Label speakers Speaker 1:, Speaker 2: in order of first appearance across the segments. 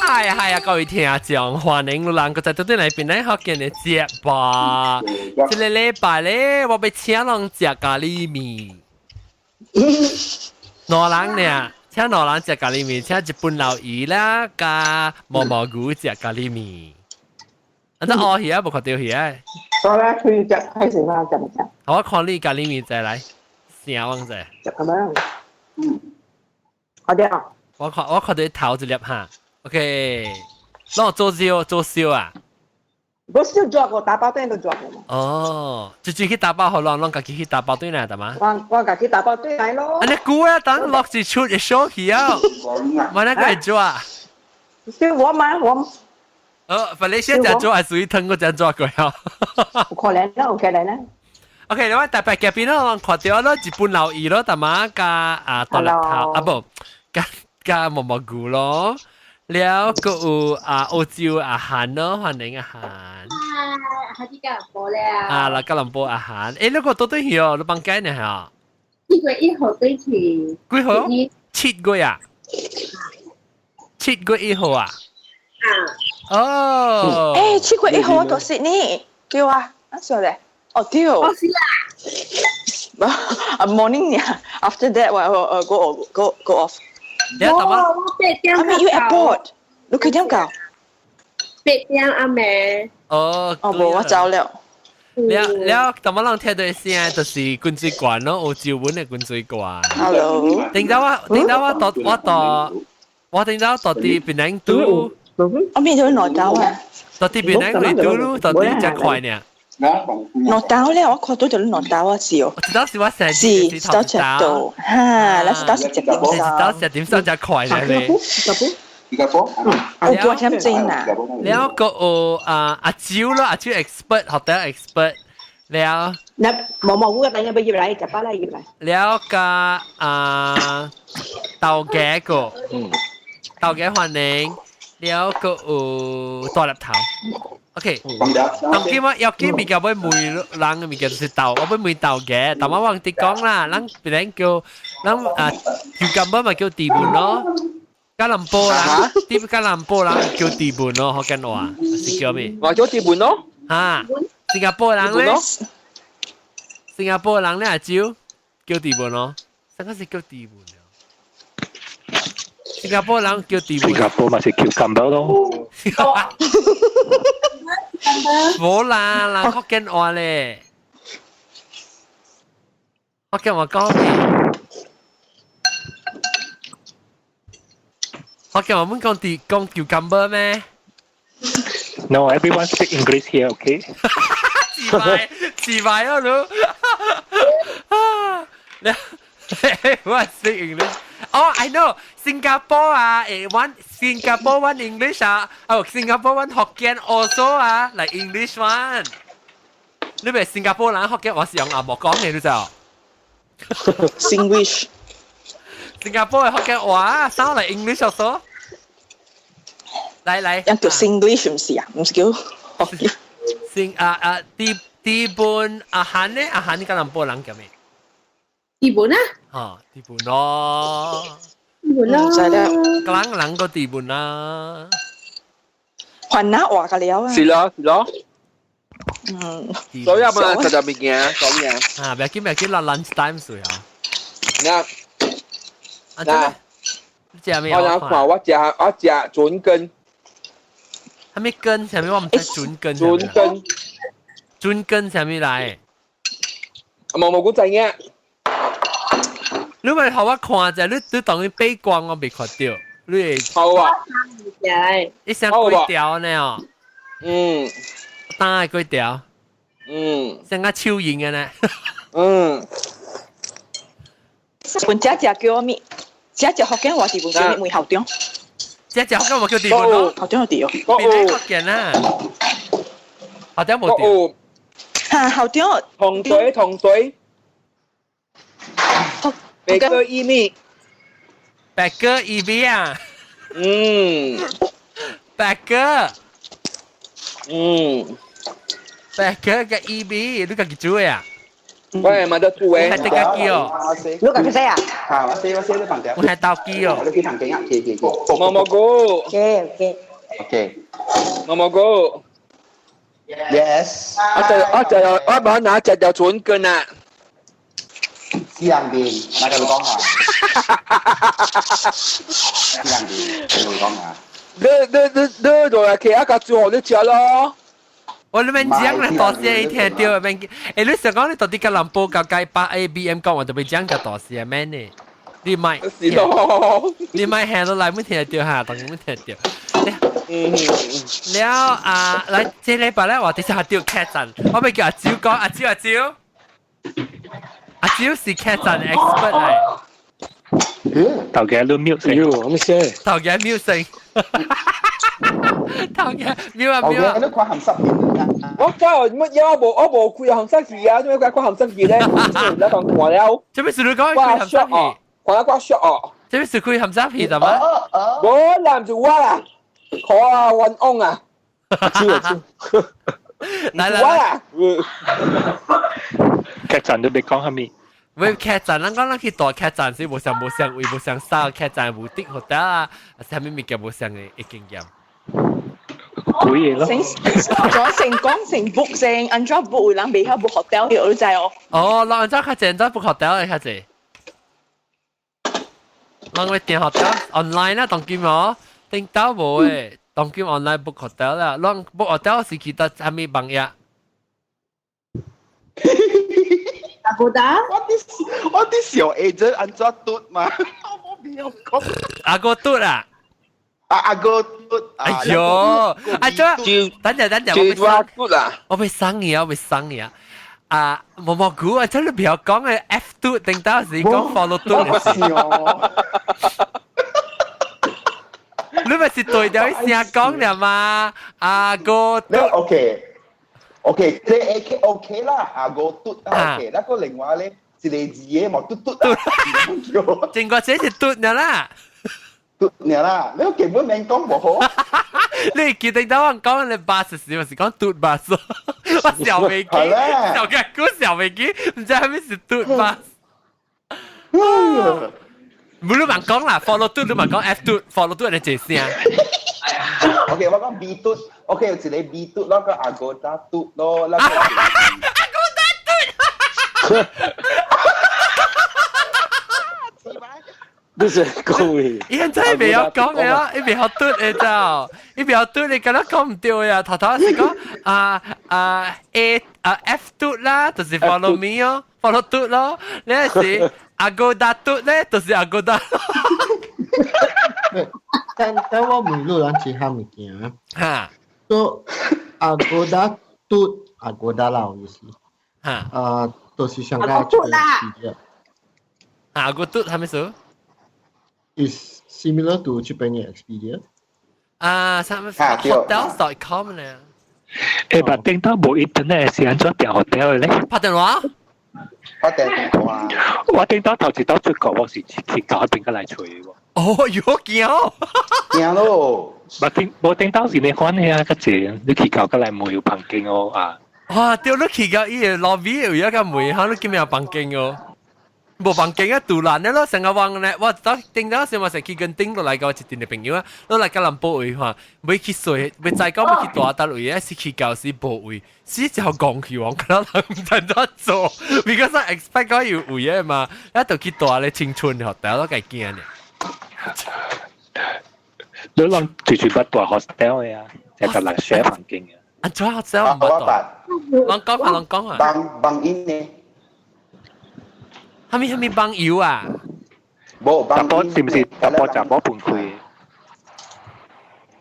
Speaker 1: 係啊係啊，各位聽眾，歡迎你人閣再倒轉來檳榔福建的節目。這个禮拜咧，我欲請人食咖哩麵。兩人呢？請兩人食咖哩麵，請日本老姨啦，佮毛毛牛食咖哩麵。啊，這烏魚啊，無看著魚啊。
Speaker 2: 好啦，佢食開始啦，食唔食？
Speaker 1: 好，我看你咖哩麵再來，聲我者。
Speaker 2: 食咁樣。嗯。好的啊。
Speaker 1: 我看著頭一粒哈。OK，那我做燒做燒啊？
Speaker 2: 我燒做過，打包轉都做過嘛。
Speaker 1: 哦，就自去打包好咯，攏家己去打包轉來得嗎？
Speaker 2: 我家己打包轉來咯。
Speaker 1: 啊，你估啊，等落一出會燒去啊？我那個會做啊？
Speaker 2: 燒我嘛，我。
Speaker 1: 哦，反正現在做還屬於湯個這樣做過啊。
Speaker 2: 有可能啦，有可能啦。
Speaker 1: OK，我特別夾邊咯，看著咯，日本老姨咯，大媽佮啊大粒頭啊無，佮佮毛毛菇咯。了，閣有啊澳洲阿韓咯，歡迎阿韓。
Speaker 3: 啊，係啲吉隆坡咧。
Speaker 1: 啊，啦吉隆坡阿韓，欸，你個倒轉去哦，你放假呢嚇？7
Speaker 3: 月1號轉去。
Speaker 1: 幾號？7月啊？7月1號啊？
Speaker 3: 啊。
Speaker 1: 哦。
Speaker 4: 欸，7月1號我到悉尼，對啊，啊說咧，哦對。
Speaker 3: 哦是啦。
Speaker 4: 啊 morning 呢，after that 我 go go go off。
Speaker 1: 你我
Speaker 3: 我8點
Speaker 4: I meet you airport，你幾點到？
Speaker 3: 8點阿妹。
Speaker 1: 哦，
Speaker 4: 哦無，我走了。
Speaker 1: 了了，淡薄人聽著聲就是滾水罐咯，澳洲文的滾水罐。
Speaker 4: Hello。
Speaker 1: 頂早我，頂早我到我到，我頂早到佇檳榔拄。
Speaker 4: 我變咗挪到啊！
Speaker 1: 到佇檳榔去拄咯，到佇遮快呢。
Speaker 4: 挪到咧，我看到就挪到啊，是哦。
Speaker 1: 當時我成
Speaker 4: 是到尺度，哈，那是當時10點三。
Speaker 1: 當時10點3才快咧。
Speaker 4: 我多點鐘啊。
Speaker 1: 了個有啊阿蕉咯，阿蕉 expert 學得 expert 了。
Speaker 2: 那毛毛菇等下要入來，食飽來入來。
Speaker 1: 了個啊豆芽個，豆芽歡迎。了個有大粒頭。OK，當今我要見物件欲問人的物件就是豆，我欲問豆芽，但我忘記講啦，咱別人叫咱啊，cucumber 嘛叫地盤咯，吉隆坡人，啲吉隆坡人叫地盤咯，福建話是叫咩？
Speaker 5: 我叫地盤咯。
Speaker 1: 嚇，新加坡人咧？新加坡人咧阿蕉叫地盤咯，上個是叫地盤。新加坡人叫地盤。
Speaker 6: 新加坡嘛是 cucumber 咯。
Speaker 1: 無啦，人福建話咧，福建話講咩？福建話們講地講 cucumber 咩
Speaker 6: ？No, everyone speak English here, okay?
Speaker 1: 自敗自敗咯，你。Everyone speak English. Oh, I know. Singapore 啊，one Singapore one English 啊，哦，Singapore one Hokkien also 啊，like English one。你咪新加坡人福建話是用紅毛講嘅，你知道
Speaker 4: ？Singlish。
Speaker 1: 新加坡嘅福建話 sound like English also。來來，
Speaker 4: 叫 Singlish 唔是啊，唔是叫福建。
Speaker 1: 新啊啊，地地本阿韓呢？阿韓你吉隆坡人叫咩？
Speaker 3: 地盤啊？
Speaker 1: 嚇，地盤咯，
Speaker 3: 地盤咯，
Speaker 4: 就係咧，
Speaker 1: 個人人個地盤啦，
Speaker 4: 雲南話個了啊，
Speaker 5: 是咯是咯，所以啊嘛，食就物件，講咩
Speaker 1: 啊？不要緊不要緊，咱 lunch time 時啊。
Speaker 5: 嗱，嗱，
Speaker 1: 你食咩？
Speaker 5: 我想看我食筍根，
Speaker 1: 啥物根？啥物我毋知筍根。
Speaker 5: 筍根，
Speaker 1: 筍根啥物來？
Speaker 5: 毛毛菇知影。
Speaker 1: 你咪予我看者，你當伊背光我未看著，你會
Speaker 5: 好啊，
Speaker 1: 你想幾條呢？哦，打幾條？像個手印的呢。
Speaker 4: 本姐姐叫我咩？姐姐福建話是本叫咩？校長。
Speaker 1: 姐姐福建話叫地盤咯，
Speaker 4: 校長有地哦。
Speaker 1: 邊個福建啊？校長無地。
Speaker 4: 嚇，校長。
Speaker 5: 糖水糖水。白鴿伊米，
Speaker 1: 白鴿伊米啊！白鴿，白鴿佮伊米，你家己煮的啊？
Speaker 5: 我係買得住嘅。
Speaker 1: 係得家己哦。
Speaker 2: 你講咩啊？
Speaker 7: 啊，我寫我寫你房條。
Speaker 1: 我係鬥機哦。
Speaker 7: 你去旁邊啊，記記記。
Speaker 5: 毛毛菇。
Speaker 2: OK OK。
Speaker 7: OK。
Speaker 5: 毛毛菇。
Speaker 7: Yes。
Speaker 5: 我就我冇拿隻就準根啊。
Speaker 7: 私人邊，大家會講下。私人邊，你會講下。
Speaker 5: 你你就係其他個做你食咯。
Speaker 1: 我你免講啦，大聲一聽到免。欸，你想講你到底吉隆坡到街巴 A B M 講話就被講個大聲免呢？你咪，你咪聽到來，沒聽到哈，當然沒聽到。了啊，來這禮拜咧，我哋下掉劇陣，我咪叫阿蕉講，阿蕉阿蕉，阿蕉是劇陣 expert 嚟。
Speaker 6: 頭家都 mute 聲，
Speaker 8: 喲，咩聲？
Speaker 1: 頭家 mute 聲。頭家 mute 啊 mute 啊！
Speaker 7: 你看鹹濕片啊？
Speaker 5: 我真係乜嘢？我無開鹹濕戲啊！做咩鬼看鹹濕戲咧？你講看了。
Speaker 1: 做咩事你講開鹹濕戲？
Speaker 5: 看了掛 short 哦。
Speaker 1: 做咩事開鹹濕戲就嘛？
Speaker 5: 無男就我啦，可啊冤枉啊！
Speaker 8: 知啊知。
Speaker 1: 來來來，
Speaker 6: 劇陣都別講下面。
Speaker 1: 喂，劇站，咱講咱去大劇站是無相無相位無相啥，劇站無敵 hotel 啊，啥物物件無相的的經驗。
Speaker 6: 鬼嘢咯。
Speaker 4: 成咗成講成 book 成，按怎 book 有人未曉 book hotel 嘅，我都知哦。
Speaker 1: 哦，人按怎較濟，按怎 book hotel 的較濟。人會訂 hotel online 啦，當今哦，訂到無誒，當今 online book hotel 啦，人 book hotel 是去到啥物網頁？
Speaker 3: Agoda？
Speaker 7: 我啲小 agent 按怎嘟嘛？我冇有講。
Speaker 1: 阿哥嘟啊！
Speaker 7: 啊阿哥嘟！
Speaker 1: 哎呦，阿這，等陣等陣，我
Speaker 5: 嘟啦，
Speaker 1: 我被生嘢，我被生嘢。啊，毛毛菇啊，真係不要講嘅 F 嘟，定到時講 follow 嘟。你咪是對掉啲聲講了嘛？阿哥嘟。
Speaker 7: OK。OK，這 OK OK 啦，阿哥嘟啊 OK，那個另外咧，一個字嘅嘛嘟嘟啊，
Speaker 1: 正個這是嘟了啦，
Speaker 7: 嘟了啦，你基本免講無好。
Speaker 1: 你記得當我講你巴士時，是講嘟巴士，我笑未記，笑嘅估笑未記，唔知係咪是嘟巴士。唔你問講啦，follow 嘟你問講 F 嘟，follow 嘟你這聲。
Speaker 7: OK，我講 B 嘟，OK 有一個 B 嘟，那個阿哥打嘟咯，那個
Speaker 1: 阿哥打嘟。
Speaker 8: 你是講嘅？
Speaker 1: 伊真係未曉講嘅啊！伊未曉嘟嘅就，伊未曉嘟，你敢若講唔對啊！頭頭是講啊啊 A 啊 F 嘟啦，就是 follow me 哦，follow 嘟咯。你是阿哥打嘟咧，就是阿哥打。
Speaker 9: 但我問你人一項物件，
Speaker 1: 哈，
Speaker 9: 做 Agoda 嘟 Agoda 啦，有意思，
Speaker 1: 哈，
Speaker 9: 啊，就是上個這個字。
Speaker 1: 阿哥嘟係咩意思
Speaker 9: ？Is similar to 這邊嘅 Expedia。
Speaker 1: 啊，啥物 hotels.com 咧？
Speaker 6: 欸，但頂到無 internet 是按怎訂 hotel 嘅咧？
Speaker 1: 拍電話？
Speaker 7: 拍電話。
Speaker 6: 我頂到頭一道出國，我是去搞邊個來揣喎。
Speaker 1: 哦，喲驚！
Speaker 7: 驚咯！
Speaker 6: 無頂無頂到是你款嘅啊，較濟你去搞過來問有房間哦啊。
Speaker 1: 哇！對，你去到伊個 lobby 有一個門，哈，你今日有房間哦。無房間啊，杜蘭咧咯，成個網咧，我到頂到時我成去跟頂落來個一陣的朋友啊，落來吉隆坡位吼，欲去睡，欲知講欲去大搭位啊，是去到時無位，是就講去往，可能人毋知怎做，because I expect 講有位的嘛，一就去大咧青春 hotel 都計驚咧。
Speaker 6: 你攏隨隨捌大 hostel 的啊，就甲人 share 房間嘅。
Speaker 1: 啊，做 hostel 毋捌大。攏講啊，攏講啊。
Speaker 7: 幫幫因呢？
Speaker 1: 蝦米蝦米幫友啊？
Speaker 7: 無
Speaker 6: 查甫是毋是查甫查某分開？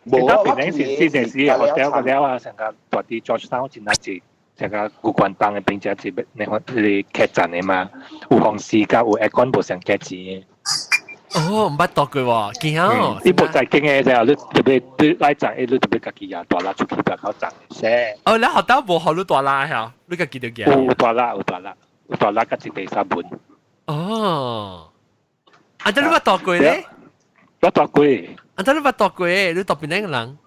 Speaker 6: 無啊！平頂是是是 hotel 個了啊，成個大啲 Georgetown 真係是成個古關東嘅邊只是那個是客棧的嘛，有公司佮有 aircon 無上價錢。
Speaker 1: 哦，毋捌住過喎，驚。
Speaker 6: 你無在經嘅時候，你特別你來站，你特別家己也大啦出去別口站些。
Speaker 1: 哦，你學到無學你大啦嚇？你家己就驚。
Speaker 6: 有大啦，有大啦，有大啦，佮一第三門。
Speaker 1: 哦，啊！這你捌住過咧？
Speaker 6: 我住過。
Speaker 1: 啊！這你捌住過？你住邊個人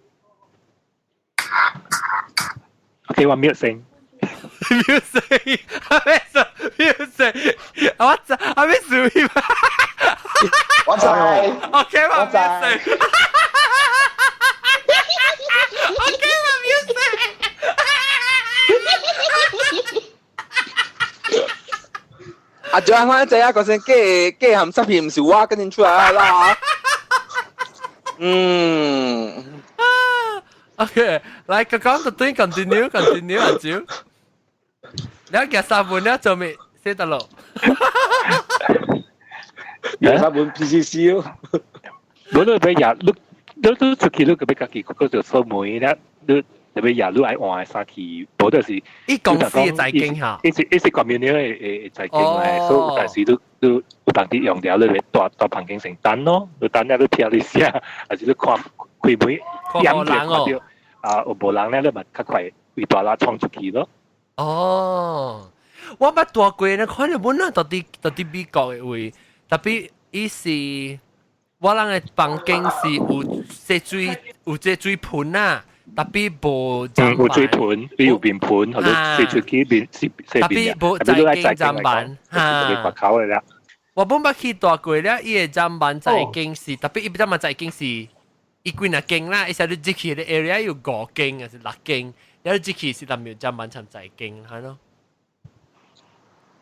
Speaker 6: ？OK，我 mute 聲。
Speaker 1: mute 聲，咩事？ music，我知，阿咩事？
Speaker 7: 我知。
Speaker 1: OK 嘛
Speaker 7: 我知
Speaker 1: ，music。OK 嘛，music。
Speaker 5: 阿張我知啊，嗰陣假假鹹濕片唔是我跟住出來啦。嗯。
Speaker 1: OK，來，剛剛就對 continue continue 阿蕉，你夾三本咧做咩？寫得落。
Speaker 8: 廿三本 PCC 咯。
Speaker 6: 我都俾廿，你你你出去你個俾家己個就鎖門咧，你特別廿你愛換衫去，無就是。
Speaker 1: 伊公司嘅財經嚇。
Speaker 6: 伊是 community 嘅財經嚟，所以有時你你有當啲用掉，你咪大大房間成等咯，你等了你聽你寫，還是你看開門，
Speaker 1: 看無人哦。
Speaker 6: 啊，有無人咧，你咪較快為大啦衝出去咯。
Speaker 1: 哦，我捌大過呢，看到本來到底到底美國嘅位，特別伊是我人嘅房間是有這水有這水盆啊，特別無
Speaker 6: 嗯，有水盆，你有面盆，或者洗出去面洗洗面，
Speaker 1: 特別無在間砧板，
Speaker 6: 哈，特別口嘅啦。
Speaker 1: 我本捌去大過了，伊嘅砧板在間是特別伊砧板在間是。伊幾若間啦，伊說你入去的 area 有五間還是六間，了你入去是南苗砧板參在間，係咯。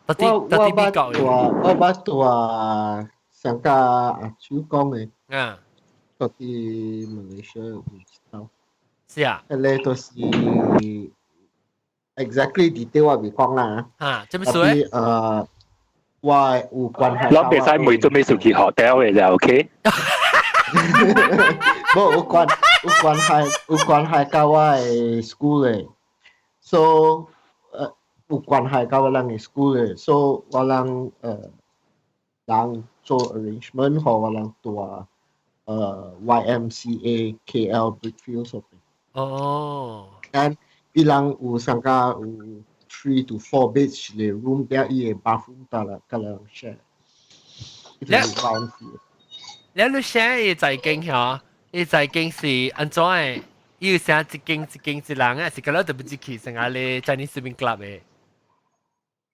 Speaker 1: 到底到底美國嘅？
Speaker 9: 我捌帶上個阿叔講嘅，
Speaker 1: 啊，
Speaker 9: 到底馬來西亞有一道。
Speaker 1: 是啊。
Speaker 9: 迄個就是 exactly detail 我未講啦。
Speaker 1: 啊，這麼說？
Speaker 9: 我有關係。
Speaker 6: 我袂使每做咩事去學掉嘅就 OK。
Speaker 9: 無有關有關係有關係佮我的 school 的，so 有關係佮我人的 school 的，so 我人人做 arrangement 予我人住YMCA KL Brickfields 嗰邊。
Speaker 1: 哦。
Speaker 9: And 伊人有上加有 3 to 4 beds 的 room，了伊的 bathroom 得啦，佮人 share。
Speaker 1: 你你你寫伊在間嗬？伊在間是按怎的？伊有寫一間一間一人啊，是個了特別入去成下咧 Chinese Swimming Club 的。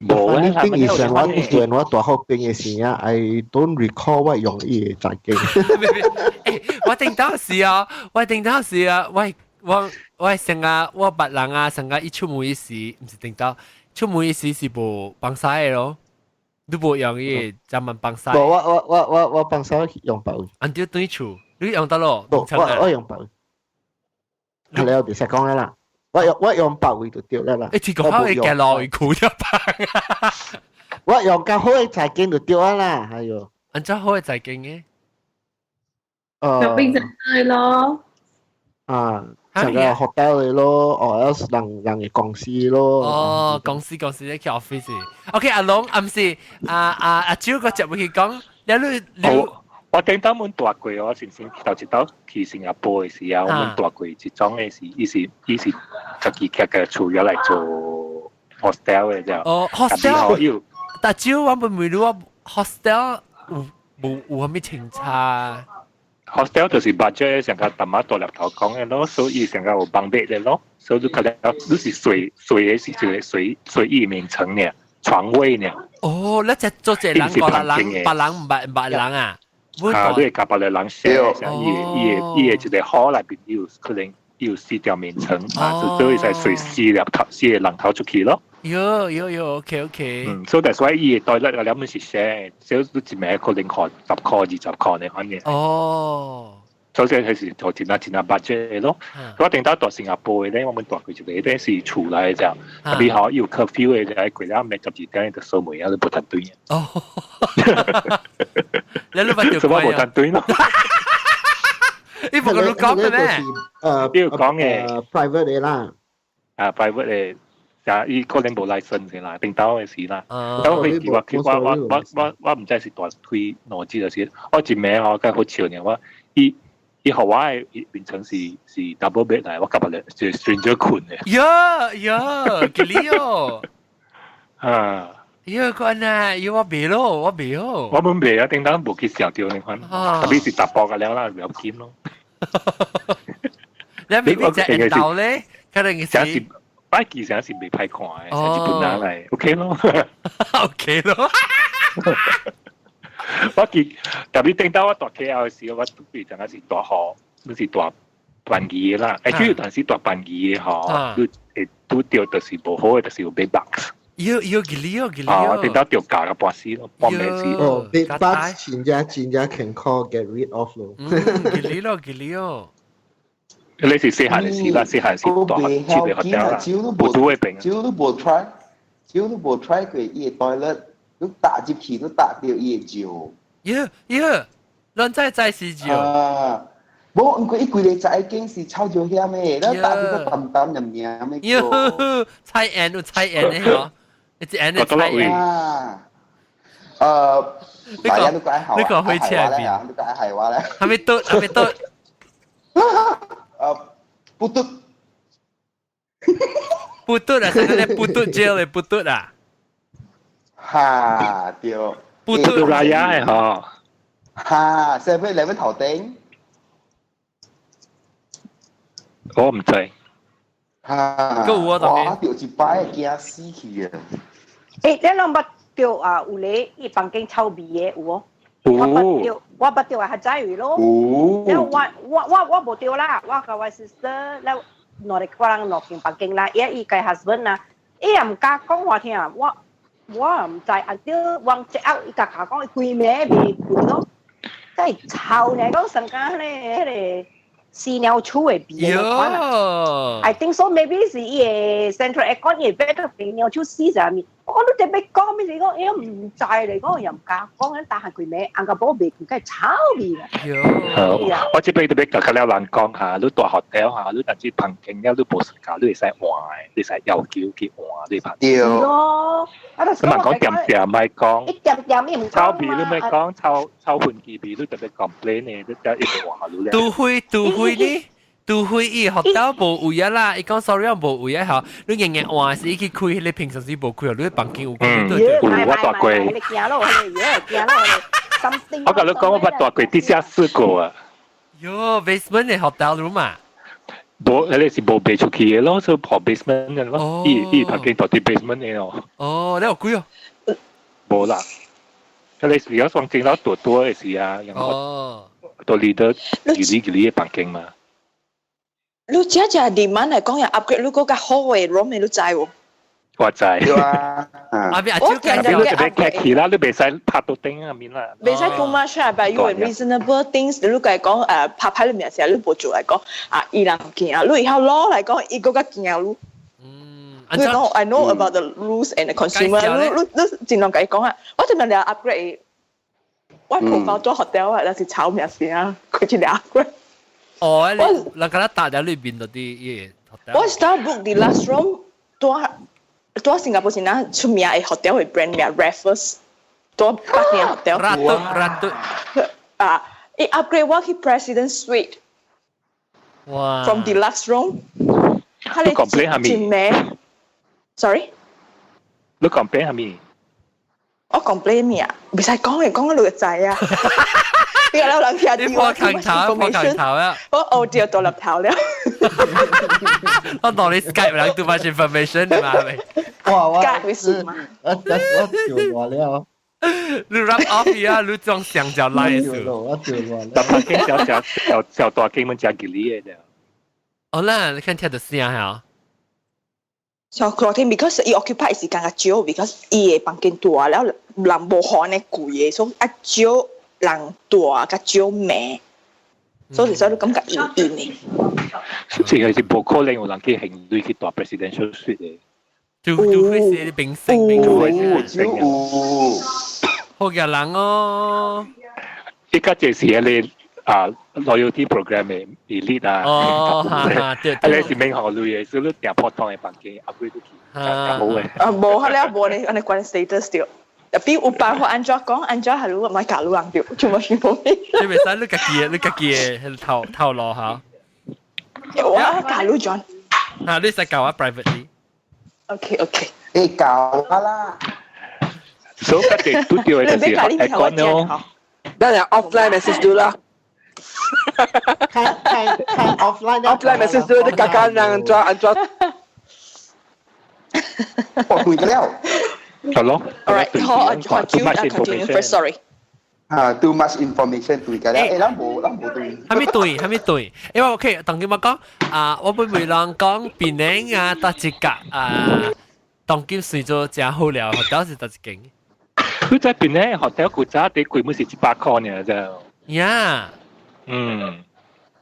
Speaker 6: 無啊！
Speaker 9: 以前我以前我大學畢業時啊，I don't recall 我用伊個財經。
Speaker 1: 欸，我頂到時啊，我頂到時啊，我我我成日我別人啊，成日一出門時，毋是頂到出門時是無幫手的咯。你無用伊個專門幫手。
Speaker 9: 無，我我我我我幫手用別位。
Speaker 1: 按照對厝，你用得咯？
Speaker 9: 無，我我用別位。係你我別使講啦啦，我用別位就對啦啦。
Speaker 1: 欸，這個好會行路會苦咗幫。
Speaker 9: 我用較好的財經就對啦，哎喲。
Speaker 1: 按怎好的財經嘅？
Speaker 3: shopping center 咯。
Speaker 9: 啊，成個 hotel 嘅咯，or else 人人嘅公司咯。
Speaker 1: 哦，公司公司咧去 office。OK，阿龍，啊毋是，阿阿阿蕉個接入去講，你你你。
Speaker 6: 我頂當阮大過，我先先頭一道去新加坡的時候，阮大過一種的是，伊是伊是家己徛個厝入來做 hostel 的啫。
Speaker 1: 哦，hostel。但蕉我問問你，我 hostel 有無有啥物清查？
Speaker 6: hostel 就是 budget 上個淡仔大粒頭講的咯，所以上個有 bunk bed 的咯，所以你可能你是睡睡的是一個睡睡一面層呢，床位呢。
Speaker 1: 哦，你只做一個人五個人，別人毋捌捌人啊？
Speaker 6: 啊，你會共別個人 share，伊個伊個伊個一個 hall 內邊有可能有四條眠床，啊，就都會使睡四粒頭四個人頭出去咯。
Speaker 1: 喲喲喲，OK OK。
Speaker 6: 嗯，所以 that's why 伊個 toilet 個兩本是 share，少都一暝可能塊10塊20塊呢，反正。
Speaker 1: 哦。
Speaker 6: 所以係是做真啊真啊 budget 咯。我頂到到新加坡的咧，我們住過一個咧是厝來的，特別好有 curfew 的，就過了暝12點就鎖門啊，都無通轉。
Speaker 1: 哦。你都捌著
Speaker 6: 什麼無通轉咯？
Speaker 1: 你無跟你講嘅咩？
Speaker 6: 你有講嘅
Speaker 9: ，private 的啦。
Speaker 6: 啊，private 的。啊！伊可能無 license 啦，頂到的時啦。咁佢我我我我我毋知是大推腦子就是，我一暝吼較好笑呢，我伊伊予我的變成是是 double bed 來，我夾別就 stranger 睏的。
Speaker 1: 喲喲，吉利哦！
Speaker 6: 啊！
Speaker 1: 喲，個呢，喲我袂咯，我袂哦。
Speaker 6: 我本袂啊，頂當無去想到你看，特別是查埔個了啦，不要緊咯。
Speaker 1: 你未必只緣投咧，可能是。
Speaker 6: 擺記成是袂歹看嘅，成日本人嚟，OK 咯
Speaker 1: ，OK 咯。
Speaker 6: 我記特別頂到我蹛 KL 嘅時候，我特別陣時蹛學，你是蹛便宜嘅啦，主要但是蹛便宜嘅嗬，你會拄著就是無好嘅，就是有 bed bugs。
Speaker 1: 要要幾哩哦，幾哩
Speaker 6: 哦！啊，頂到著價個半死咯，半暝死。
Speaker 9: 哦，bed bugs 真正真正健康 get rid of 咯。
Speaker 1: 幾哩咯，幾哩哦。
Speaker 6: 你是細漢嘅時啦，細漢時蹛去個學校啦，無拄會病。
Speaker 7: 少都無 try，少都無 try 過伊個 toilet，你打入去都打到伊個尿。
Speaker 1: 耶耶，咱再再是尿。
Speaker 7: 啊！無，毋過伊規個仔間是臭尿險的，咱打到個淡淡黏黏的。
Speaker 1: 喲，菜鹽有菜鹽的嗬，一隻鹽的菜鹽。
Speaker 7: 啊！你講
Speaker 1: 你講開車邊？
Speaker 7: 你講係話咧？
Speaker 1: 係咪嘟？係咪嘟？
Speaker 7: 不嘟，
Speaker 1: 不嘟啊！啥個不嘟 jail 的不嘟啊？
Speaker 7: 哈對，
Speaker 1: 不嘟
Speaker 6: 拉雅的嗬。
Speaker 7: 哈，7-Eleven 頭頂。
Speaker 6: 我唔知。
Speaker 7: 哈！
Speaker 1: 我
Speaker 7: 著一擺驚死去啊！
Speaker 2: 欸，你攏捌著啊？有咧，伊房間臭味的有無？我捌著，我捌著啊，較早位咯。了我無著啦，我佮我 sister 了兩個人兩間房間啦，伊伊佮 husband 啦，伊也毋敢講話聽，我毋知，啊對，往一後伊共講，伊規暝袂睏咯，真係臭呢，講上間彼個屎尿臭的味的款啊。I think so maybe 是伊個 central aircon 伊個 better 尿臭死啥物。我講你特別講咩？你講伊毋知嚟講又毋敢講，咱打下規暝，紅個寶袂睏，該臭味啦。
Speaker 6: 我這邊特別共較了人講下，你蹛 hotel 下，你但是房間了，你無時間，你會使換，你會使要求去換你房。
Speaker 7: 對
Speaker 2: 咯。啊，
Speaker 6: 咁人講恬恬莫講，
Speaker 2: 一恬恬伊毋
Speaker 6: 臭味你莫講，臭臭薰機味你特別 complain 的，你才一直換你咧。
Speaker 1: 都會都會呢？都會伊學校無位啊啦，伊講 sorry 無位啊吼，你硬硬換是伊去開，你平常時無開，你房間有開對對。
Speaker 6: 有我蹛過。
Speaker 2: 你驚咯，驚咯，something。
Speaker 6: 我共你講，我捌蹛過地下室過啊。
Speaker 1: 喲，basement 的 hotel room 啊？
Speaker 6: 無，彼個是無賣出去的咯，所以跑 basement 的咯。伊伊房間蹛佇 basement 的咯。
Speaker 1: 哦，你有幾哦？
Speaker 6: 無啦，彼個是比較雙間樓大大的時啊，
Speaker 1: 哦，
Speaker 6: 到裡頭一裡一裡的房間嘛。
Speaker 4: 你真正 demand 來講，又 upgrade 你閣較好的 room，你知無？
Speaker 6: 我知。
Speaker 7: 對啊。
Speaker 1: 啊，別
Speaker 4: 我聽
Speaker 6: 你特別客氣啦，你袂使拍到頂啊面啦。
Speaker 4: 袂使 too much 啊，but you reasonable things，你共伊講拍歹你名聲，你無做來講啊，伊人驚啊，你會曉攞來講，伊閣較驚你。
Speaker 1: 嗯。
Speaker 4: 你講 I know about the rules and the consumer，你你你盡量共伊講啊，我盡量來 upgrade。我 profile 做 hotel 啊，但是炒名聲啊，佢就來 upgrade。
Speaker 1: 哦，你人家打喺裏邊嗰啲嘢。
Speaker 4: 我 start book deluxe room，蹛蹛新加坡是哪出名的 hotel 的 brand 名 Raffles，蹛北京 hotel。
Speaker 1: Ratu Ratu。
Speaker 4: 啊，伊 upgrade 我去 President Suite。
Speaker 1: 哇
Speaker 4: ！From deluxe room。
Speaker 6: 你 complain 係咪
Speaker 4: ？Sorry。
Speaker 6: 你 complain 係咪？
Speaker 4: 我 complain 咩啊？袂使講嘅，講到你就知啊。你有人聽
Speaker 1: 你破空頭，破空頭啊！
Speaker 4: 我學掉獨立頭了。
Speaker 1: 我當你 Skype 人 too much information 嘛係咪？
Speaker 9: 哇我我我掉我了。
Speaker 1: 你 rub off 啊！你裝香蕉來的
Speaker 9: 我掉我。
Speaker 6: 但係間小小小小大間們食吉利的了。
Speaker 1: 哦啦，你看聽到聲嚇。
Speaker 4: 小大間，because 伊 occupy 時間較少，because 伊的房間大了，人無可能貴的，所以較少人大，較少名，所以所以你感覺硬硬的。
Speaker 6: 這個是無可能有人去還鐳去蹛 presidential suite 的。
Speaker 1: 就就會是明星，明
Speaker 7: 星，有
Speaker 1: 好嘅人哦。
Speaker 6: 依家就是迄個啊 loyalty program 的 elite 啊。
Speaker 1: 哦，哈哈，對。
Speaker 6: 啊，你是免予鐳的，所以你訂普通的房間 upgrade 去，較好的。
Speaker 4: 啊，無，了無呢，按呢關 status 對。特別有辦法按怎講，按怎係你莫教你人對，全部全部。
Speaker 1: 你袂使你家己的，你家己的頭頭路哈。
Speaker 4: 我教你 John。
Speaker 1: 啊，你使教我 privately。
Speaker 4: OK OK。
Speaker 7: 欸，教我啦。
Speaker 6: 所以家己拄著的就是會講咯。
Speaker 5: 咱係 offline message 對啦。
Speaker 9: 看看看 offline
Speaker 5: offline message 對，你家家人按怎按怎。
Speaker 7: 我對了。
Speaker 6: 係咯。
Speaker 4: All right，好，我
Speaker 6: too much
Speaker 4: continue first, sorry。
Speaker 7: 啊，too much information 對㗎啦，誒，咱無咱無對。
Speaker 1: 係咪對？係咪對？因為 OK，當佢我講啊，我本每人講檳城啊，搭一格啊，當今算做真好了，hotel 是佗一間。
Speaker 6: 佢在檳城 hotel 古早啲貴，每是100塊呢就。
Speaker 1: 呀。
Speaker 6: 嗯，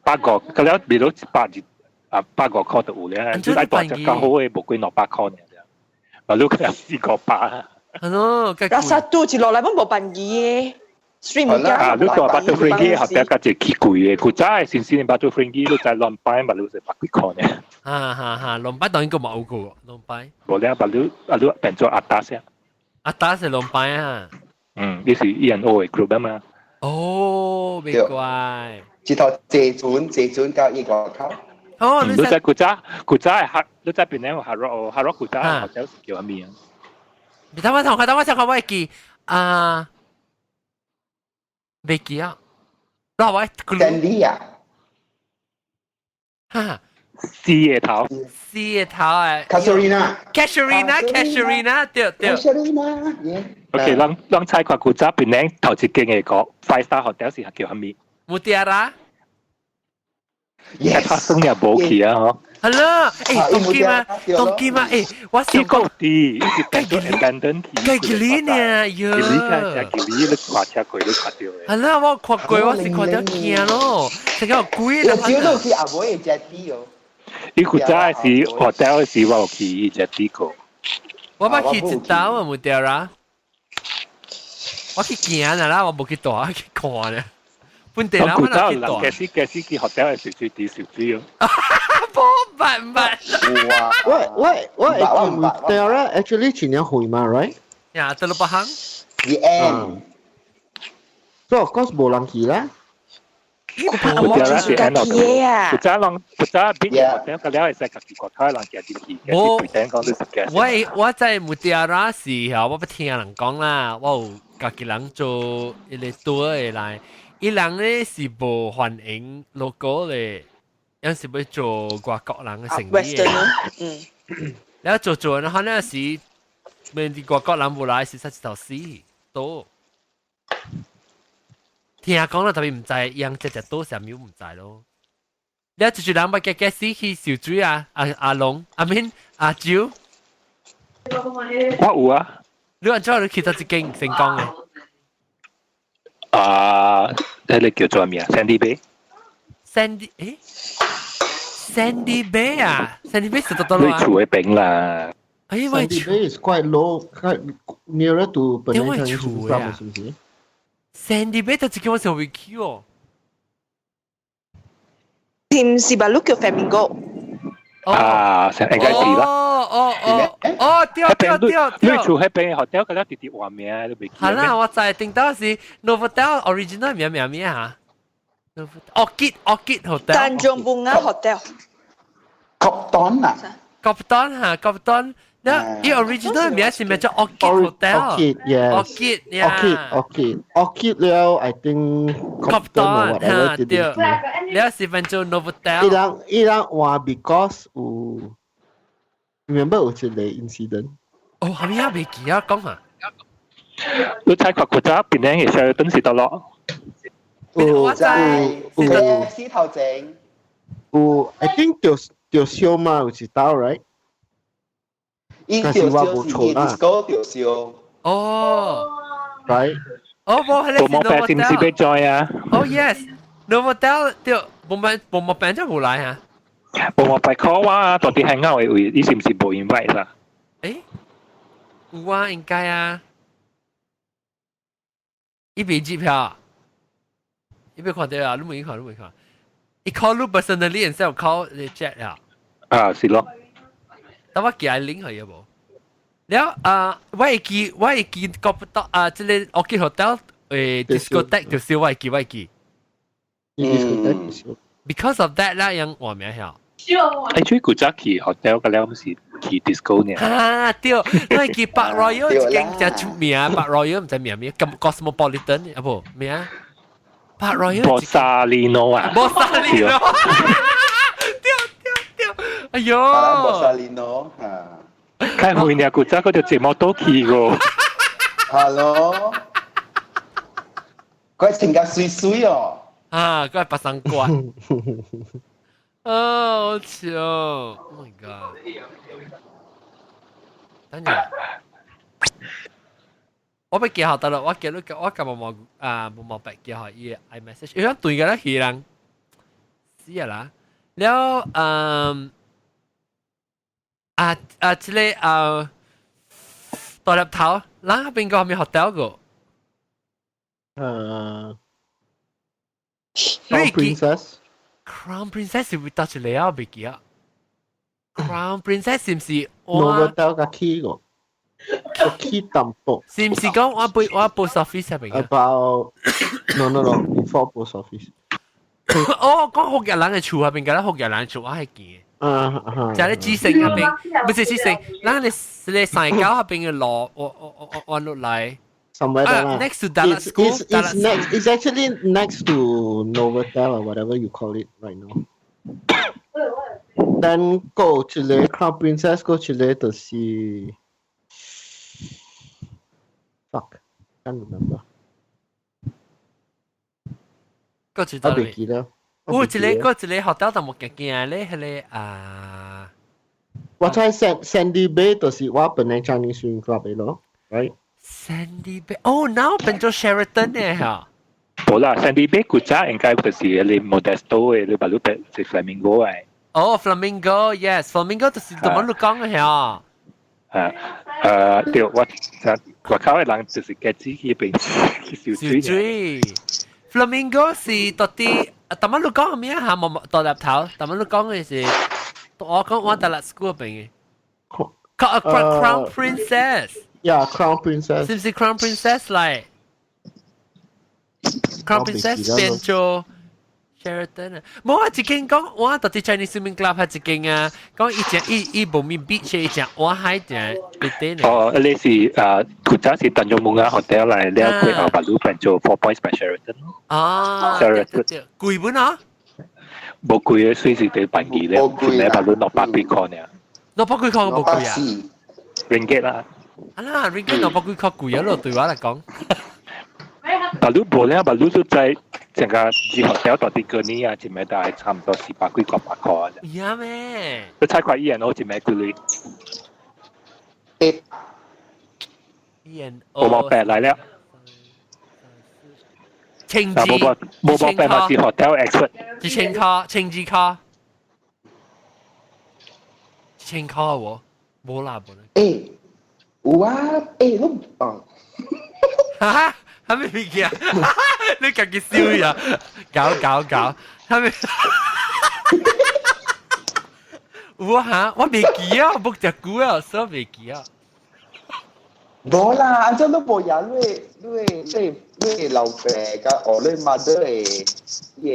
Speaker 6: 八個，佢了比如120啊，8個塊就有咧，你愛大隻較好嘅，無貴200塊呢就。啊，你佢有4個8。
Speaker 1: 係咯，
Speaker 4: 垃圾都一落來攏無便宜嘅。
Speaker 6: 啊，你大 Batu Ferringhi hotel 較濟起貴嘅，古早嘅新新嘅 Batu Ferringhi，你在兩擺嘛，你是百幾塊呢。
Speaker 1: 哈哈哈，兩擺當然個冇個，兩擺。
Speaker 6: 無咧，把你啊你變做 Atas 先。
Speaker 1: Atas 是兩擺啊。
Speaker 6: 嗯，你是 E&O 嘅 group 啊嘛。
Speaker 1: 哦，明怪。
Speaker 7: 這套坐船坐船到伊外口。
Speaker 1: 哦，
Speaker 6: 你在古早古早係客，你在邊咧？Hard Rock Hard Rock 古早 hotel 是叫咩啊？
Speaker 1: 你等我同佢，等我想看我會記啊。未記啊！嗱，我
Speaker 7: Sandy 啊，
Speaker 1: 哈，
Speaker 6: 四個頭，
Speaker 1: 四個頭啊
Speaker 7: ，Casuarina，，Casuarina，Casuarina，
Speaker 1: 對對
Speaker 7: ，Casuarina，
Speaker 6: OK，咱咱猜看古早檳城頭一間嘅個 five star hotel 是叫啥物？
Speaker 1: Mutiara。
Speaker 6: Yes，他生也無去啊！嗬。
Speaker 1: 係咯，誒，當今啊，當今啊，誒，我想
Speaker 6: 講啲，伊是變做 abandon 去。
Speaker 1: 計幾年喲？
Speaker 6: 幾年幾年你看車過你看到嘅。
Speaker 1: 係啦，我看過，我是看到驚咯，成個鬼啦。
Speaker 7: 有少都去阿妹會食啲哦。
Speaker 6: 伊古早是 hotel 是我有去伊食啲過。
Speaker 1: 我捌去一道啊，Mutiara。我去行啦，我無去蹛，去看咧。本地人
Speaker 6: 古早
Speaker 1: 人
Speaker 6: 人駕駛駕駛去 hotel 係食水滴食水哦。
Speaker 1: 無辦法。
Speaker 9: 喂喂喂，Mutiara actually 前年去嘛，right？
Speaker 1: 呀，Teluk Bahang。
Speaker 7: The end。
Speaker 9: So of course 無人去啦。
Speaker 6: Mutiara 是 end of 古早人古早邊個 hotel 個了會使家己外口人行入去，
Speaker 1: 我
Speaker 6: 頂講你是駕駛。
Speaker 1: 我我在 Mutiara 時候，我不聽人講啦，我有家己人做一個多的來。伊人咧是無歡迎 local 咧，有時要做外國人嘅生意嘅。
Speaker 4: 嗯。
Speaker 1: 然後做做，然後那時，面啲外國人無來，是實一頭死多。聽講啦，特別毋知，樣隻隻多啥物毋知咯。你就是人捌嘅嘅死去受水啊！阿阿龍、阿敏、阿蕉，
Speaker 6: 我有啊。
Speaker 1: 你按怎你去到一間成功嘅？
Speaker 6: 啊，迄個叫做咩啊？Sandy Bay。
Speaker 1: Sandy，誒，Sandy Bay 啊，Sandy Bay 是多多啊？
Speaker 6: 你厝嘅邊啦。
Speaker 1: 哎，
Speaker 9: Sandy Bay is quite low, quite nearer to 本來
Speaker 1: 厝啊，
Speaker 9: 是不是
Speaker 1: ？Sandy Bay 就一間我上未去哦。
Speaker 4: 是唔是吧？你叫 Flamingo？
Speaker 6: 啊，應該是啦。
Speaker 1: 哦哦哦哦，對對對對。
Speaker 6: 你厝彼邊 hotel 嗰粒直直換名都未記。
Speaker 1: 係啦，我就係定到是 Novotel original 名名咩嚇？Orchid Orchid Hotel。
Speaker 4: Tanjung Bungah Hotel。
Speaker 7: Copthorne 啊。
Speaker 1: Copthorne 嚇，Copthorne。那伊 original 名是名叫 Orchid Hotel。
Speaker 9: Orchid, yes.
Speaker 1: Orchid, yeah.
Speaker 9: Orchid, Orchid. Orchid 了，I think
Speaker 1: Copthorne 嚇對。了是變做 Novotel。
Speaker 9: 伊人伊人話 because 有，remember 有一個 incident。
Speaker 1: 哦，係咪啊？未記啊，講下。
Speaker 6: 你睇看古早檳城嘅時候，等時得咯。
Speaker 9: 有
Speaker 7: 有有洗頭前。
Speaker 9: 有，I think 就就燒嘛，有一道，right？
Speaker 7: 伊就燒是 disco 就燒。
Speaker 1: 哦。
Speaker 9: Right。
Speaker 1: 哦，無係
Speaker 6: 你。冇病是唔是要再啊？
Speaker 1: 哦，yes，Novotel 對，冇病冇冇病就冇來啊。
Speaker 6: 冇冇病 call 我啊，到底係啱嘅位，你是唔是冇 invite 啦？
Speaker 1: 誒，有啊，應該啊。伊未接票，伊未看到啊？你未看，你未看。伊 call 你 personally instead of call 你 chat 啊？
Speaker 6: 啊，是咯。
Speaker 1: 等我寄 link 去有無？了啊，我會記，我會記，覺不到啊，這個 Orchid Hotel 誒 discotheque 就是我會記，我會記。
Speaker 9: 嗯。
Speaker 1: Because of that 啦，樣換名曉。
Speaker 6: 誒，最古早去 hotel 個了，毋是去 disco 呢？
Speaker 1: 啊，對，我會記 Park Royal 一間真出名，Park Royal 毋知名咩，咁 Cosmopolitan 啊無咩啊？Park Royal。
Speaker 6: Borsalino 啊。
Speaker 1: Borsalino。對對對，哎喲。
Speaker 7: Borsalino 啊。
Speaker 6: 開會呢，古早嗰條節目都去過。
Speaker 7: Hello，佢性格水水哦。
Speaker 1: 啊，佢係白生瓜。啊，好笑！Oh my god！等陣，我俾記下得啦，我記錄我今日冇啊冇冇白記下伊 iMessage，因為對嘅啦，佢人死啦，了嗯啊啊，這個啊大粒頭，咱嗰邊個係咪 hotel 個？Crown
Speaker 9: Princess。
Speaker 1: Crown Princess 是會搭一個啊？未記啊？Crown Princess 是唔是？
Speaker 9: Novotel 甲起個，起淡薄。
Speaker 1: 是唔是講我背我 post office 入邊
Speaker 9: ？About no before post office。
Speaker 1: 哦，講福建人嘅厝入邊，敢若福建人厝我係見。就係咧紫城入邊，唔是紫城，咱咧咧三九入邊嘅路，我我我我落來。
Speaker 9: Somewhere there lah.
Speaker 1: Next to Dalat
Speaker 9: It's,
Speaker 1: School.
Speaker 9: it's next. It's actually next to Novotel or whatever you call it right now. Then 過一個 Crown Princess 過一個就是 fuck can't remember。
Speaker 1: 過一
Speaker 9: 我未記得。
Speaker 1: 有一個過一個學校就冇見見咧，彼個啊。
Speaker 9: 我知 Sandy Bay 就是我本來 Chinese Swimming Club 的咯，right？
Speaker 1: Sandy Bay，哦，now 變做 Sheraton 咧嚇。
Speaker 6: 無啦，Sandy Bay 古早應該就是你 Modesto 的，你把你變是 Flamingo 的。
Speaker 1: 哦，Flamingo，yes，Flamingo 就是怎麼你講的嚇。
Speaker 6: 啊，對，我我靠的人就是家己去邊去游水。
Speaker 1: 水。Flamingo 是到底，怎麼你講咩嚇？冇大粒頭，怎麼你講的是？我講我大粒 school 邊嘅。Crown Princess。
Speaker 9: Yeah, Crown Princess。
Speaker 1: 是唔是 Crown Princess 嚟？Crown Princess 變做 Sheraton 啊！冇啊，一間講我到底 Chinese Swimming Club 係一間啊，講以前伊伊無面 beach 以前我海正別啲呢。
Speaker 6: 哦，你是古早是鄧勇門啊 hotel 嚟，你過後把路變做 Four Points by Sheraton。
Speaker 1: 啊
Speaker 6: ，Sheraton
Speaker 1: 貴本啊？
Speaker 6: 無貴嘅，隨時都辦記咧，一暝把路600幾塊呢。
Speaker 1: 600幾塊無貴啊
Speaker 6: ？Ringgit 啦。
Speaker 1: 啊啦，Ringgit 600幾塊貴啊咯，對我嚟講。
Speaker 6: 把路無咧，把路都在成個二學校到啲個年啊，一暝大概差唔多400幾500塊啊。
Speaker 1: 呀咩？
Speaker 6: 你猜塊 E&O 一暝幾鐳？
Speaker 1: E&O
Speaker 6: 無冇白來了。
Speaker 1: 千字。
Speaker 6: 無無無冇白嘛是 hotel expert。
Speaker 1: 1000塊，千字塊，1000塊喎，無啦無啦。
Speaker 7: 誒，有啊，誒，你哦，
Speaker 1: 哈哈，係咪物件？你家己燒呀？搞搞搞，係咪？有啊哈，我未記啊，我 book 隻股啊，所以未記啊。
Speaker 7: 無啦，按怎都無也你你你你老爸佮哦你 mother 的伊的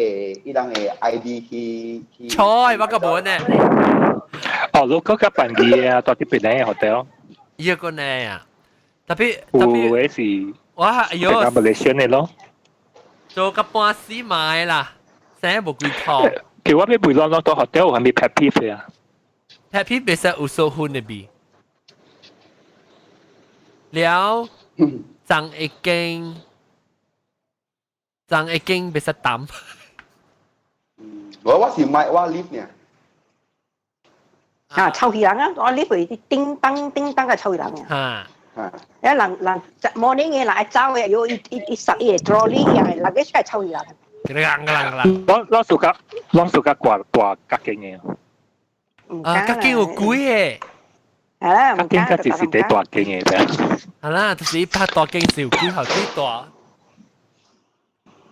Speaker 7: 伊人的 ID 去去。
Speaker 1: 錯，我個無呢。
Speaker 6: 哦，你嗰個辦嘅啊，到啲別人 hotel。
Speaker 1: 伊個呢啊，特別
Speaker 6: 特別有是，
Speaker 1: 哇，哎呦，
Speaker 6: 馬來西亞的咯。
Speaker 1: 做個半死買啦，成無幾箍。
Speaker 6: 其實我要問攏攏到 hotel 有啥物 pet peeve 啊？
Speaker 1: pet peeve 袂使有數分的味。了，髒一間，髒一間袂使淡。
Speaker 7: 我我是買我 lift 呢。
Speaker 2: 啊，臭氣人啊！我呢回啲叮當叮當嘅臭氣人啊！
Speaker 7: 啊！
Speaker 2: 一人人 morning 嘅人一走嘅，有一一一十一 trolley 嘅，人嘅出嚟臭氣人。
Speaker 6: 我我暑假我暑假掛掛隔間嘅。
Speaker 1: 啊，隔間有鬼嘅。
Speaker 2: 係啦，
Speaker 6: 隔間隔就是第大間嘅啫。
Speaker 1: 係啦，就是拍大間是有幾好幾大。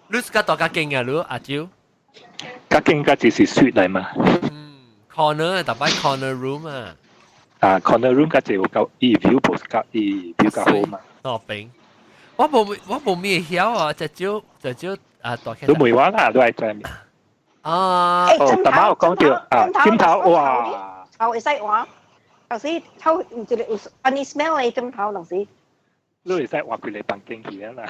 Speaker 1: 你是較大隔間啊？你阿蕉？
Speaker 6: 隔間隔就是 suite 嚟嘛。
Speaker 1: 嗯，corner 特別 corner room 啊。
Speaker 6: 啊，corner room 較濟有夠伊 view 無較伊 view 較好嘛。
Speaker 1: 哦，平。我無我無咩曉啊，就少就少啊大
Speaker 6: 間。都沒話啦，都係在面。
Speaker 1: 啊！
Speaker 6: 哦，大媽有講到啊，枕頭哇，
Speaker 2: 頭會使換，有時頭有一個有 funny smell 的枕頭，有時。
Speaker 6: 你會使換幾個房間去啊啦？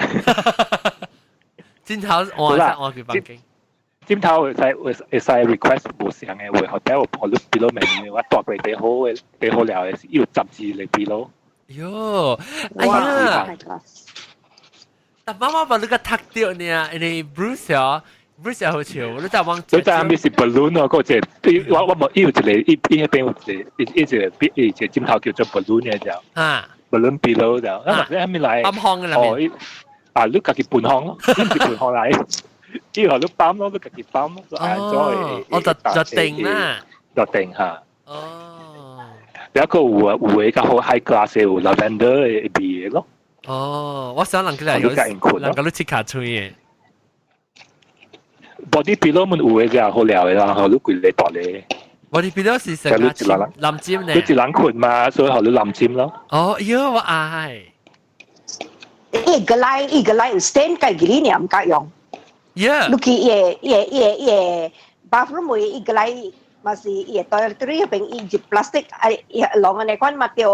Speaker 1: 枕頭換使換幾房間？
Speaker 6: 枕頭會使會會使 request 無相嘅，會 hotel 有你 pillow 面，我蹛過底好嘅，底好了嘅，有10字嚟 pillow。
Speaker 1: 喲，哎呀！但媽媽把你個讀掉呢？因為 Bruce 啊，Bruce 好笑，你就往
Speaker 6: 你知係咪是 balloon 哦？嗰隻，我我無伊有一個，伊伊彼邊有一個，伊伊一個伊一個枕頭叫做 balloon 嘅就，balloon pillow 就，啊，你係咪來？
Speaker 1: 暗香嘅啦。
Speaker 6: 哦，啊，你家己分項咯，你唔是分項來，伊予你放咯，你家己放咯，
Speaker 1: 哦，我就就定啦，
Speaker 6: 就定嚇。
Speaker 1: 哦，
Speaker 6: 有一個有啊，有嘅較好 high class 有 lavender 嘅味咯。
Speaker 1: 哦，我想人佢嚟有，人佢都切卡吹嘅。
Speaker 6: Body pillow 們有嘅就好料嘅啦，予你規個大咧。
Speaker 1: Body pillow 是成個藍尖呢？
Speaker 6: 你一人睏嘛，所以予你藍尖咯。
Speaker 1: 哦，喲，我愛。
Speaker 2: 一個來一個來有 stain 計幾年唔敢用。 你去伊個伊個伊個伊個 bathroom 位伊個來嘛是伊個 toiletry 彼邊伊入 plastic 啊，伊籠按呢款嘛對。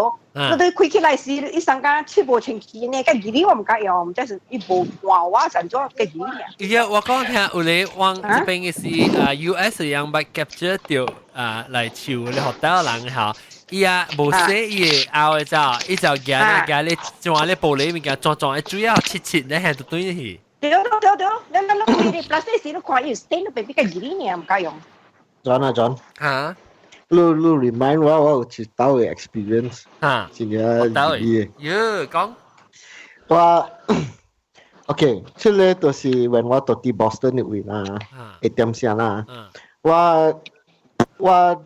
Speaker 2: 你對開起來時，伊上間切無清氣呢，計幾年我唔敢用，這是伊無換我怎做計幾年。
Speaker 1: 伊個我講聽有咧往這邊嘅是啊 US 樣捌 capture 到啊來笑咧 hotel 人吼，伊啊無洗伊個後嘅就，伊就行咧行咧轉咧玻璃物件轉轉，主要切切咧係就對去。
Speaker 2: 對對對對，你你你開 plastic 時你看伊 stain 都變比較幾年唔敢用。
Speaker 9: John 啊 John，
Speaker 1: 嚇？
Speaker 9: 你你 remind 我我有一道嘅 experience，
Speaker 1: 嚇，
Speaker 9: 真正
Speaker 1: 嘅。喲，講。
Speaker 9: 我 OK，這個就是 when 我到佇 Boston 嘅位啦，一點聲啦，我我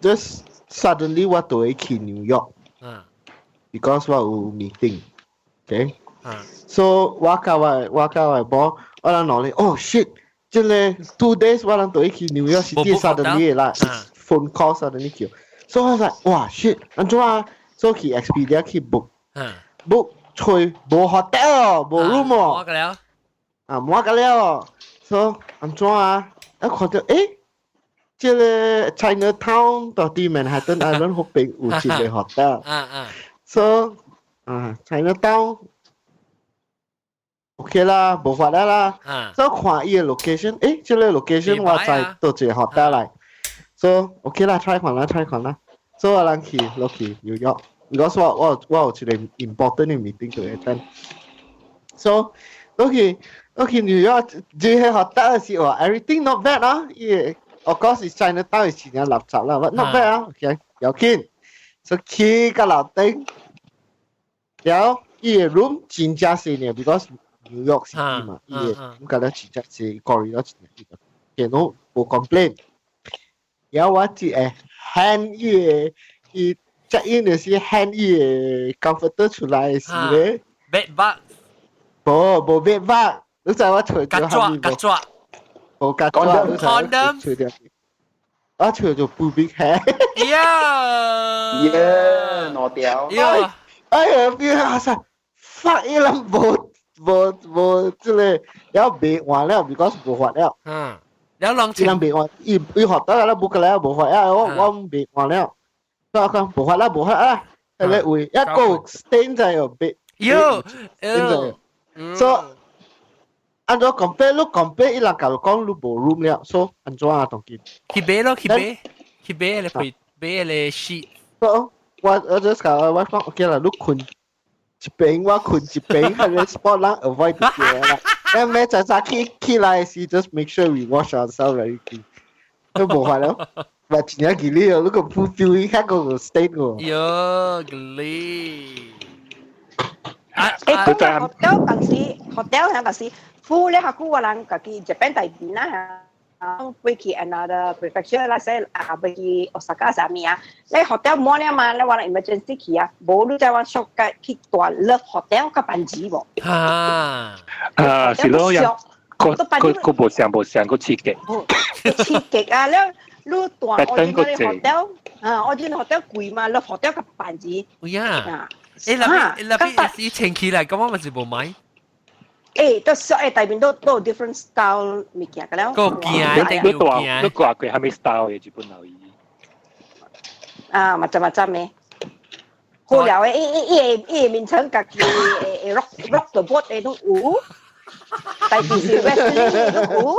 Speaker 9: just suddenly 我就會去 New York，because 我有 meeting，OK，so 我佮我某，我人攞咧，oh shit，這個 2 days 我人就會去 New York 是啲 suddenly 啦，phone call suddenly 叫，so 我 like 哇 shit，按怎啊？so 去 Expedia 去 book，book 揣無 hotel 無 room 哦，
Speaker 1: 滿個了，
Speaker 9: 啊滿個了，so 按怎啊？一看到誒，這個 Chinatown 到佇 Manhattan Island 彼邊有一個 hotel，so 啊 Chinatown OK 啦，無法啦啦，所以看伊個 location，誒，這個 location 我知佗一個 hotel 來，so OK 啦，try 看啦，try 看啦，所以我人去落去 New York。because 我我我有一個 important 嘅 meeting 就 attend。So 落去落去 New York 這個 hotel 是話 everything not bad 啊，伊 of course 是 Chinatown 是真正垃圾啦，but not bad 啊，OK，要緊。so 去到樓頂，然後伊個 room 真正細呢，because New York City 嘛，伊個咁覺得真正細，corridor 真正細，電腦無 complain。然後我只會 hand 伊個伊 check in 的時 hand 伊個 comforter 出來的時咧
Speaker 1: ，bed bug，
Speaker 9: 無無 bed bug，你知我揣著啥物無？
Speaker 1: 曱甴，
Speaker 9: 無曱甴，
Speaker 1: condom，
Speaker 9: 揣著，我揣著 pubic hair。
Speaker 1: 呀，
Speaker 7: 耶，攞掉。
Speaker 9: 哎呀，變阿實，fuck 伊人無無無這個，了未換了，because 無法了。
Speaker 1: 嗯，了攏
Speaker 9: 伊人未換，伊伊學得了，無個了，無法了，我我未換了。我講無法啦，無法啦，迄個位一個 stain 在哦，別。
Speaker 1: 喲，
Speaker 9: 所以按怎 compare 你 compare 伊人共你講你無 room 了，所以按怎啊當今？
Speaker 1: 去買咯，去買，去買咧配買咧 sheet。
Speaker 9: 我我 just 共我講 OK 啦，你睏一邊，我睏一邊，彼個 spot 咱 avoid 就對啦。咱每早早起起來時，just make sure we wash ourselves very clean。都無法了。嘛真正吉利哦，你個鋪丟伊較個 stain 個。
Speaker 1: 喲，吉利。
Speaker 2: 啊！誒，講到 hotel 當時，hotel 響當時，付咧較久我人家己這邊大邊啦嚇，飛去 another prefecture 啦，說啊飛去 Osaka 啥物啊，你 hotel 滿了嘛，你我人 emergency 去啊，無你知我縮個去蹛 love hotel 較便宜無？
Speaker 1: 啊
Speaker 6: 啊，是咯，呀，個個個無上無上個刺激，
Speaker 2: 刺激啊！你你蹛 ordinary hotel 啊，ordinary hotel 貴嘛，love hotel 較便宜。
Speaker 1: 呀，誒，那邊那邊是清起來，咁我咪是無買。
Speaker 2: 誒，都說誒，大邊都都有 different style 物件個了。
Speaker 1: 個驚，一定
Speaker 6: 你蹛你蹛過啥物 style 嘅日本留意？
Speaker 2: 啊，macam-macam 嘅。好料嘅，伊伊伊個伊個名稱家己會 rock rock the boat 嘅都有，大邊是 wrestling 都有。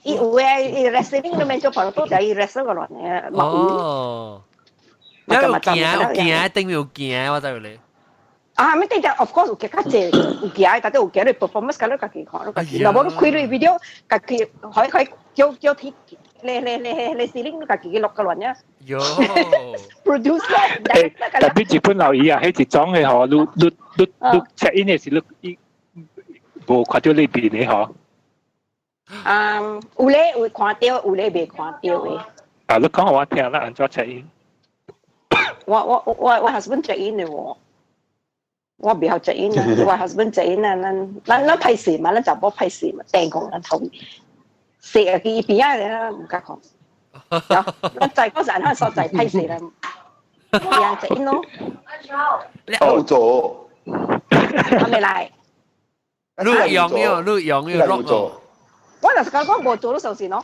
Speaker 2: 伊有誒，伊 wrestling 都免做跑多，就伊 wrestle 個亂嘅。
Speaker 1: 哦，有行有行，定有行，我知你。
Speaker 2: 啊，咪定就 of course 有較濟有行，但係有行你 performance 咁你家己看，你家己。若無你開你 video，家己可以可以叫叫鐵，你你你你司令你家己去錄個亂呀。
Speaker 1: 喲
Speaker 2: ，producer。
Speaker 6: 特別日本留意啊，彼一種嘅嗬，你你你你 check in 嘅時，你伊無看到裏邊嘅嗬。
Speaker 2: 嗯，有咧有看到，有咧未看到嘅。
Speaker 6: 啊，你講我聽啦，按怎 check in？
Speaker 2: 我 husband check in 嘅喎。我袂曉 check in 啊，我 husband check in 啊，咱咱咱歹勢嘛，咱查某歹勢嘛，訂講咱頭食啊，佢邊仔咧毋敢講。咱在嗰陣，咱所在歹勢啦，樣 check in 咯。
Speaker 7: 有做。
Speaker 2: 還未來。
Speaker 1: 你用了，你用了，落
Speaker 7: 做。
Speaker 2: 我若是講講無做都相信咯。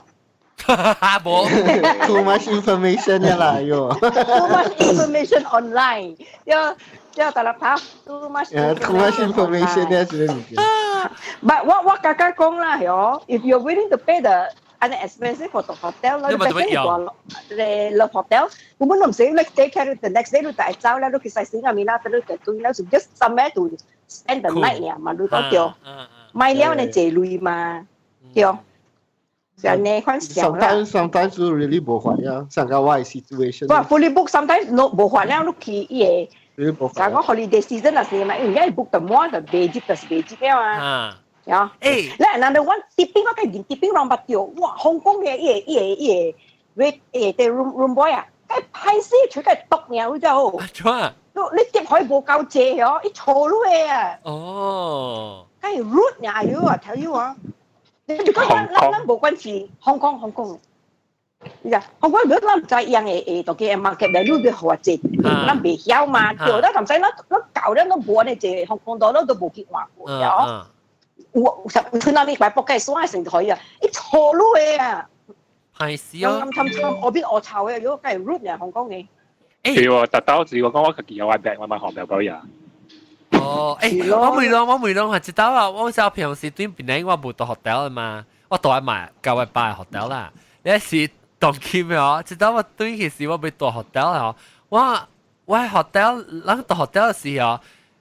Speaker 1: 無。
Speaker 9: Too much information 啦，喲。
Speaker 2: Too much information online。要要大粒頭，too much。
Speaker 9: Too much information 咧，是物件。
Speaker 2: But 我剛剛講啦，喲，if you're willing to pay the 按呢 expensive for the hotel 啦，你本身個咧 love hotel，我本都唔使你 take care the next day 你帶走啦，你去洗洗下面啦，你就對啦，就 just somewhere to spend the night 爾嘛，你講對，買了你借鐳嘛，對。就呢款想啦。
Speaker 9: Sometimes you really 無法呀，上個我 situation。
Speaker 2: 哇，fully book sometimes no 無法了，你去伊個。上個 holiday season 那時嘛，因為 book 得滿就袂入就是袂入了啊。呀，誒，咧 another one tipping 我計連 tipping 攏捌著，哇，香港嘅伊個伊個伊個 wait 伊個 room boy 啊，計歹勢出計毒爾，你知無？
Speaker 1: 怎？
Speaker 2: 你你 tip 可以無夠濟哦，伊錯你啊。
Speaker 1: 哦。
Speaker 2: 計 rude 爾喲啊，tell you 啊。你講咱咱咱無關係，香港香港。你知香港如果咱唔知樣嘅誒，就叫 market value 要好濟，咱袂曉嘛，對，咱唔知咱咱舊咱都無按呢濟，香港度咱都無去換過，了。有有去那邊擺博計算成可以啊，伊錯你啊！
Speaker 1: 係是哦。
Speaker 2: 暗沉沉，外邊惡臭嘅，如果計 rude 嘅香港嘅。
Speaker 6: 係喎，特到時我講我家己有外病，我買學表表呀。
Speaker 1: 哦，誒，我每攏我每攏係知道啊，我小平時對邊我無到 hotel 嘛，我到愛買九百八 hotel 啦。你是當去咩哦？知道我對其時我欲住 hotel 哦，我我 hotel，咱住 hotel 時候，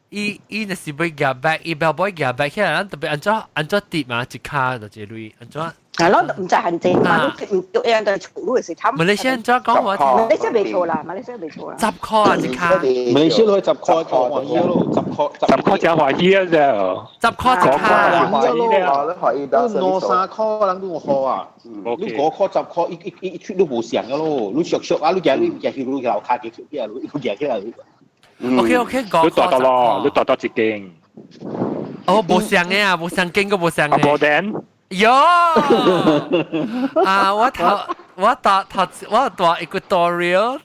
Speaker 1: 伊伊若是欲夾 bag，伊 bell boy 夾 bag 起來，咱特別按怎按怎疊嘛，一卡就一鐳，按怎？
Speaker 2: 係咯，唔知限制嘛，都唔都一樣都係錯路是慘。
Speaker 1: 馬來西亞怎講話？
Speaker 2: 馬來西亞未錯啦，馬來西亞未錯啦。
Speaker 1: 10塊啊，一卡。
Speaker 8: 馬來西亞攞10塊個歡喜咯，10塊
Speaker 6: 10塊真歡喜啊！啫，10
Speaker 1: 塊一卡。
Speaker 8: 歡喜咯，兩三塊人都有好啊。你5塊10塊，一一一出都無上嘅咯。你熟熟啊，你行你行去你樓卡幾出啲啊，你行起來。
Speaker 1: OK OK，
Speaker 6: 你大到咯，你大到一間。
Speaker 1: 哦，無相嘅啊，無相間個無相嘅。
Speaker 6: 無電。
Speaker 1: 喲！啊，我頭我搭頭我住 Equatorial，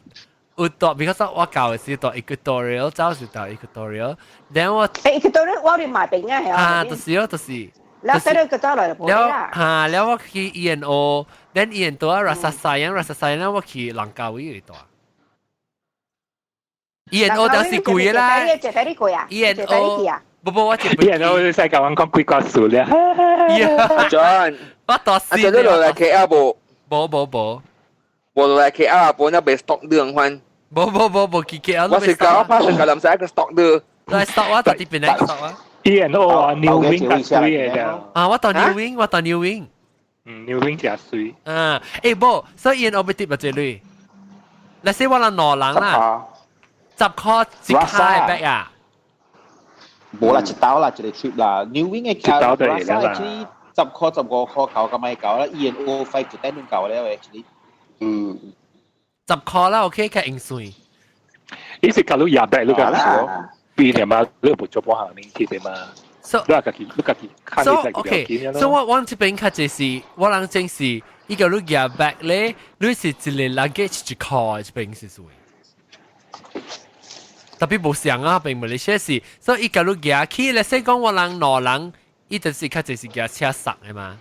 Speaker 1: 有住，because 我舊時住 Equatorial，早時住 Equatorial，then 我
Speaker 2: 誒 Equatorial 我哋買餅啊，係
Speaker 1: 啊，就是咯，就是。
Speaker 2: แล้วเสร็จก็走來就
Speaker 1: 了嚇，了我去 ENO，then ENO 啊 Rasa Sayang，Rasa Sayang 我去蘭卡威住。ENO 就是貴啦。
Speaker 2: 借俾你貴啊
Speaker 1: ？ENO。不不，我
Speaker 6: 一 ENO 你使甲阮講幾個數咧？
Speaker 5: 阿 John，
Speaker 1: 我大
Speaker 5: 阿 John 你落來 KL 無？
Speaker 1: 無無無，
Speaker 5: 無落來 KL 無那袂 stock 兩番。
Speaker 1: 無無無無去 KL。
Speaker 5: 我是講我拍算個林使一個 stock 的。
Speaker 1: 來 stock 我到啲邊來 stock 啊
Speaker 6: ？ENO 啊，New Wing 較水嘅。
Speaker 1: 啊，我到 New Wing，我到 New Wing。
Speaker 6: 嗯，New Wing 誠水。
Speaker 1: 啊，誒無，所以 ENO 欲貼偌濟鐳。那說我人兩人啦，10塊一卡嘅 bag 啊。
Speaker 8: 無啦，一兜啦，一個 trip 啦。New Wing 嘅
Speaker 6: 價，
Speaker 8: 拉薩10塊15塊夠咁咪夠啦，ENO 費一單夠了嘅，這裡。
Speaker 7: 嗯，
Speaker 1: 10塊啦，OK，較用算。
Speaker 6: 伊是假如廿百你講變嘅嘛，你無做半行年去的嘛。
Speaker 1: So
Speaker 6: 你家己你家己看
Speaker 1: So OK，所以我我這邊較就是，我人正是，伊個你廿百咧，你是一個 luggage 一塊，這邊是算。特別無相啊，並馬來西亞是，所以伊假如舉起，咧說講我人兩人，伊就是較濟是舉車送的嘛。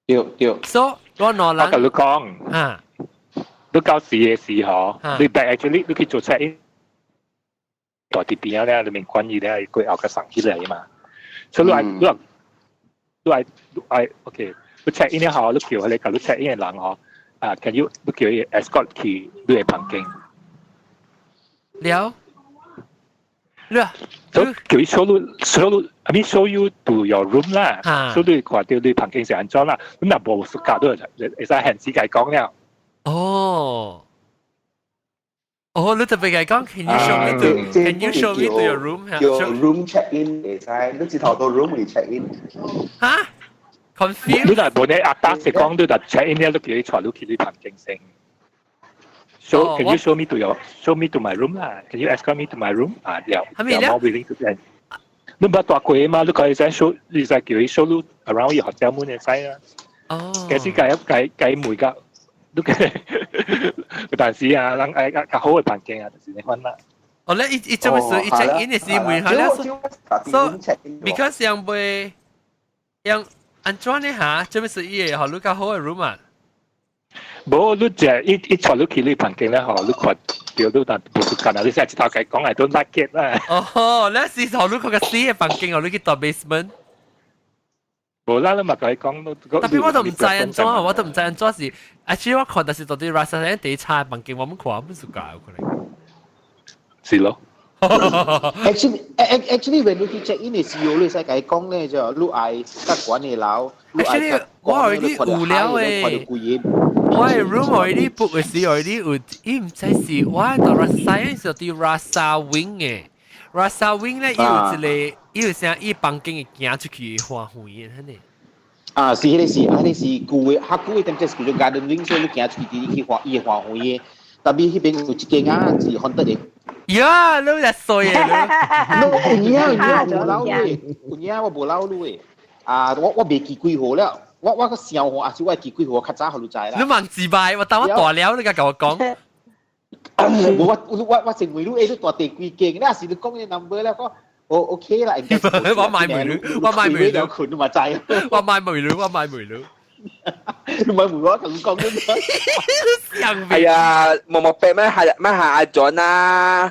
Speaker 8: 對對。
Speaker 1: 所以我兩人。
Speaker 6: 我共你講，
Speaker 1: 啊，
Speaker 6: 你到時的時候，你 bag actually 你去做 check in，大佇邊仔咧，你免管伊咧，伊過後閣送起來嘛。所以你愛你愛你愛你愛，OK，你 check in 了後，你叫佢哋，你 check in 嘅人嗬，啊，can you 你叫伊 escort 去你嘅房間。
Speaker 1: 了，了，
Speaker 6: 所以叫伊 show 你 show 你，I mean show you to your room 啦，所以你看到你房間是按怎啦，你若無 suka 都會使限時共講了。
Speaker 1: 哦。哦，你特別係講，Can you show me to Can you show me to your room？
Speaker 7: 叫 room check in 會使，你直頭到 room 嚟 check in。
Speaker 1: 嚇？Confused？
Speaker 6: 你若無呢阿達是講，你若 check in 了，你叫伊帶你去你房間先。Show can you show me to my room 啦？Can you escort me to my room？啊，了，
Speaker 1: 係咪咧
Speaker 6: more willing to 你唔捌蹛過嘛？你可以使 show，你使叫伊 show 你 around 伊 hotel 門會使啊。
Speaker 1: 哦。
Speaker 6: 其實計計計每個，你有當時啊，人愛較較好嘅環境啊，就是呢款啦。
Speaker 1: 哦，你伊做咩事？伊 check in 嘅時問下咧，so because 樣袂樣按怎呢嚇？做咩事伊會予你較好嘅 room 啊？
Speaker 6: 無，你食伊伊帶你去你房間咧，吼，你看到你但無時間啊，你先一頭共伊講 I don't like it 啦。
Speaker 1: 哦，你是予你看個死嘅房間，予你去蹛 basement。
Speaker 6: 無啦，你嘛共伊講，
Speaker 1: Tapi 我都毋知按怎，我都毋知按怎是。Actually 我看就是到底 Rasa 第一差房間，我們看唔是假有可能。
Speaker 6: 是咯。
Speaker 8: Actually, when 你去 check in 嘅時候，你使共伊講咧，就你愛較懸嘅樓，你愛
Speaker 1: Actually，我 already 有了誒。我嘅 room already book 嘅時 already 有，伊毋知是我到 Rasa 是佇 Rasa Wing 嘅。Rasa Wing 咧，伊有一個，伊有啥？伊房間會行出去花園嘅，呢。
Speaker 8: 啊，是迄個是，彼個是舊嘅，較舊嘅點只是叫做 garden wing，所以你行出去你去花伊花園嘅。Tapi 彼邊有一間啊是 haunted 嘅。
Speaker 1: 呀，你就衰啊！
Speaker 8: 你有影有影無老嘅，有影我無老你嘅。啊，我我袂記幾號了，我我個想號，還是我會記幾號，較早予你知啦。
Speaker 1: 你問自敗，我等我大了，你共我講。
Speaker 8: 無我我我成為你欸，你蹛第幾間？你也是你講嘅 number 咧，講我 OK 啦。
Speaker 1: 我買梅女，我買梅女，
Speaker 8: 困都嘛知。
Speaker 1: 我買梅女，我買梅女。
Speaker 8: 你買梅我同你講啫。
Speaker 5: 係啊，冇冇病咩下咩下阿 John 啊，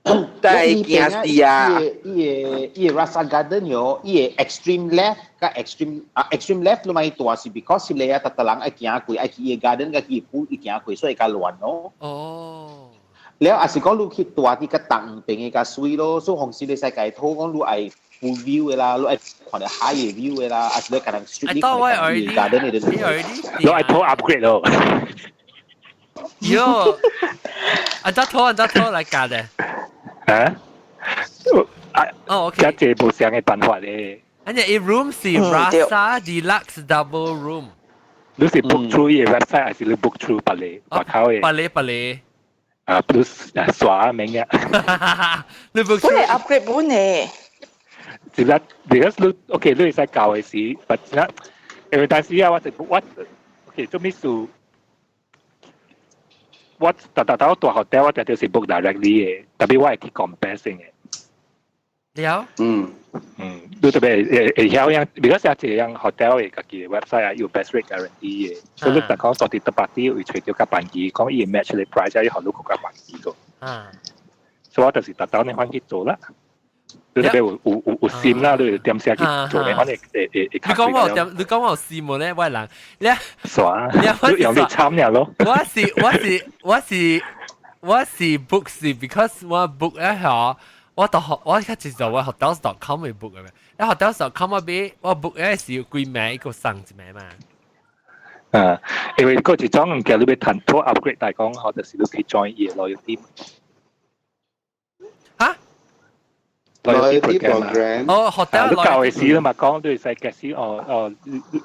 Speaker 5: 真係驚死啊！
Speaker 8: 伊個伊個 Rasa Garden 喲，伊個 extreme left 佮 extreme 啊 extreme left 你咪蹛是 because 你啊，逐逐人愛行過，愛去伊個 garden 佮去 pool 伊行過，所以較亂咯。
Speaker 1: 哦。
Speaker 8: 了也是講你去蹛佇較東邊嘅較媠咯，所以紅時你使共討講你愛 full view 嘅啦，你愛看到海嘅 view 嘅啦，還是你可能 strictly 看到伊 garden 嘅。
Speaker 6: 你愛討 upgrade 咯。
Speaker 1: 喲，按怎討按怎討來教的？
Speaker 6: 啊？
Speaker 1: 哦，OK。
Speaker 6: 這這無相嘅辦法咧。
Speaker 1: 按呢伊 room 是 Rasa Deluxe Double Room。
Speaker 6: 你是 book through 伊個 website 還是你 book through 別個外口嘅？
Speaker 1: 別個別個。
Speaker 6: 啊，plus 啊刷名啊。
Speaker 1: 你 book
Speaker 4: 本嚟 upgrade 本呢？
Speaker 6: 是啦，because 你 OK，你會使教嘅時，but 那因為當時啊，我是我 OK，做咩事？我逐逐頭蹛 hotel，我定就是 book directly 嘅，tapi 我會去 compare 先嘅。
Speaker 1: 了。
Speaker 7: 嗯
Speaker 6: 嗯，你特別會會曉樣，because 有一個 hotel 嘅家己嘅 website 啊，有 best rate guarantee 嘅，所以你特講蹛佇 third party 會揣著較便宜，講伊 match 你 price，伊予你較便宜個。所以我就是逐頭呢款去做啦。你特別有有有有心啦，你點寫去做呢款會會會
Speaker 1: 你講我點？你講我有心無咧？我人你
Speaker 6: 傻，你用你參了咯。
Speaker 1: 我是我是我是我是 book 是 because 我 book 一下。我到學我開始就我 hotels.com 去 book 嘅咩？你 hotels.com 我俾我 book 嗰時幾名一個送一名嘛。
Speaker 6: 啊，因為嗰一種物件你欲趁拖 upgrade 來講，吼，就是你可以 join 伊 loyalty。
Speaker 1: 嚇
Speaker 7: ？loyalty program。
Speaker 1: 哦，hotel。
Speaker 6: 你舊嘅時啦嘛，講你使嘅時，哦哦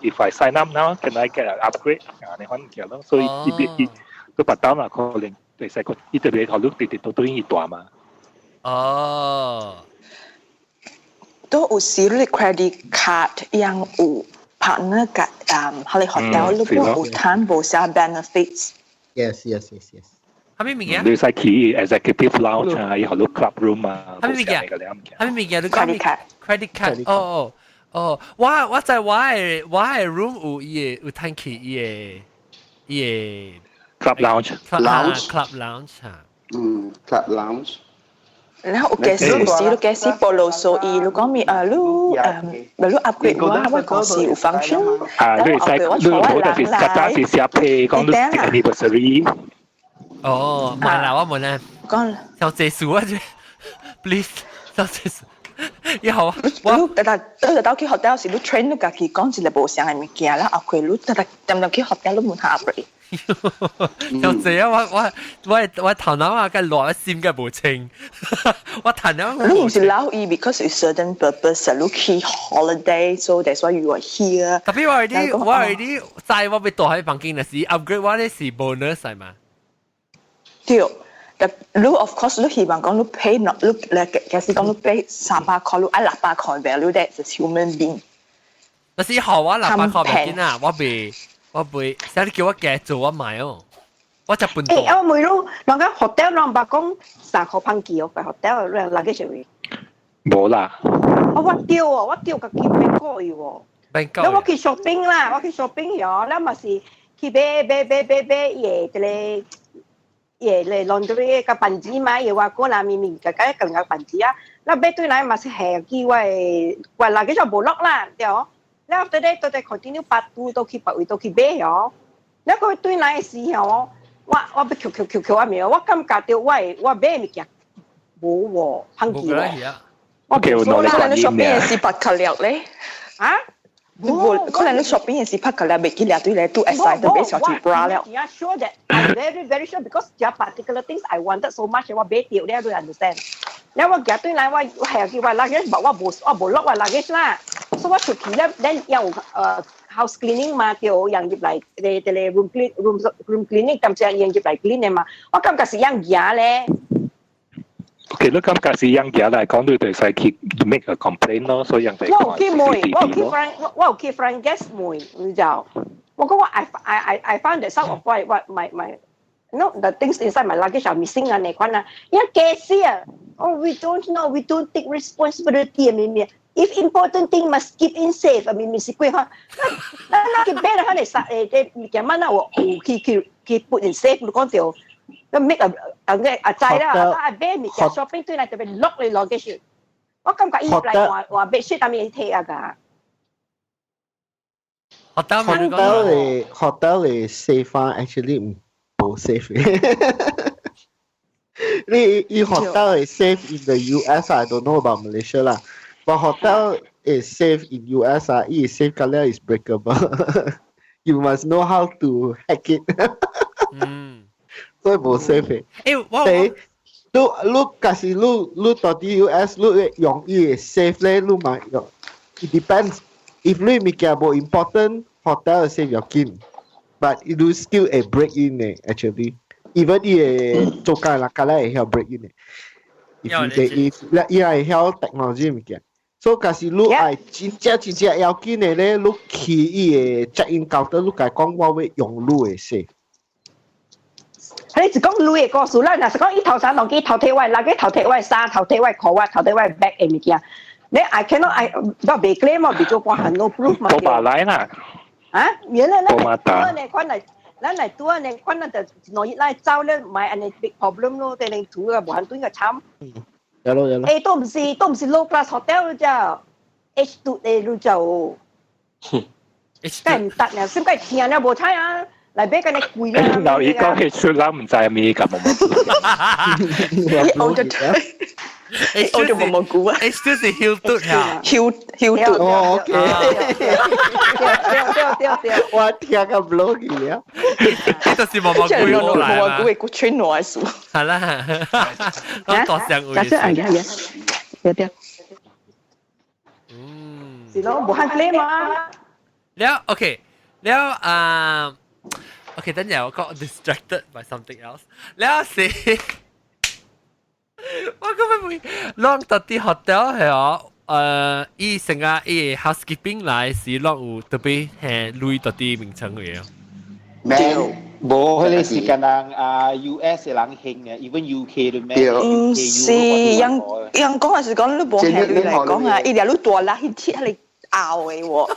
Speaker 6: ，if I sign up now, can I get an upgrade？啊，你可能嘅咯，所以伊伊都別單嘛，可能會使個，伊特別頭你直直都對伊蹛嘛。
Speaker 1: 哦，
Speaker 4: 都有時你 credit card 樣有 partner 嘅誒，佢哋 hotel 你本有談無啥 benefits。
Speaker 9: Yes.
Speaker 1: 啥物物件？
Speaker 6: 你使去 executive lounge 啊，伊好多 club room 啊。
Speaker 1: 啥物物件？啥物物件？你講
Speaker 4: credit card。
Speaker 1: credit card。哦哦哦，我我在我的 room 有伊個有趁去伊個伊
Speaker 6: 個 club lounge。
Speaker 1: lounge club lounge 嚇。
Speaker 7: 嗯，club lounge。
Speaker 4: 然後有家私有時你家私暴露所以你講咪啊，你誒，你 upgrade 我我公司有 function，
Speaker 6: 啊，你使你好就是較早是寫批講你 anniversary。
Speaker 1: 哦，買啦，我問咧，
Speaker 4: 講
Speaker 1: 小這數啊，please，小這數。以後
Speaker 4: 我你特特特特去 hotel 時，你 train 你家己講一個無相的物件啦，upgrade 你特特點點去 hotel 你問下 upgrade。
Speaker 1: 就這樣，我我我我頭腦啊，個內心個無清，我頭腦。
Speaker 4: 你唔是留意，because it's certain purpose，你去 holiday，so that's why you are here。
Speaker 1: Tapi 我 already 我 already 知我欲住喺房間的時 upgrade 我咧是 bonus 係嘛？
Speaker 4: 對。你 of course 你希望講你 pay not 你嚟假使講你 pay 300塊，你愛600塊 value that is human being。
Speaker 1: 但是好我600塊唔緊啊，我未我未，使你叫我加做我買哦，我就半。
Speaker 2: 欸，我問你，人家 hotel 人捌講3塊芳記哦，hotel 人 luggage 位。
Speaker 6: 無啦。
Speaker 2: 我我對哦，我對家己變過去喎。
Speaker 1: 變過。
Speaker 2: 我去 shopping 啦，我去 shopping 喲，咱嘛是去買買買買買嘢，這個。嘢嚟 laundry 個板子嘛，又話過啦，明明個個更加板子啊，那買對來嘛是下機我我 luggage 就無落啦，對哦。然後 after that 到底 continue 八度都去別位都去買哦。那個對來時候，我我欲扣扣扣扣啊沒有，我感覺到我我買物件無喎，芳記喎。
Speaker 6: 我叫
Speaker 4: 可能你 shopping 是白卡了咧。
Speaker 2: 啊？
Speaker 4: 無可能你 shopping 是拍個了，袂記了對咧，都 excited 買小豬 bra 了。
Speaker 2: Yeah, sure that I'm very very sure because there are particular things I wanted so much，我買掉咧，你 understand？然後我夾對來我我係叫我 luggage，我無我無落我 luggage 啦，所以我出去咧，then 有house cleaning 嘛，叫人入來，咧咧 room clean room room cleaning，咁只人入來 clean 的嘛，我感覺是樣嘢咧。
Speaker 6: 其實感覺是樣嘢嚟講，你就使去 make a complaint 咯，所以人哋
Speaker 2: 我有去問，我有去 front，我有去 front desk 問，你知道？我講我 I found that some of what my my no the things inside my luggage are missing 啊，那款啊，因為解釋啊，oh we don't know, we don't take responsibility 啊，明明。If important thing must keep in safe 啊，明明是鬼哈，那那去買了，可能殺誒誒物件嘛，那我有去去去 put in safe，你講到。咁 make 啊啊啊知啦，啊買物件 shopping 對來特別 lock 你 luggage，我感覺伊來話話 bedsheet 當面睇啊㗎。
Speaker 1: hotel
Speaker 9: 嘅 hotel 嘅 safe 啊，actually 唔冇 safe。你伊 hotel 係 safe in the US I don't know about Malaysia 啦。But hotel is safe in US 啊，伊 safe 個了 is breakable。 You must know how to hack it。
Speaker 1: 嗯。
Speaker 9: 所以無 safe 嘅。
Speaker 1: 欸，我
Speaker 9: 你你假使你你到啲 US 你用伊嘅 safe 咧，你嘛用。It depends. If 你物件無 important, hotel safe 要緊，but 你 still 會 break in 嘅 actually。 Even 伊會做工人較來會曉 break in 嘅。If 伊伊會曉 technology 物件。所以假使你愛真正真正要緊嘅咧，你去伊嘅 check in counter，你共講我欲用你嘅 safe。
Speaker 2: 你是講你的故事啦，若是講伊頭先當機頭提我，垃圾頭提我衫，頭提我褲我，頭提我 bag 的物件，你 I cannot I 我袂 claim 我袂做半項 no proof 嘛。
Speaker 6: 冇把來啦。
Speaker 2: 啊，原來咱來拄呢款來，咱來拄呢款咱就兩日來走咧，唔係按呢 big problem 咯，對你煮個無限對個慘。
Speaker 9: 有咯有咯。
Speaker 2: 欸，都唔是都唔是 low class hotel 啫，H two 的你就，梗係唔得呢，點解聽了無彩啊？來買個呢貴啊！
Speaker 6: 嗱，伊講 H two，咱唔知咩咁冇。
Speaker 4: 我就我就冇冇估啊。
Speaker 1: H two 是 Hilton 呀
Speaker 4: ，Hilton。
Speaker 9: 哦，OK。
Speaker 2: 對對對對。
Speaker 9: 我聽個 blog 去啊。
Speaker 1: 呢就是冇冇估來
Speaker 4: 冇冇估會估穿我數。
Speaker 1: 係啦，我多想會。
Speaker 2: 假設哎呀呀，對對。嗯。是咯，無限 claim 嘛。
Speaker 1: 了，OK，了啊。OK，等陣我 got distracted by something else。了是，我根本會，攏到啲 hotel 係哦，伊成個伊 housekeeping 來是攏有特別係類到啲名稱嘅。
Speaker 8: 咩？無，彼个時間人啊，US 的人興嘅，even UK 都咩？
Speaker 4: 唔是，人人講係是講你無係你來講啊，伊掠你大啦，彼鐵彼個拗的喎，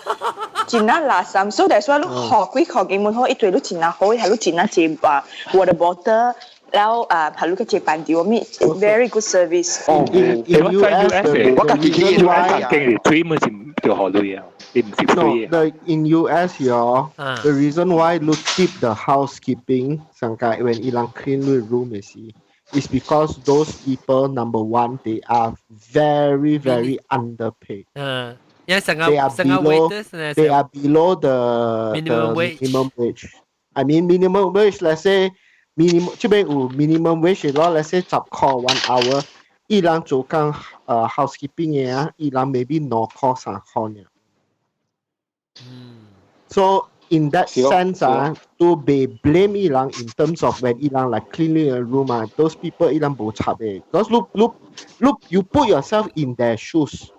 Speaker 4: 真啊垃圾，所以所以你學幾學基本好，一對你真啊好，係你真啊濟啊，water bottle。然後啊，係你個接班啲，我咪 very good service。
Speaker 9: 哦，in US
Speaker 7: 我家己去
Speaker 6: US 房間是水咪是就好類啊，你唔是
Speaker 9: No, the in US 喲，the reason why 你 tip the housekeeping 上個 when 伊人 clean the room 嘅時，is because those people, number one, they are very, very underpaid.
Speaker 1: 嗯，因為成個
Speaker 9: They are
Speaker 1: 成個
Speaker 9: below
Speaker 1: waiters
Speaker 9: they are below the
Speaker 1: minimum
Speaker 9: the
Speaker 1: wage.
Speaker 9: Minimum wage. I mean, minimum wage, let's say minimum 這邊有 minimum wage 咯，let's say 10塊 one hour，伊人做工housekeeping 嘅啊，伊人 maybe 2塊3塊爾。So in that sense 啊，都被 blame 伊人 in terms of when 伊人 like cleaning a room 啊，those people 伊人無插嘅。Because look, look, look, you put yourself in their shoes.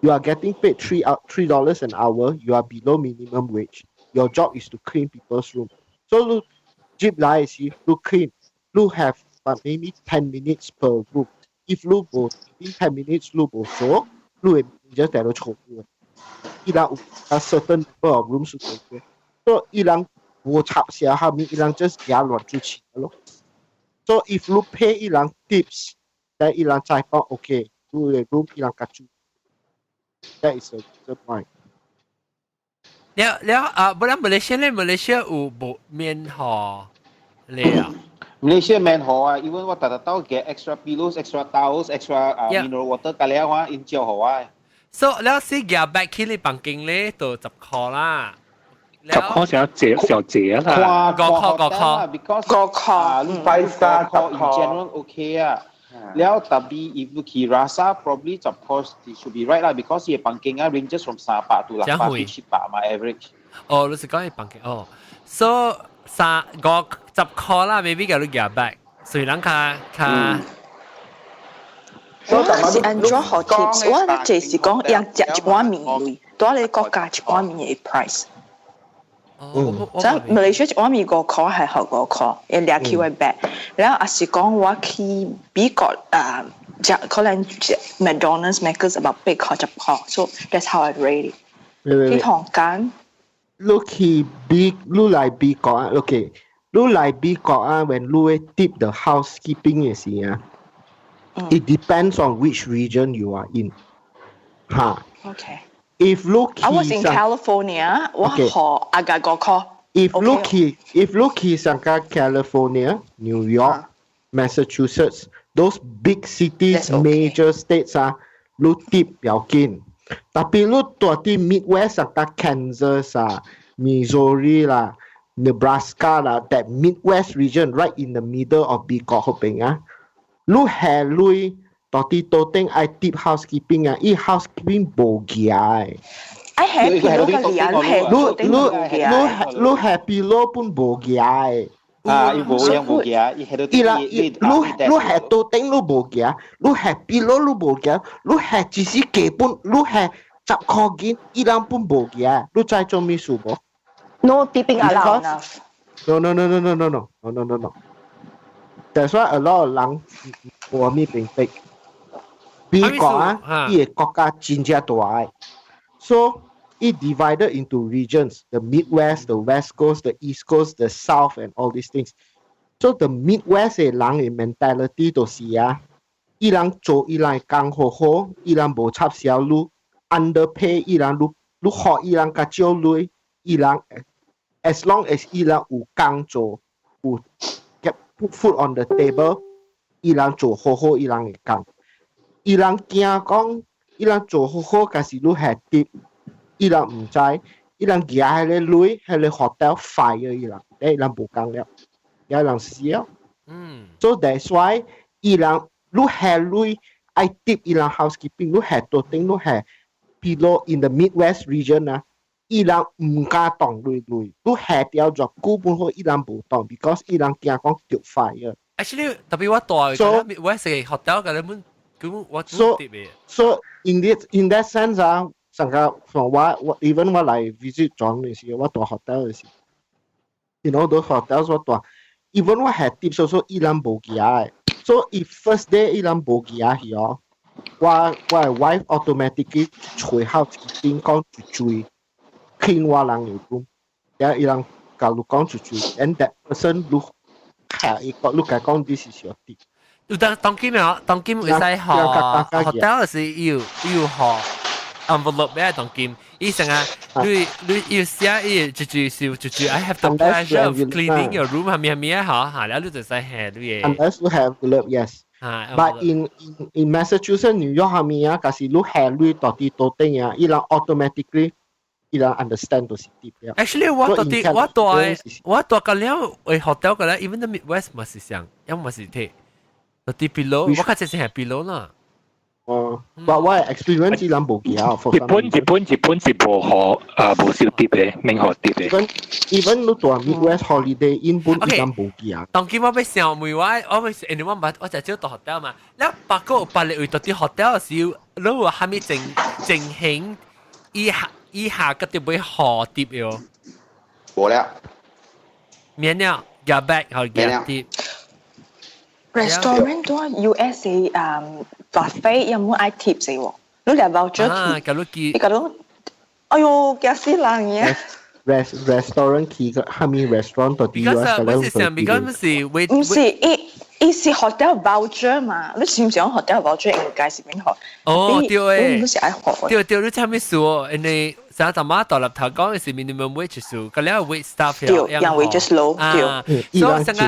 Speaker 9: You are getting paid $3 an hour. You are below minimum wage. Your job is to clean people's room. So 你入來時，你 clean, 你 have maybe 10 minutes per room. If 你無 in 10 minutes 你無做，你會就帶到錯誤。伊人有 a certain number of rooms 做嘅，所以伊人無插寫下面，伊人 just 夾亂出去咯。So if 你 pay 伊人 tips，但伊人再講 OK，你嘅 room 伊人較住。That is the point.
Speaker 1: 了了啊，不然馬來西亞咧，馬來西亞有無免予你啊？
Speaker 8: Malaysia 免予啊，even 我特特到嘅 extra pillows, extra towels, extra 啊 mineral water，隔離我𪜶照予我。
Speaker 1: So 了是夾 back 去你房間咧，就十塊啦。
Speaker 6: 10塊小姐小姐啦，5
Speaker 1: 塊5塊
Speaker 8: ，because
Speaker 4: 五塊
Speaker 8: 啊，你
Speaker 7: five star
Speaker 8: 5塊 in
Speaker 7: 10塊
Speaker 8: general OK 啊。了特別 if 你去 Rasa probably 10塊 should be right 啦，because 伊房間啊 ranges from 300到600到700嘛 average。
Speaker 1: 哦，你是講伊房間哦，so 三五十塊啦，maybe 叫你夾 back，所以人較較。
Speaker 4: 我是按怎予 tips？我咧就是講，人食一碗麵類，蹛咧國家一碗麵的 price。即係馬來西亞一碗麵5塊係予5塊，會掠去我 bag。然後也是講我去美國啊，食可能食 McDonald's Macca's about 8塊10塊，so that's how I rate it。去唐間。
Speaker 9: 你去美，你來美國啊？OK，你來美國啊？When 你會 tip the housekeeping 嘅時啊，it depends on which region you are in。嚇。
Speaker 4: Okay。
Speaker 9: If 你
Speaker 4: I was in California，我予阿個5塊。
Speaker 9: If 你去上個 California、New York、Massachusetts, those big cities, major states 啊，你 tip 要緊。特別你蹛佇 Midwest 上個 Kansas 啊、Missouri 啦、Nebraska 啦，that Midwest region right in the middle of 美國嗰邊啊，你下鐳蹛佇桌頂愛 tip housekeeping 啊，伊 housekeeping 無行的。
Speaker 4: 愛下 pillow 個你啊，你下
Speaker 9: 你你你你下 pillow 本無行的。
Speaker 8: 啊，伊無樣無行，伊下到
Speaker 9: 伊人伊你你下桌頂你無行，你下 pillow 你無行，你下一時基本你下10塊銀，伊人本無行，你知做咩事無
Speaker 4: ？No tipping allowed enough.
Speaker 9: No, no, no, no, no, no, no, no, no, no, no. That's why a lot of 人無咪明白。美國啊，伊個國家真正大個，so it divided into regions: the Midwest, the West Coast, the East Coast, the South, and all these things. So the Midwest 的人的 mentality 就是啊，伊人做伊人工好好，伊人無插銷你 underpay 伊人，你你予伊人較少鐳，伊人 as long as 伊人有工做，有 get put food on the table，伊人做好好伊人的工。伊人驚講，伊人做好好，但是你下跌，伊人毋知，伊人舉彼个鐳，彼个 hotel fire 伊人，伊人無工了，伊人死了。So that's why 伊人你下鐳愛 tip 伊人 housekeeping，你下桌頂你下 pillow in the Midwest region 啊，伊人毋敢動鐳鐳，你下掉就久本好，伊人無動，because 伊人驚講著 fire。
Speaker 1: Actually 特別我蹛
Speaker 9: So
Speaker 1: Midwest 嘅 hotel 嘅你們咁我
Speaker 9: So so in that sense 啊，上個從我我 even 我來 visit 莊嘅時，我蹛 hotel 嘅時，those hotels 我蹛，even 我下 tip 所說伊人無寄嘅，so if first day 伊人無寄去哦，我我的 wife automatically 隨 housekeeping 講一嘴 clean 我人嘅 room，然後伊人共你講一嘴，and that person 你下伊個你講講啲是小啲。
Speaker 1: 有當當今啊，當今會使學 hotel 是要要學 envelope 咩？當今伊成啊，你你要寫伊就就是就就 I have the pleasure of cleaning your room 係咪係咪啊？嚇嚇，了你就使下你嘅。
Speaker 9: Unless you have envelope, yes. But in Massachusetts, New York 係咪啊？假是你下你到底到頂啊，伊人 automatically 伊人 understand 就是 tip 了。
Speaker 1: Actually 我到底我住我住個了，為 hotel 個咧，even the Midwest 嘛是上，因嘛是睇。到啲 below，我較濟是係 below 啦。
Speaker 9: 哦，but 我 experience 伊人無記啊。
Speaker 6: 日本日本日本是無學啊無收 tip 嘅，免學 tip 嘅。
Speaker 9: Even 你住 Midwest Holiday Inn 本伊人無記啊。
Speaker 1: 當今我欲想問我，我欲因為我捌我就少住 hotel 嘛，了別個有別個位住啲 hotel 時，你有蝦米情情形？以下以下個就會學 tip 喲。
Speaker 7: 無了。
Speaker 1: 免了，夾 back 和夾 tip。
Speaker 4: Restaurant 都 USA buffet 有冇愛 tips 喎？你嚟 voucher
Speaker 1: 啊，咁你記，
Speaker 4: 你講，哎喲，驚死人嘅。
Speaker 9: Restaurant 去個蝦米 restaurant 到啲 US
Speaker 1: 我是想，because 是
Speaker 4: 唔是，伊伊是 hotel voucher 嘛？你是唔是講 hotel voucher 應該是邊學？
Speaker 1: 哦，對誒，
Speaker 4: 你是愛學。
Speaker 1: 對對，你啥物事哦？因為上陣媽大粒頭講嘅是 minimum wage 數，個了 wait staff
Speaker 4: 對，因為 just low
Speaker 1: 對。所以成個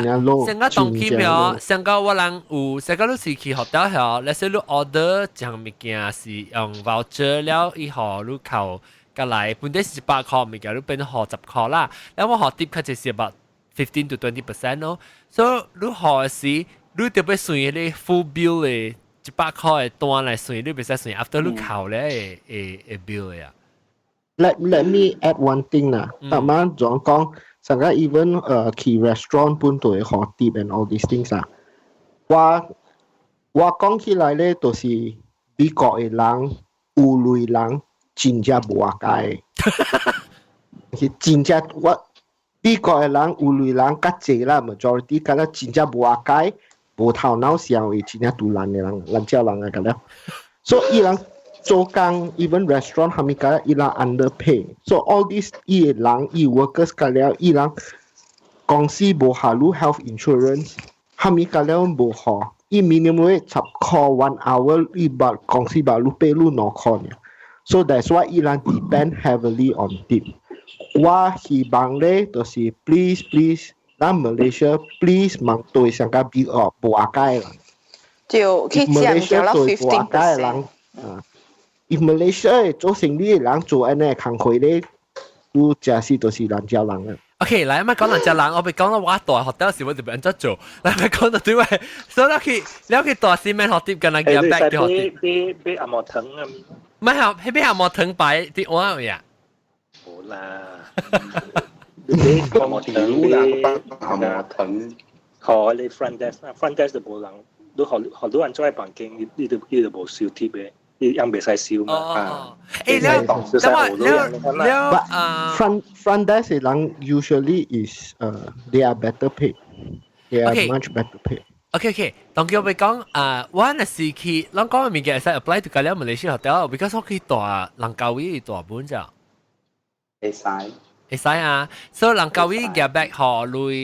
Speaker 1: 成個當期苗，成個我人有，成個你是去 hotel 後，你說你 order 一項物件是用 voucher 了，以後你扣過來，本底是100塊物件，你變做10塊啦。แล้ว我予 tip 較就是 about 15 to 20% 咯。所以你予時，你特別算迄個 full bill 的100塊的單來算，你袂使算 after 你扣咧的的 bill 的啊。
Speaker 9: Let me add one thing 啦，但係仲講，上個 even 去 restaurant 本都會予 tip and all these things 啊。我我講起來咧，就是美國的人有鐳人真正無阿解，是真正我美國的人有鐳人較濟啦，majority 敢若真正無阿解，無頭腦想會真正獨懶的人，懶叫人啊個了。所以伊人做工，even restaurant 係咪個伊人 underpay。So all these 伊的人伊 workers 個了，伊人公司無下你 health insurance，係咪個了無予？伊 minimum wage 10塊 one hour，伊把公司把你 pay 你2塊爾。So that's why 伊人 depend heavily on tip。我希望咧，就是 please please，咱 Malaysia please 望對上個比較無阿解的人。
Speaker 4: 對，去減掉了 15%。
Speaker 9: 人啊，if Malaysia 做生意的人做按呢工課咧，都真是就是難招人啊。
Speaker 1: OK，來，咪講人隻人，我被講到我大學嗰時我就俾人做，來咪講到對位，所以你去大師免學啲跟人夾 back 啲學啲。
Speaker 6: 俾俾阿毛藤啊！
Speaker 1: 唔係，迄邊阿毛藤擺啲碗呀。
Speaker 6: 冇啦，
Speaker 7: 你阿毛藤啦，阿毛藤。
Speaker 6: 學你 front desk，front desk 就無人，你學學到人做喺房間，你你都你都無收 tip 嘅。你樣袂使收嘛？
Speaker 1: 啊！誒，了，等我了了啊
Speaker 9: ，front desk 人 usually is they are better paid. They are much better paid.
Speaker 1: OK，當叫我講啊，我若是去，咱講嘅物件會使 apply to 個了馬來西亞 hotel，because 我去大蘭卡威大本咋。
Speaker 7: 會使。
Speaker 1: 會使啊，所以蘭卡威夾 back 予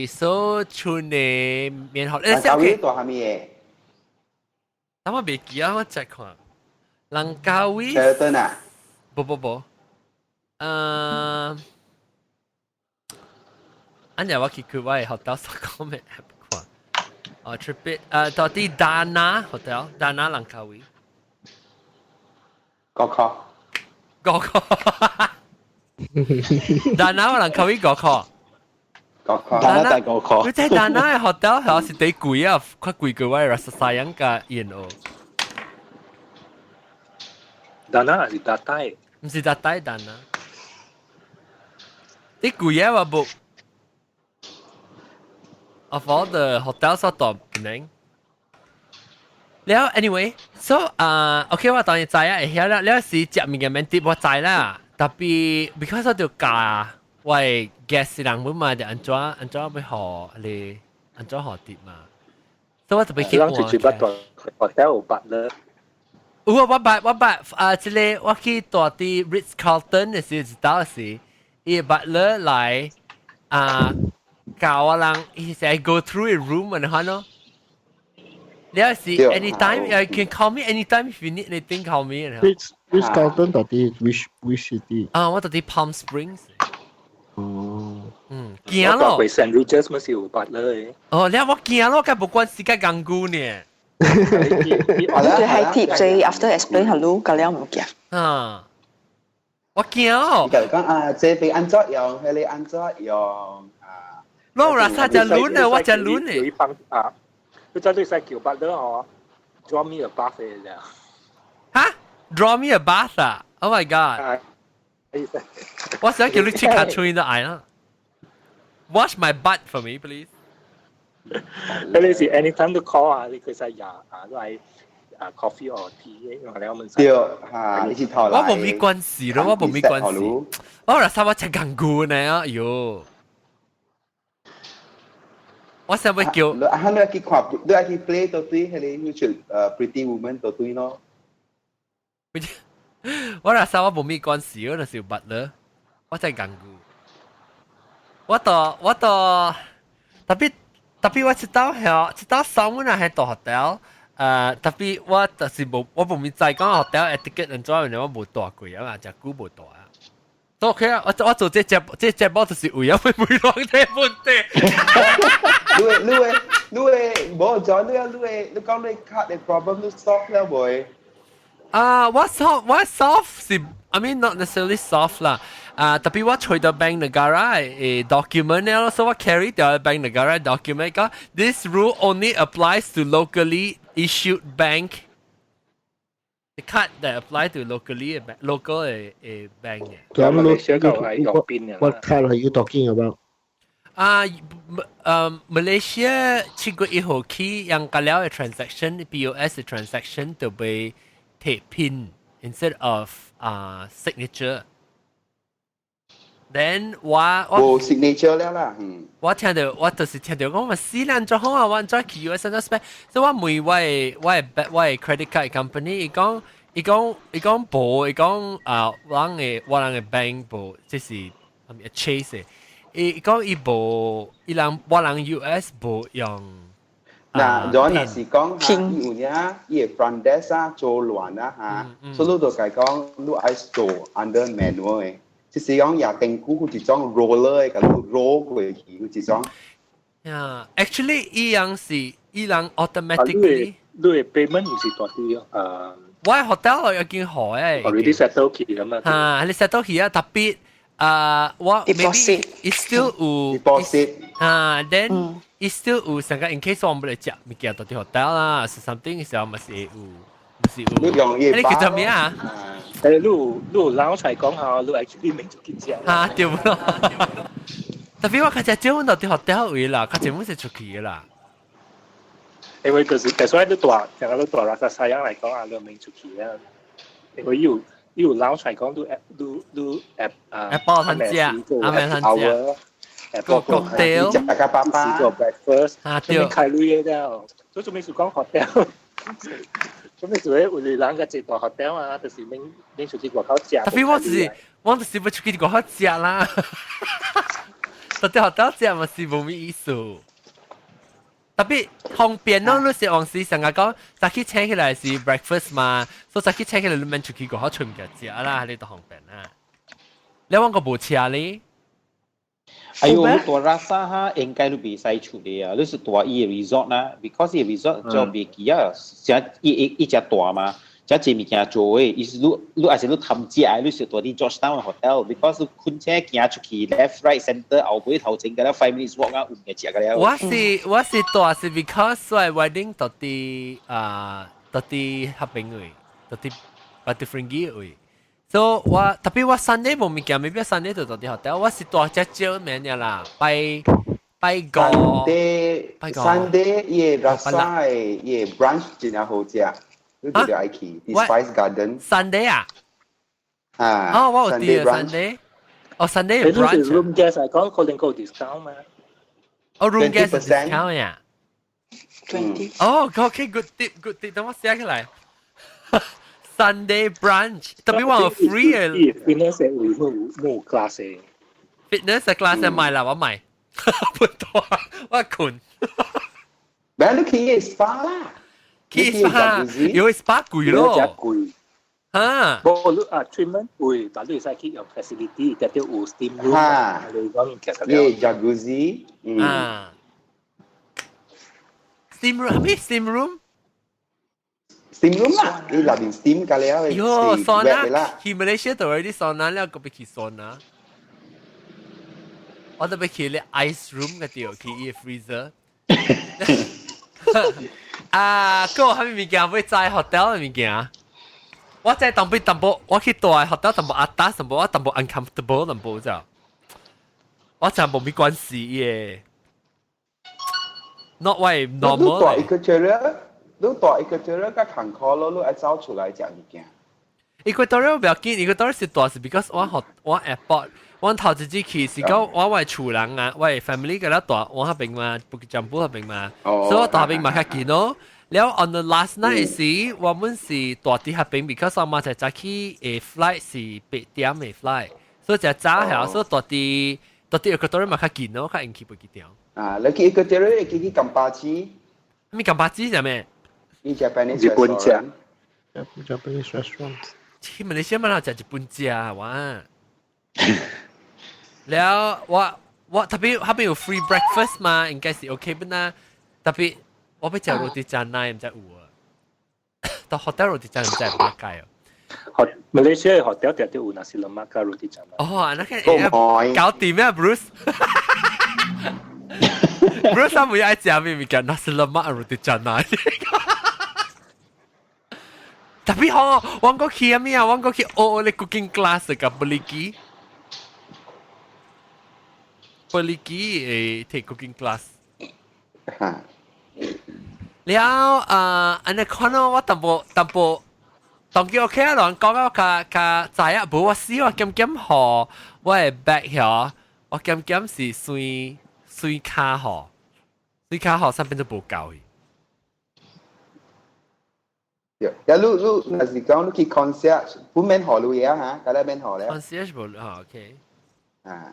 Speaker 1: 鐳，所以剩的免予。
Speaker 7: 蘭卡威大蝦米嘅？
Speaker 1: 等我袂記啊，我再看。蘭卡威。
Speaker 7: Sheraton 啊？
Speaker 1: 不不不，按日我去佢我嘅 hotel 所講嘅 app 看。哦，trip 到底 Dana Hotel，Dana 蘭卡威。
Speaker 7: 5塊。
Speaker 1: 5塊。Dana 蘭卡威5塊。
Speaker 7: 5塊。
Speaker 5: Dana 大5塊。
Speaker 1: 你知 Dana 嘅 hotel 係是幾貴啊？較貴過我嘅 Rasa Sayang 加 ENO。
Speaker 6: Dana 是 Datai？
Speaker 1: 唔是 Datai Dana。啲貴啊，我 book。Of all the hotels 所到能。了，anyway， so 啊，OK，我當然知啊，會曉了，了是食物件免 tip 我知啦，特別 because 我就教我 guest 人本嘛，就按怎按怎欲予你按怎予 tip 嘛，所以我特別去
Speaker 6: 人就住捌住 hotel 有捌咧。
Speaker 1: 有啊，我捌我捌啊，這個我去住佇 Ritz Carlton 的時，一道時，伊 butler 來啊，教我人，伊是 go through a room 啊，可咯。你是 anytime you can call me anytime if you need anything, call me.
Speaker 9: Which Carlton 到底 which city？
Speaker 1: 啊，我到底 Palm Springs。
Speaker 9: 哦。
Speaker 1: 嗯，驚咯。
Speaker 6: 我 St. Regis 咪是有 butler。
Speaker 1: 哦，你我驚咯，佢無關時間講久呢。
Speaker 4: 你對係貼所以 after explain hello，咁樣唔驚。
Speaker 1: 啊，我驚哦。
Speaker 7: 就講啊，這邊按怎用，彼個按怎用啊。
Speaker 1: 我話啥只輪啊，我只輪呢。
Speaker 6: 有一幫啊，你真對使叫 butler 哦，draw me a bath 嘅啫。
Speaker 1: 嚇？Draw me a bath 啊？Oh my god！我想叫你去卡吹都愛啦。Wash my butt for me, please.
Speaker 6: 你是 anytime 都 call 啊，你佢使呀啊都係啊 coffee or tea，因為我們
Speaker 7: 對嚇，你是頭
Speaker 1: 我冇咩關係咯，我冇咩關係。我話啥我食鋼菇呢？哎呦！我想要叫，
Speaker 7: 啊，你去看，你去 play 到對，彼個好似Pretty Woman 到對咯。
Speaker 1: 我話啥我冇咩關係，我就是捌了，我真鋼菇。我到我到特別特別我知道係知道上門係到 hotel，特別我就是無我無咪知講 hotel etiquette 人怎樣，我無帶過啊嘛，食久無帶啊。都 OK 啊，我我做這節這節目就是為咗會問這問題。
Speaker 7: 你會你會你會無咗你啊你會你講你卡的 problem 你 solve 了未？
Speaker 1: 啊，我 solve 我 solve 是，I mean not necessarily solve 啦。啊，特別我揣到 Bank Negara 嘅 document 咧，所以我 carry 掉 Bank Negara document 講，this rule only applies to locally issued bank. The card that apply to locally local 嘅 bank 嘅。
Speaker 9: 咁
Speaker 6: 你係用邊嘅
Speaker 9: ？What card are you talking about？
Speaker 1: 啊，Malaysia 7月1號起，用個了嘅 transaction POS 嘅 transaction 就被貼 pin instead of signature。Then 我
Speaker 7: 我 signature 了啦，嗯。
Speaker 1: 我聽到我就是聽到講話死人做好啊，我再去 US 再 spend，所以我問我的 credit card company，伊講伊講伊講無，伊講啊，我人的 bank 無，這是係咪 Chase 的？伊講伊無，伊人我人 US 無用。
Speaker 7: 嗱，如果若是講嚇，伊有影伊個 front desk 啊做亂啊嚇，所以你就共講你愛做 under manual 的。就是講也定股有一種 roller 的，共你 roll 過去有一種。
Speaker 1: Yeah, actually，伊樣是伊人 automatically。
Speaker 6: 你的 payment 唔是大啲
Speaker 1: 我喺 hotel 我已經好誒。
Speaker 6: already settle 去咁嘛。
Speaker 1: 嚇，你 settle 去啊，特別啊，我 maybe it still 有
Speaker 7: deposit
Speaker 1: 啊，then it still 有成個 in case 我唔嚟食物件到啲 hotel 啦，是 something 時候咪是有，咪是有。
Speaker 7: 你用
Speaker 1: 你叫做咩啊？
Speaker 6: 你老出嚟講下，你 actually 未出去食。
Speaker 1: 嚇，對唔咯？特別我較只少到啲 hotel 位啦，較少是出去啦。
Speaker 6: 因為就是，所以你大，成個你大 Rasa Sayang 來講啊，你免出去啊。因為有有老出嚟講，你你你 app 啊
Speaker 1: ，Apple 通食，阿咩通食。
Speaker 6: 個
Speaker 1: cocktail，
Speaker 7: 食個爸爸，
Speaker 6: 個 breakfast，
Speaker 1: 啊對，
Speaker 6: 開鐳的了，所以做咩是講 hotel？做咩做有人個一大 hotel 啊，就是免免出去外口食。
Speaker 1: 特別我就是欲出去外口食啦，到啲 hotel 食嘛是無咩意思。特別方便咯，你是往時成日講早起請起來是 breakfast 嘛，所以早起請起來你免出去外口揣物件食啦，你都方便啦。你揾個無車咧？
Speaker 8: 哎呦，你蹛 Rasa 哈，應該都袂使出的啊！你是蹛伊的 resort 啦，because 伊 resort 做袂記啊，成伊伊伊只大嘛，遮濟物件做的，伊是你你還是你貪食的，你是蹛佇 Georgetown hotel，because 你困車行出去 left right center 後尾頭前個了 5 minutes walk 啊，有物件食個了。
Speaker 1: 我是蹛是 because 我 wedding 到佇啊到佇合併位，到佇 Batu Ferringhi 位。所以我特別我 Sunday 無物件，maybe Sunday 就到佇 hotel，我是蹛遮少免爾啦，拜拜個
Speaker 7: Sunday Sunday 伊個 Rasa 的伊個 brunch 真正好食，你就愛去啲 Spice Garden。
Speaker 1: Sunday 啊？
Speaker 7: 啊。
Speaker 1: 哦，我有佇 Sunday。哦，Sunday brunch。
Speaker 6: room guest 嚟講，可能夠 discount 嘛？
Speaker 1: 哦，room guest discount 呀？
Speaker 4: 20。
Speaker 1: 哦，OK，good tip，good tip，等我寫起來。Sunday brunch，特別話 free 嘅。
Speaker 6: Fitness 會冇冇 class 嘅。
Speaker 1: Fitness 嘅 class 買啦，我買。不多，我困。
Speaker 7: 咩？你去 SPA 啦？
Speaker 1: 去 SPA 有 SPA 貴咯。
Speaker 6: 貴。
Speaker 1: 嚇！
Speaker 6: 無你啊，treatment 貴，但你會使去用 facility，特別有 steam room，你講其實
Speaker 7: 耶，jacuzzi，嗯。
Speaker 1: 啊。steam room 係咩 steam room？
Speaker 7: steam room 啦，你內邊 steam 隔離啊，
Speaker 1: 喲，桑拿，去馬來西亞就有啲桑拿了，個別去桑拿。我特別去咧 ice room 個地，去伊 freezer。啊，個係咪物件會在 hotel 嘅物件？我在淡薄淡薄，我去住 hotel 淡薄壓達，淡薄我淡薄 uncomfortable 淡薄就，我就冇咩關係嘅。Not 為 normal。
Speaker 7: 你住 Equatorial，你住 Equatorial 較艱苦咯，你愛走出來食物件。
Speaker 1: Equatorial 不要緊，Equatorial 是大是 because 我學我 airport，我頭一次去是講我為厝人啊，我 family 個咧住我嗰邊嘛，Bukit Jambul 嗰邊嘛，所以我住嗰邊嘛較近咯。了 on the last night 時，我們是住佇彼邊，because 我媽就早起誒 flight 是8點嘅 flight，所以就早下，所以住佇住佇 Equatorial 嘛較近咯，較用去飛機場。
Speaker 7: 啊，你去 Equatorial 會記去金巴子？
Speaker 1: 咩金巴子係咩？
Speaker 7: 伊 Japanese
Speaker 6: 日本食。
Speaker 9: Japanese restaurant。
Speaker 1: 去馬來西亞嘛，食日本食哇！了我我特別彼邊有 free breakfast 嘛，應該是 OK 不啦？特別我欲食 roti canai，毋知有啊。到 hotel roti canai 毋知百解哦。
Speaker 6: 學馬來西亞 hotel 定定有 nasi lemak 加 roti canai。
Speaker 1: 哦，那個搞掂咩，Bruce？Bruce 他每愛食咩物件？nasi lemak roti canai。特別好，我講去咩啊？我講去學咧 cooking class 個玻璃機，玻璃機誒，take cooking class。了啊，按呢看咯，我淡薄淡薄，當叫 OK 啊，人講我較較知啊，無我死我減減予我的 back 遐，我減減是算算卡予，算卡予，上邊就無夠去。
Speaker 7: 呀，你你若是講你去 concierge，不免予你嘢嚇，梗係免予咧。
Speaker 1: concierge 無嚇，OK。
Speaker 7: 啊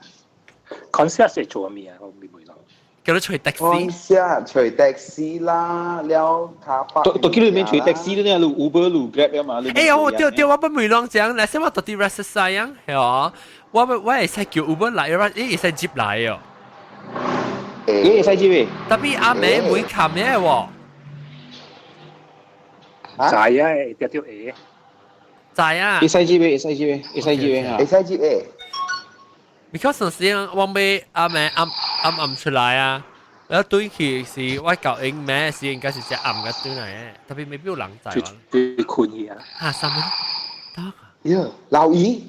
Speaker 6: ，concierge 係做咩啊？我唔明咯。
Speaker 1: 叫你揣 taxi。
Speaker 7: concierge 揣 taxi 啦，了卡巴。
Speaker 8: 都都叫你免揣 taxi 咧，你 Uber 你 Grab 啊嘛。
Speaker 1: 哎呀，我對對，我不明啷講，嗱，先我到底 rest 晒樣，係哦，我我會使叫 Uber 來，我會使接來哦。
Speaker 8: 會使接嘅。
Speaker 1: 特別阿妹會冚嘅喎。
Speaker 6: 知啊，會掉掉會。
Speaker 1: 知啊。
Speaker 8: 會使接嘅，會使接嘅，會使接嘅嚇。
Speaker 7: 會使接嘅。
Speaker 1: because 上時我欲阿妹暗暗暗出來啊，然後對去是我舊英咩時應該是只暗嘅對來嘅，特別未必有人在。
Speaker 6: 最困去啊！
Speaker 1: 嚇，什麼？得。
Speaker 7: 喲，老姨。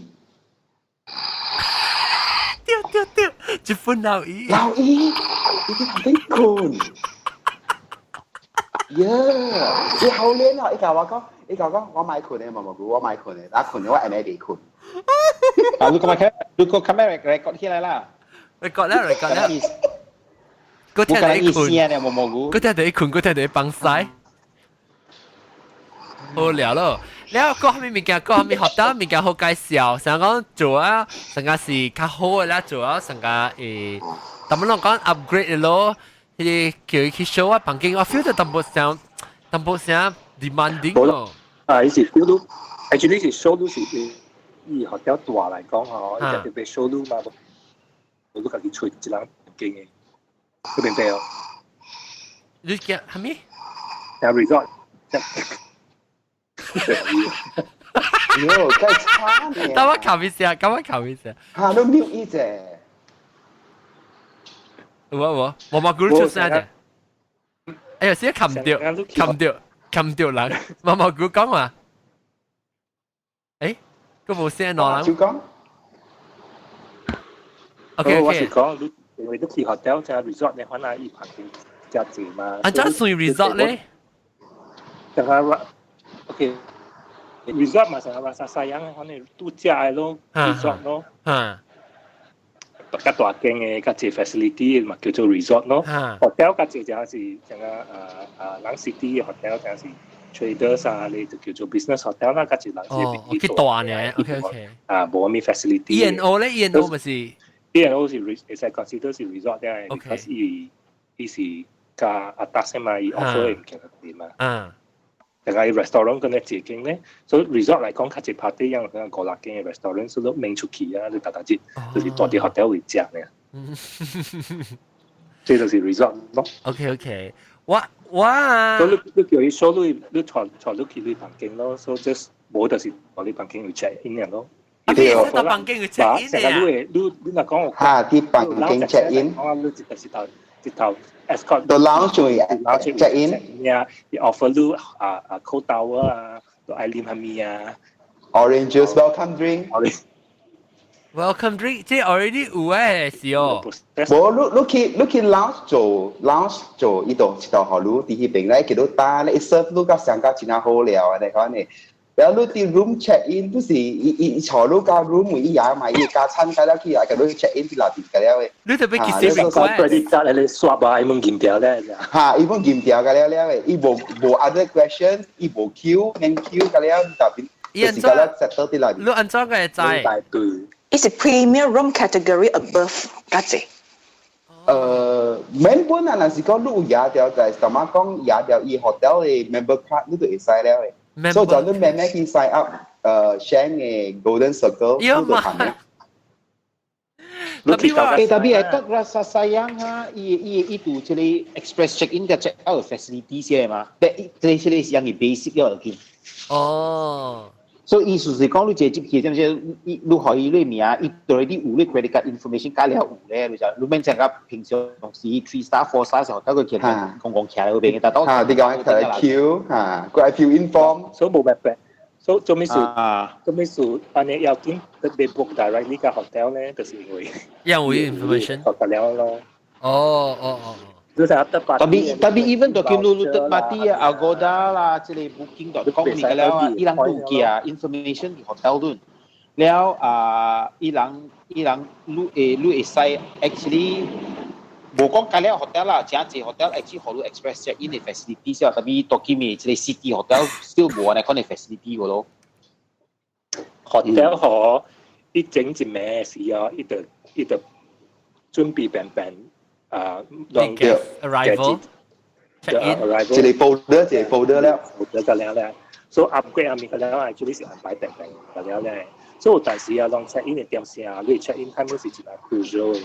Speaker 1: 對對對，一分老姨。
Speaker 7: 老姨，你佇頭頂困。耶！你好練啊！伊共我講，伊共我講，我莫困的，毛毛菇，我莫困的，啊困的我按呢袂困。
Speaker 8: 啊，你講咪你個 camera record 起來啦。
Speaker 1: record 啦，record 啦。嗰聽你困，
Speaker 8: 毛毛菇。
Speaker 1: 嗰聽你困，嗰聽你放屎。好了咯，了個啥物物件，個啥物學到物件好介紹，成日講做啊，成個是較好的啦，做啊，成個誒，但係攏講 upgrade 咯，彼個叫伊去 show 我房間，我 feel 到淡薄聲，淡薄聲 demanding 咯。
Speaker 6: 啊，伊是 feel 到，actually 是 show 到是以學校大來講吼，伊特別 show 到嘛，無你家己揣一人間的，你明白哦？
Speaker 1: 你叫啥物？
Speaker 6: 啊，resort。
Speaker 7: 喲，真差呢！
Speaker 1: 等我靠一下，等我靠一下。
Speaker 7: 嚇，你 mute 伊者。
Speaker 1: 有啊有啊，毛毛菇出聲者。哎呀，先冚掉，冚掉，冚掉人。毛毛菇講話。誒，個無聲喏人。
Speaker 7: 就講。
Speaker 1: OK
Speaker 6: 我是講，你因為你去 hotel 加 resort，你可能伊旁邊加濟嘛。
Speaker 1: 啊，怎算 resort 咧？
Speaker 6: 等下我，OK。resort 嘛，成個 Rasa Sayang，可能度假的咯，resort 咯。較大間的，較濟 facility 嘛，叫做 resort 咯。hotel 較濟就是像個人 city 的 hotel，像是 traders 啊，你就叫做 business hotel 啦，較濟人
Speaker 1: 是哦，去大呢，OK OK。
Speaker 6: 啊，無啥物 facility。
Speaker 1: E N O 咧，E N O 咪是
Speaker 6: E&O 是會使 consider 是 resort 嘅，because 伊伊是加 atas 嘛，伊 offer 嘅物件較嘛。但係 restaurant 跟咧自間咧，所以 resort 嚟講較濟 party 樣，可能五六間嘅 restaurant，所以都免出去啊，你逐逐日就是蹛佇 hotel 會食呢。這就是 resort 咯。
Speaker 1: OK，我我啊，
Speaker 6: 所以你你叫伊 show 你你帶帶你去你房間咯，所以 just 無就是蹛你房間有 check in 咯。
Speaker 1: 對，到房間有 check in。
Speaker 6: 成個你會你你若講
Speaker 7: 哈，佇房間 check in。
Speaker 6: 我你就是頭直頭 escort
Speaker 7: 到 lounge 會 check in。
Speaker 6: 呀，伊 offer 你啊啊 cold towel 啊，都愛啉蝦米啊。
Speaker 7: Orange juice welcome drink。
Speaker 1: Welcome drink 這 already 有誒是哦。
Speaker 7: 無，你你去你去 lounge 做 lounge 做，伊就一道予你佇彼邊咧，叫你打咧，serve 你到上到真好料啊！你講呢？然後你佇 room check in 不是伊伊伊坐你到 room 伊也嘛，伊加餐加了去啊，叫你 check in 佇內邊個了的。
Speaker 1: 你特別記得
Speaker 6: credit card 咧刷啊，伊攏驗掉咧。
Speaker 7: 哈，伊攏驗掉個了了的，伊無無 other question，伊無 queue，免 queue 個了，特別
Speaker 1: 伊按
Speaker 7: 怎？settle 佇內邊。
Speaker 1: 你按怎個會知？
Speaker 4: 伊是 premium room category above 較濟。
Speaker 7: 免本啊，若是講你有贏掉，就係同媽講贏掉伊 hotel 的 member card，你就會使了的。所以就你慢慢去 sign up，share 嘅 golden circle，你就行了。
Speaker 8: 欸，tapi I thought Rasa Sayang 哈，伊伊伊度這個 express check in 佮 check out facility 先嘛，但這這個是樣嘅 basic 嘅件。
Speaker 1: 哦。
Speaker 8: 所以意思是講，你這入去，點知你你予伊你名，伊對你有你 credit card information 加了有咧，你就你免像個平常時 three star four star 時候，得個其實公共徛喺嗰邊，但當
Speaker 7: 嚇，你講係 queue 嚇，佢係 fill in form，
Speaker 6: 所以無辦法。所以做咩事？做咩事？按呢要緊，你 book directly 個 hotel 咧，就是因為
Speaker 1: 因為 information
Speaker 6: 學得了咯。
Speaker 1: 哦哦哦。
Speaker 8: Tapi tapi even 到叫你 third party 啊，Agoda 啦，這個 Booking.com 物個了啊，伊人都有寄 information 去 hotel 度。了啊，伊人伊人你會你會使 actually 無講加了 hotel 啦，誠濟 hotel actually 予你 express check in 的 facility 先，tapi 到今日這個 city hotel still 無按呢款的 facility 個咯。
Speaker 6: hotel 嗬，伊整一暝時哦，伊就伊就準備便便啊，
Speaker 1: 讓 arrival check in，
Speaker 7: 一個 folder 一個 folder 了
Speaker 6: ，folder 個了咧，所以 upgrade 啊，物個了，actually 是安排便便個了咧。所以有陣時啊，攏 check in 的點聲，你 check in time 是真係 crucial 的。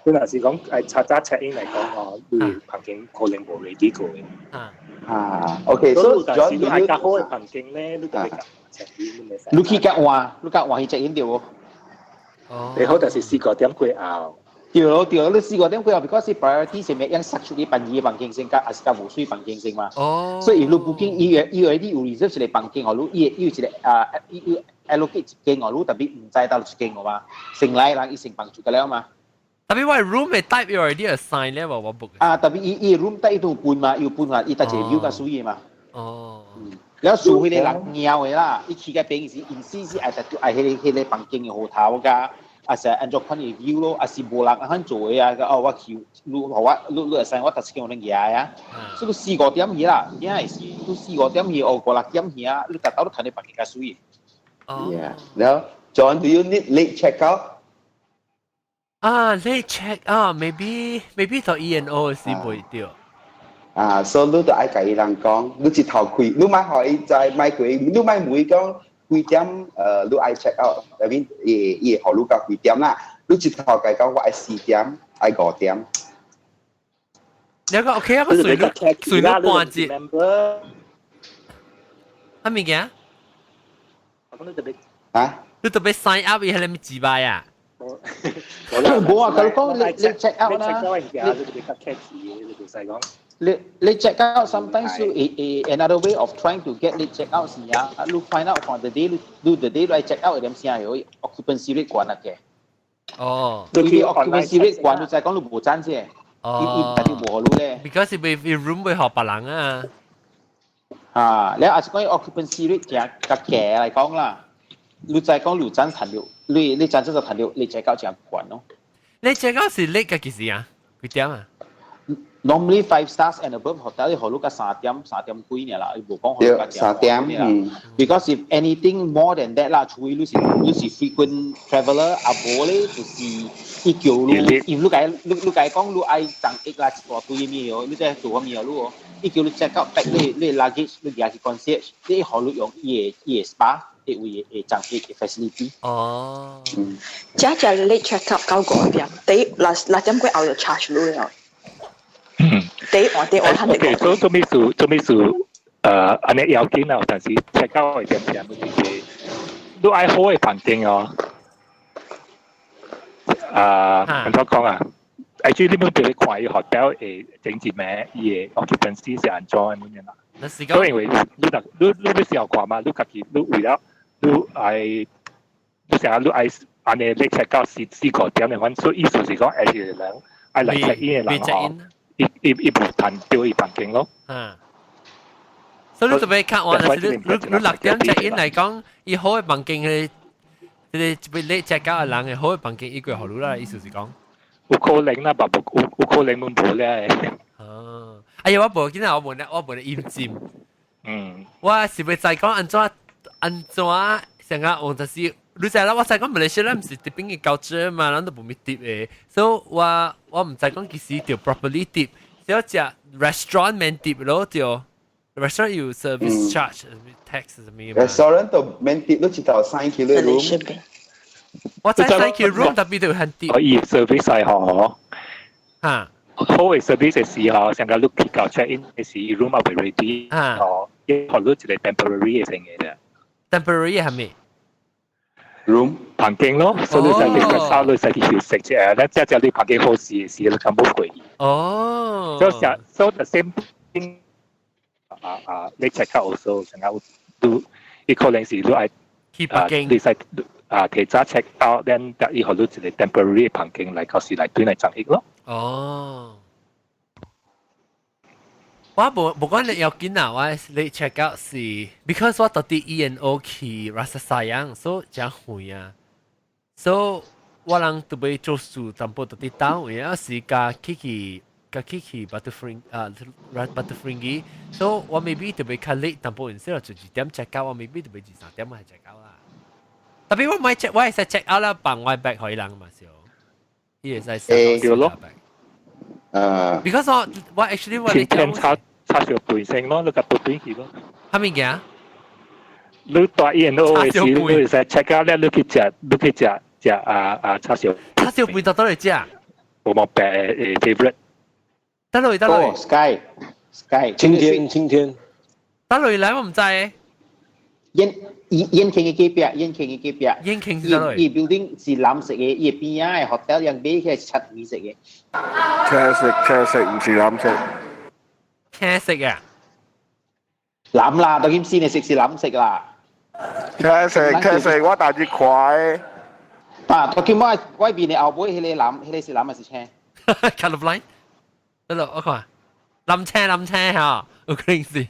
Speaker 6: 你若是講愛查早 check in 來講吼，你房間可能無 ready 過的。
Speaker 1: 啊
Speaker 7: 啊，OK，所以
Speaker 6: 但是你愛較好的房間咧，你就要 check in，你袂使。
Speaker 8: 你去較晚，你較晚去 check in 對無？
Speaker 1: 哦。
Speaker 6: 你好，就是四個點過後。
Speaker 8: 對咯對，你四個點過後，because 是 priority 是咩樣塞出去辦二房間先，佮還是佮無水房間先嘛。
Speaker 1: 哦。
Speaker 8: 所以你 booking 伊伊伊有 reserve 一個房間，予你伊伊有一個啊，伊有 allocate 一間予你，tapi 毋知佗一間個嘛。先來人伊先放出個了嘛。
Speaker 1: Tapi 我 room 嘅 type 有 already assign 咧，我 book。
Speaker 8: 啊，tapi 伊伊 room type 都有分嘛，有分嘛，伊逐一個 view 較水的嘛。
Speaker 1: 哦。
Speaker 8: 了除非個人貓的啦，伊去個邊是因死是愛愛彼個彼個房間的號頭佮。啊是按照款的 view 咯，啊是無人按做的啊，哦我去，你予我你你會使我逐一間有能舉啊，所以四五點去啦，囝會是你四五點去，哦五六點去啊，你達到你看你房間較水。
Speaker 1: 哦。
Speaker 7: Yeah. Now, John, do you need late checkout?
Speaker 1: 啊，late check 啊，maybe maybe 到 E and O 是袂對。
Speaker 7: 啊，所以你就愛共伊人講，你一頭開，你莫予伊知，莫開，你莫問講幾點，你愛 check out，I mean，伊伊會予你到幾點啦？你一頭共伊講我愛四點，愛五點。
Speaker 1: 你個 OK 啊，個隨你隨你半節。啊物件？
Speaker 7: 啊？
Speaker 1: 你特別 sign up 伊係咪自敗啊？
Speaker 8: 無啊，佮你講你你 check out 啦，你你 check out sometimes you a another way of trying to get late check out 是啊，你 find out from the day 你你 the day 來 check out 點聲有 occupancy rate 懸啊嘅。
Speaker 1: 哦，
Speaker 8: 你 occupancy rate 懸，你就講你無賺先。
Speaker 1: 哦，
Speaker 8: 伊伊特別無予你咧。
Speaker 1: Because 伊伊 room 會予別人啊。
Speaker 8: 啊，你也是講 occupancy rate 較較低來講啦，你再講你有賺趁著，你你賺這就趁著，你 check out 真懸咯。
Speaker 1: 你 check out 是 late 嘅幾時啊？幾點啊？
Speaker 8: Normally 5 stars and above hotel 你予你到三點三點幾爾啦，伊無講予你到
Speaker 7: 三點
Speaker 8: 啦。Because if anything more than that 啦，除非你是 frequent traveller，啊無咧就是伊叫你，因你共你共伊講你愛重益啦，一大堆物哦，你這做啥物哦，你哦，伊叫你 check out pack 你你 luggage，你舉去 concierge，你予你用伊个伊个 spa，伊位會重益的 facility。
Speaker 1: 哦。
Speaker 4: 只只 late check out 到五點，第一6點幾後就 charge 你了。第一換第一換肯定。
Speaker 6: OK，所以做咩事做咩事？按呢要緊啊，有陣時 check out 的點點就是你愛好的房間哦。啊，按怎講啊？actually 你們就去看伊 hotel 會整一暝，伊的 occupancy 是按怎的物件啦。所以因為你若你你欲小看嘛，你家己你為了你愛，你成日你愛按呢你 check out 四四個點的款，所以意思是講，下個人愛來 check in 的人吼，伊伊伊無趁著伊房間咯。
Speaker 1: 啊。所以你特別看我，你你你6點 check in 來講，伊好的房間嘅，這個你 check out 的人的好的房間，伊過予你啦，意思是講。
Speaker 6: 有可能啦，嘛無有有可能阮無咧。
Speaker 1: 哦，哎呀，我無，今日我無咧，我無咧厭尖。我是欲知講按怎按怎成個我就是，你知啦，我知講馬來西亞毋是 tipping 的 culture 嘛，咱都無咪 tip 的，所以我我毋知講幾時著 properly tip，只食 restaurant 免 tip 咯，對。restaurant 有 service charge、tax 啥物嘛。
Speaker 7: restaurant 都免 tip，你一頭 sign 起你 room。
Speaker 1: 我知 sign 起 room 特別都很 tip。
Speaker 6: 可以 service 係嗬。
Speaker 1: 嚇。
Speaker 6: 好的 service 的時候，上個你去到 check in 的時，room 還未 ready，哦，伊予你一個 temporary 的成嘅啫。
Speaker 1: temporary 係咩
Speaker 7: ？room
Speaker 6: 房間咯，所以你使去掃，你使去休息啫。咱只只你房間好勢的時，你較無過。
Speaker 1: 哦。
Speaker 6: 所以所以 the same thing 啊啊，你 check out also 成個你，伊可能是你愛
Speaker 1: 去北京，
Speaker 6: 你使啊提早 check out，then 伊予你一個 temporary 房間來，到時來對來裝益咯。
Speaker 1: 哦。我無無管你要緊啊，我 late check out 是，because 我到佇 E and O 去 Rasa Sayang，所以誠遠啊，所以我人都欲做事，淡薄到佇倒位啊，是共去去共去去 Batu Ferringhi 啊，Batu Ferringhi，所以我 maybe 特別較 late 淡薄，然後就2點 check out，我 maybe 特別2、3點我係 check out 啦。特別我唔係 check，我會使 check out 啦，放我 bag 予人嘛是，伊會使
Speaker 6: 對咯。
Speaker 1: because 我我 actually 我
Speaker 6: 天天炒炒小背聲咯，你共倒轉去咯。
Speaker 1: 啥物件？
Speaker 6: 你蹛 E and O 的時，你會使 check out 了，你去食，你去食食啊啊叉燒。
Speaker 1: 叉燒飯到佗來食？
Speaker 6: 無毛白的 favorite。
Speaker 1: 佗落佗落
Speaker 8: ？Sky Sky
Speaker 10: 青天青天。
Speaker 1: 佗落來我毋知。
Speaker 8: 燕燕慶的隔壁，燕慶的隔壁。
Speaker 1: 燕慶是佗落？
Speaker 8: 伊 building 是藍色的，伊邊仔的 hotel 樣買起來是漆灰色的。
Speaker 11: 青色青色毋是藍色。
Speaker 1: 青色啊？
Speaker 8: 藍啦，當今先的色是藍色啦。
Speaker 11: 青色青色，我大日看的。
Speaker 8: 啊，當今我我邊的後尾彼個藍，彼個是藍還是青
Speaker 1: ？Colorblind？得咯，我看藍青藍青嚇，有可能是。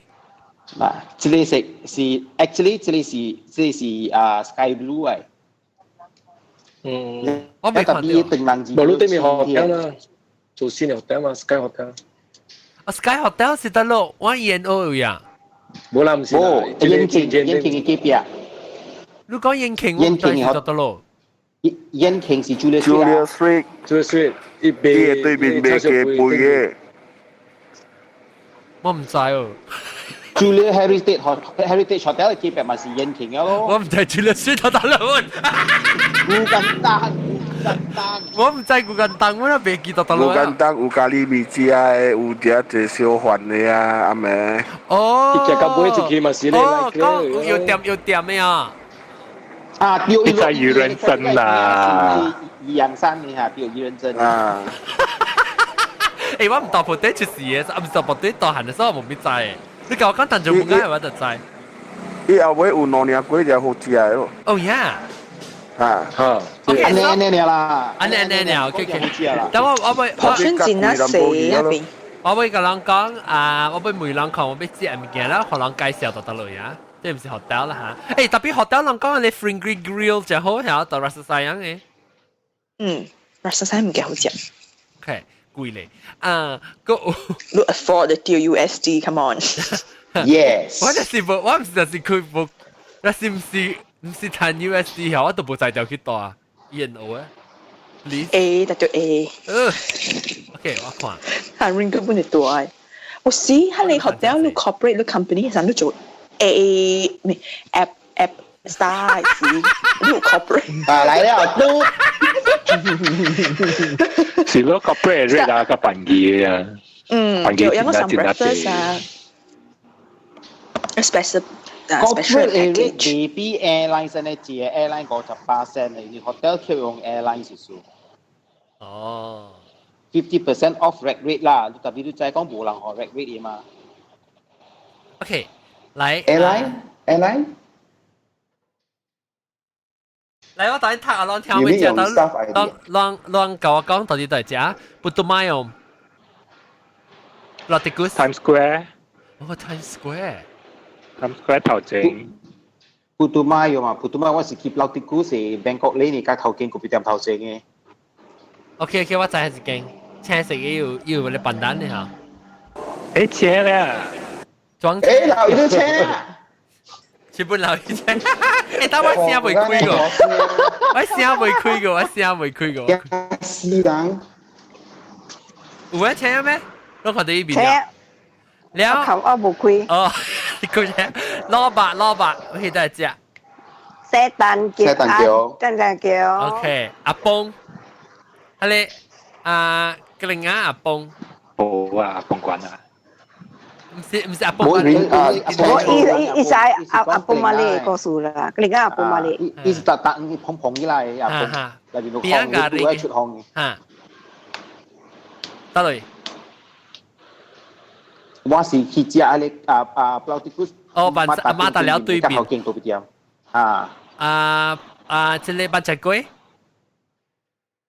Speaker 8: 嗱，這個色是 actually 這個是這個是啊 sky blue 的。
Speaker 1: 我未看到。
Speaker 10: 無你對面 hotel 啦，做新 hotel 嘛，Sky Hotel。
Speaker 1: 啊，Sky Hotel 是佗落，我 E and O 呀。
Speaker 10: 無啦，毋是啦，
Speaker 8: 延慶延慶的隔壁。
Speaker 1: 你講延慶，我唔知是佗落。
Speaker 8: 延慶是 Julia
Speaker 11: Julia Street。
Speaker 10: Julia Street，伊
Speaker 11: 伊對面賣雞飯的。
Speaker 1: 我毋知哦。
Speaker 8: Julia Heritage Heritage Hotel 的隔壁嘛是延慶的咯。
Speaker 1: 我毋知 Julia Street 佗落。
Speaker 8: 牛肝蛋，牛肝蛋。
Speaker 1: 我毋知牛肝蛋，我都袂記得佗落。
Speaker 11: 牛肝蛋有咖喱麵食的，有遮濟燒飯的啊，阿妹。
Speaker 1: 哦。
Speaker 10: 伊食到尾一去嘛是咧。
Speaker 1: 哦，講有店有店的啊。
Speaker 8: 啊，對，
Speaker 6: 你在愚人鎮啦。
Speaker 8: 宜陽山的哈，對，愚人鎮。
Speaker 11: 啊。
Speaker 1: 欸，我毋蹛部隊出世的，啊，毋蹛部隊大漢的時候，我無咪知。你共我講淡水木屋，我就知。
Speaker 11: 伊後尾有兩領粿條好食的咯。
Speaker 1: 哦呀。
Speaker 11: 啊。
Speaker 10: 哈。
Speaker 8: 按呢按呢啦。
Speaker 1: 按呢按呢，OK OK。等我我欲
Speaker 4: 我選戰啊死那邊。
Speaker 1: 我欲共人講啊，我欲問人看，我欲食物件啦，予人介紹就得落呀。這毋是 hotel 啦嚇。欸，特別 hotel 人講你 Ferringhi Grill 誠好，遐佇 Rasa Sayang 的。
Speaker 4: 嗯，Rasa Sayang 物件好食。
Speaker 1: OK，貴咧。啊，個
Speaker 4: 你 afford the USD，come on。
Speaker 7: Yes。
Speaker 1: 我就是無，我唔是就是佢無，那是唔是唔是談 USD 我都無在條去帶 ENO 啊。
Speaker 4: A 得就 A。
Speaker 1: OK，我看。
Speaker 4: 係 ringgit 本嚟大。我試喺你 hotel 你 corporate 你 company 上都做 A 咩 app app star 是你 corporate。
Speaker 7: 啊來了都。
Speaker 6: 是咯，corporate rate 啊，個便宜啊。
Speaker 4: 嗯，有有個上 breakfast 啊，special
Speaker 8: corporate rate 未比 airline 呢，一個 airline 58仙的，你 hotel 去用 airline 是數。
Speaker 1: 哦。
Speaker 8: 50% off rack rate 啦，特別你知講無人學 rack rate 嘛。
Speaker 1: OK，來。
Speaker 7: Airline airline。
Speaker 1: 來，我等陣讀阿啷聽未食，等啷啷啷甲我講到底在食，不都買哦。落地古
Speaker 6: Times Square。
Speaker 1: 哦，Times Square。
Speaker 6: Times Square 頭前。
Speaker 8: 不都買嘛？不都買，我是去落地古是 Bangkok Lane 甲頭前，個別店頭前嘅。
Speaker 1: OK OK，我知係一間青色嘅有有咧笨蛋嘅嚇。
Speaker 6: 誒車咧，
Speaker 1: 裝
Speaker 7: 誒老一車啊！
Speaker 1: 全部老一車。誒，但我聲未開過，我聲未開過，我聲未開過。
Speaker 7: 死人！
Speaker 1: 有人車咩？我看到呢邊啊。了，
Speaker 2: 我無開。
Speaker 1: 哦，你講啥？蘿蔔蘿蔔，我記得食。
Speaker 2: 聖誕橋，
Speaker 7: 聖誕橋，
Speaker 2: 聖誕橋。
Speaker 1: OK，阿邦，啊你啊，格林亞阿邦。
Speaker 6: 冇啊，阿邦關啊。
Speaker 1: 唔是唔是阿邦。
Speaker 2: 我伊伊伊是阿阿邦馬里告訴啦，格林亞阿邦馬里。
Speaker 8: 伊是特特碰碰起來阿邦，內邊個空，你都出空嘅。
Speaker 1: 嚇，得嚟。
Speaker 8: 我是去食啊個啊啊布拉迪古。
Speaker 1: 哦，辦阿媽大了對面。
Speaker 8: 頭前嗰邊啊。
Speaker 1: 啊啊！這個班長粿。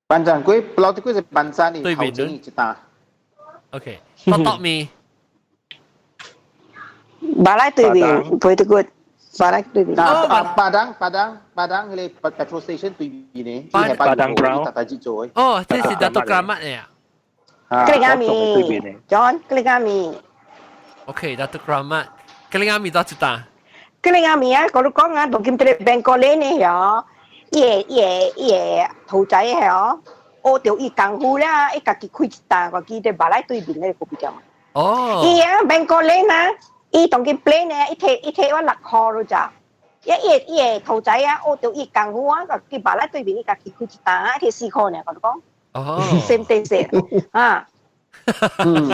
Speaker 8: 班長粿，布拉迪古是班長的
Speaker 1: 對面
Speaker 8: 一單。
Speaker 1: OK，多多麵。
Speaker 2: 巴拉對面，布拉迪古，巴拉對面。
Speaker 8: 啊，巴當巴當巴當，迄個 petrol station 對面呢。
Speaker 6: 巴當 Brown。
Speaker 1: 哦，這是大多格麥嘅
Speaker 8: 啊。
Speaker 2: 格里加米，John，格里加米。
Speaker 1: OK，大多格麥，格里加米多一單。
Speaker 2: 格里加米啊，我都講啊，當今這個 Bangkok 呢嗬，伊個伊個伊個兔仔係學到伊功夫啦，伊家己開一單，我記得巴拉對面那個咖啡店。
Speaker 1: 哦。
Speaker 2: 伊啊，Bangkok 呢啊，伊當今 plane 呢，伊提伊提我6箍咯咋？伊伊伊個兔仔啊，學到伊功夫啊，佢巴拉對面伊家己開一單啊，提4箍呢，我都講。
Speaker 1: 哦。
Speaker 2: Same thing 啊。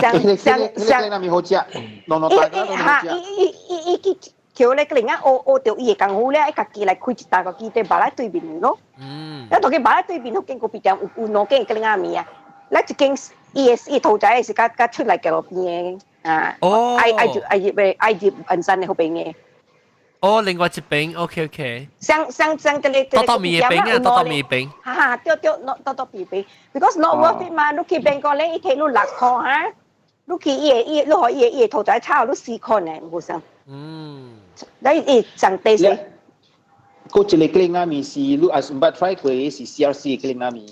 Speaker 8: 像像像那面好食，儂儂大家都好食。
Speaker 2: 伊伊伊伊去叫咧，個人啊學學到伊個功夫咧，伊家己來開一單個記得巴拉對面咯。嗯。一同佢巴拉對面嗰間咖啡店有有兩間格林亞麵啊，咧一間伊個伊兔仔是較較出來個路邊的啊。
Speaker 1: 哦。
Speaker 2: 埃埃及埃及的埃及銀山的嗰邊的。
Speaker 1: 哦，另外一邊，OK OK。
Speaker 2: 像像像這個
Speaker 1: 多多麵餅啊，多多麵餅。
Speaker 2: 哈哈，對對，多多麵餅，because not worth it 嘛，你去邊個咧，伊提你6箍哈，你去伊個伊，你予伊個伊個兔仔炒你4箍呢，無相。
Speaker 1: 嗯。
Speaker 2: 你伊上低些。
Speaker 8: 嗰一個格林納麵是你也是毋捌 try 過，是 CRC 格林納麵，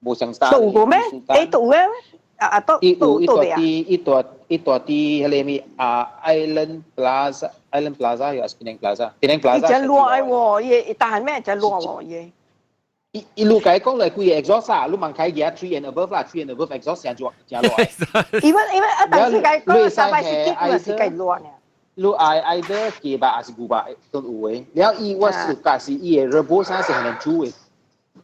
Speaker 8: 無相 star。
Speaker 2: 都有過咩？誒，都有啊！啊，都
Speaker 8: 都都未啊！伊大伊大佇彼個咩啊？Island Plaza，Island Plaza 抑是 Penang Plaza？Penang Plaza。
Speaker 2: 伊真熱喎，伊但係咩真熱喎伊。
Speaker 8: 伊伊路解講來幾個 exhaust 啊，你問開嘢 three and above 啦，three and above exhaust 成就真熱。
Speaker 2: 因為因為啊，但是解講310幾是計熱呢。
Speaker 8: 你愛 either 雞肉還是牛肉都有的。了伊我是假是伊的 rebus 是很難煮的。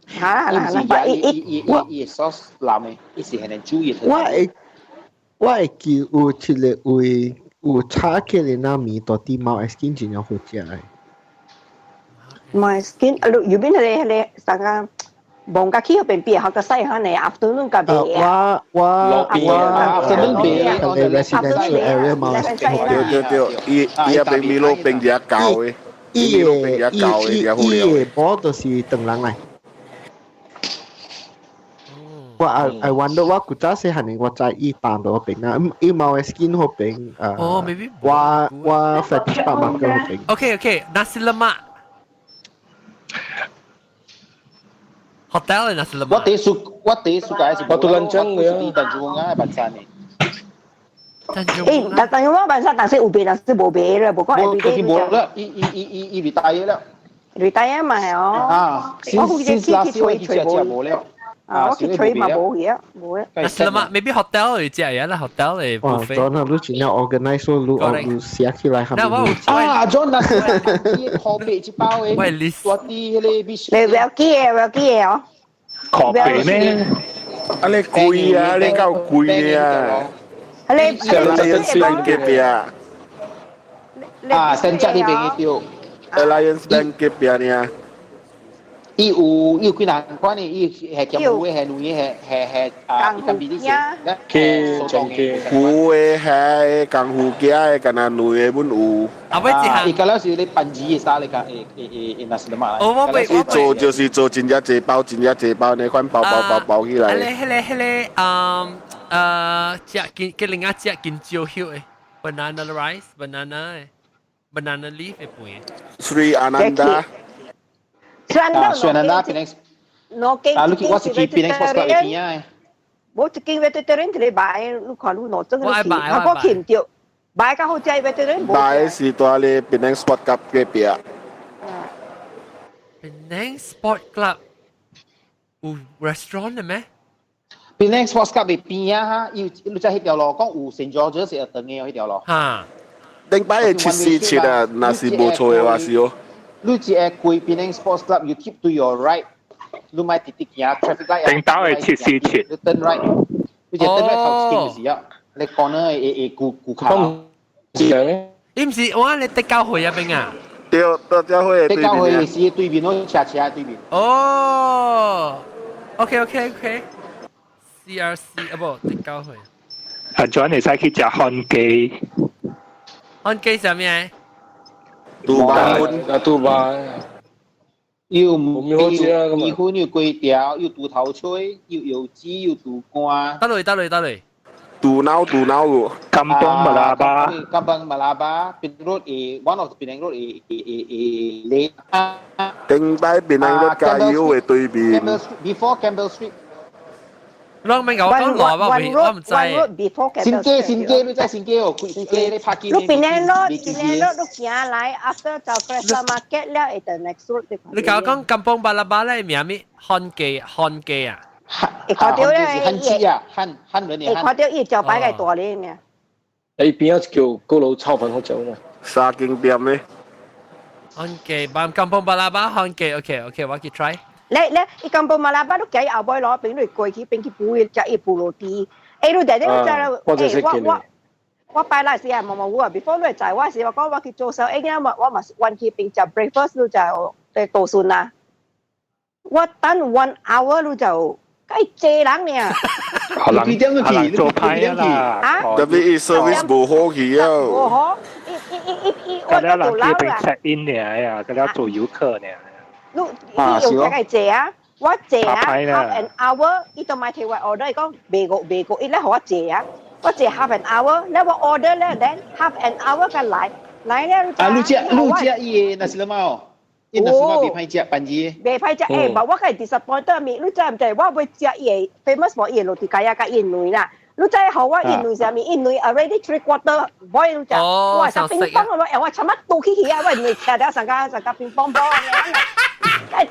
Speaker 2: 嚇！
Speaker 8: 伊毋是伊伊伊伊伊 sauce 藍的，伊是很難煮的。
Speaker 9: 我會我會記有一個位有炒起來那麵，到底貓 skin 真正好食的。
Speaker 2: 貓 skin 啊，右邊迄個迄個啥個？望甲去嗰邊邊，學個細漢的 afternoon 甲賣
Speaker 9: 啊。我我我
Speaker 8: afternoon 賣
Speaker 9: ，residential area 貓 skin。
Speaker 11: 對對對，伊伊一邊米路邊只舊的，
Speaker 9: 伊個伊伊伊個波就是唐人來。我 I I wonder 我古早細漢的我知伊搬到嗰邊啊，伊貓 skin 嗰邊啊。
Speaker 1: 哦，maybe
Speaker 9: 我我 fetish 爸媽嗰邊。
Speaker 1: OK OK，nasi lemak。Hotel 那是
Speaker 8: 我第數我第數屆是
Speaker 10: 我都認真嘅
Speaker 8: 啊，但係我愛白山嘅。
Speaker 2: 誒，但但我辦法，但是有賣，但是無賣啦，無講
Speaker 8: 無，就是無啦，伊伊伊伊伊 retire 了。
Speaker 2: retire 嘛係哦。
Speaker 8: 啊，
Speaker 2: 我負責去去吹吹
Speaker 8: 無了。
Speaker 2: 啊，我去吹嘛無去啊，無啊。
Speaker 1: 那是嘛？Maybe hotel 嚟食嘢啦，hotel 嚟
Speaker 9: 哇
Speaker 1: buffet。
Speaker 9: ，John 啊，你真正 organize 說你你寫起來，
Speaker 1: 那我
Speaker 8: 啊，John 那是靠背一包的，
Speaker 1: 喂，你
Speaker 8: 大啲迄個必
Speaker 2: 你不要記的，不要記的哦。
Speaker 6: 靠背咩？
Speaker 11: 啊，你貴啊，你夠貴啊！
Speaker 2: 你
Speaker 11: Alliance Bank 隔壁
Speaker 8: 啊，新澤呢邊嘅對。
Speaker 11: Alliance Bank 隔壁呢？
Speaker 8: 伊有伊有幾難款的，伊係鹹糊的，係軟的，係係係啊，伊咁比你
Speaker 10: 嘅長嘅，
Speaker 11: 糊的係功夫機的，敢若軟的阮有。
Speaker 1: 啊，喂，
Speaker 8: 這伊個了是咧辦字的啥咧個，會會會會那是嘛？
Speaker 1: 哦，我未，
Speaker 11: 伊做就是做真正濟包，真正濟包，那款包包包包起來。
Speaker 1: 迄個迄個，嗯，食見叫另外食見椒葉的，banana rice，banana banana leaf 的飯。
Speaker 11: Sri Ananda。
Speaker 8: 啊，雖然啦，變
Speaker 2: 我見
Speaker 8: 啊，你我是去變成 post 嘅邊啊。
Speaker 2: 我一間 vegetarian 一個買，你看你攞真個去，我去唔到，買較好食 vegetarian。
Speaker 11: 買是蹛咧 Penang Sport Club 隔壁。
Speaker 1: Penang Sport Club 有 restaurant 嘅咩？
Speaker 8: Penang Sports Club 嘅邊啊，哈，有你在彼條路講有聖喬治是長嘅彼條路。
Speaker 1: 哈，
Speaker 11: 頂擺的747啊，若是無錯的話是哦。
Speaker 8: 你只係過 Penang Sports Club，you keep to your right，你莫直直行 traffic light。
Speaker 6: 頂到係747。
Speaker 8: 你 turn right，你只 turn right 頭前就是啊，你 corner 會會顧顧卡。
Speaker 1: 你唔是我你德教會入邊啊？
Speaker 11: 對，德教會
Speaker 8: 德教會是對面，我斜斜對面。
Speaker 1: 哦，OK OK OK，CRC 啊不，德教會。
Speaker 6: 阿 John 會使去食漢雞。
Speaker 1: 漢雞啥物啊？
Speaker 11: 杜巴
Speaker 10: 啊，杜巴。
Speaker 8: 又米米粉，又粿條，又豬頭炊，又油雞，又豬肝。
Speaker 1: 得類得類得類。
Speaker 11: 肚腦肚腦喎。
Speaker 6: Kampung Malabar。
Speaker 8: Kampung Malabar，檳 road 誒，one of 檳 road 誒誒誒誒，
Speaker 11: 頂擺檳 road 加油的對面。
Speaker 8: Before Campbell Street。
Speaker 1: 啷咪我講來我唔我唔知。
Speaker 8: 新街新街，你知新街哦，新街你拍機。
Speaker 2: 你檳 road 檳 road 你行來，after 就 Crescent Market 了，會到 next road。
Speaker 1: 你講講 Kampung Malabar 咧名咩？漢雞漢雞啊？
Speaker 2: 會看到咧，
Speaker 8: 漢字啊，漢漢人
Speaker 2: 會看到伊招牌個大咧呢。
Speaker 10: 誒邊仔叫高佬炒飯好食嘛？
Speaker 11: 三間店咧。
Speaker 1: 漢雞，Kampung Malabar 漢雞，OK OK，我去 try。
Speaker 2: 你你伊 Kampung Malabar 你行後尾攞邊你過去邊去補食伊布羅蒂。誒，你弟弟你知啦？誒，我我我擺那時啊，毛毛啊，before 你在我時，我講我去做手，誒，我我嘛是彎去邊食 breakfast，你就誒多順啦。我等 one hour 你就該濟人呢。
Speaker 6: 可能可能做派啦。
Speaker 2: 啊？
Speaker 11: 特別伊 service 無好去啊。
Speaker 2: 無好，伊伊伊伊伊，我
Speaker 6: 就
Speaker 2: 老啦。
Speaker 6: check in 呢呀，佢了做遊客呢。
Speaker 2: 你你用這個坐啊？我坐啊，half an hour，伊都莫提我 order，伊講袂過袂過，伊咧予我坐啊，我坐 half an hour，咧我 order 咧，then half an hour 才來，來了。
Speaker 8: 啊，你食你食伊的 nasi lemak 哦，伊 nasi lemak 袂歹食，辦字。
Speaker 2: 袂歹食，欸，無我較 disappointed 咪，你知毋知？我欲食伊的 famous for 伊的 roti kaya 佮伊糜啦。你知予我伊糜啥物？伊糜 already three quarter boil 你食，哇，像乒乓咁樣，我尋日倒起去啊，我糜徛了上個上個乒乓波咁樣。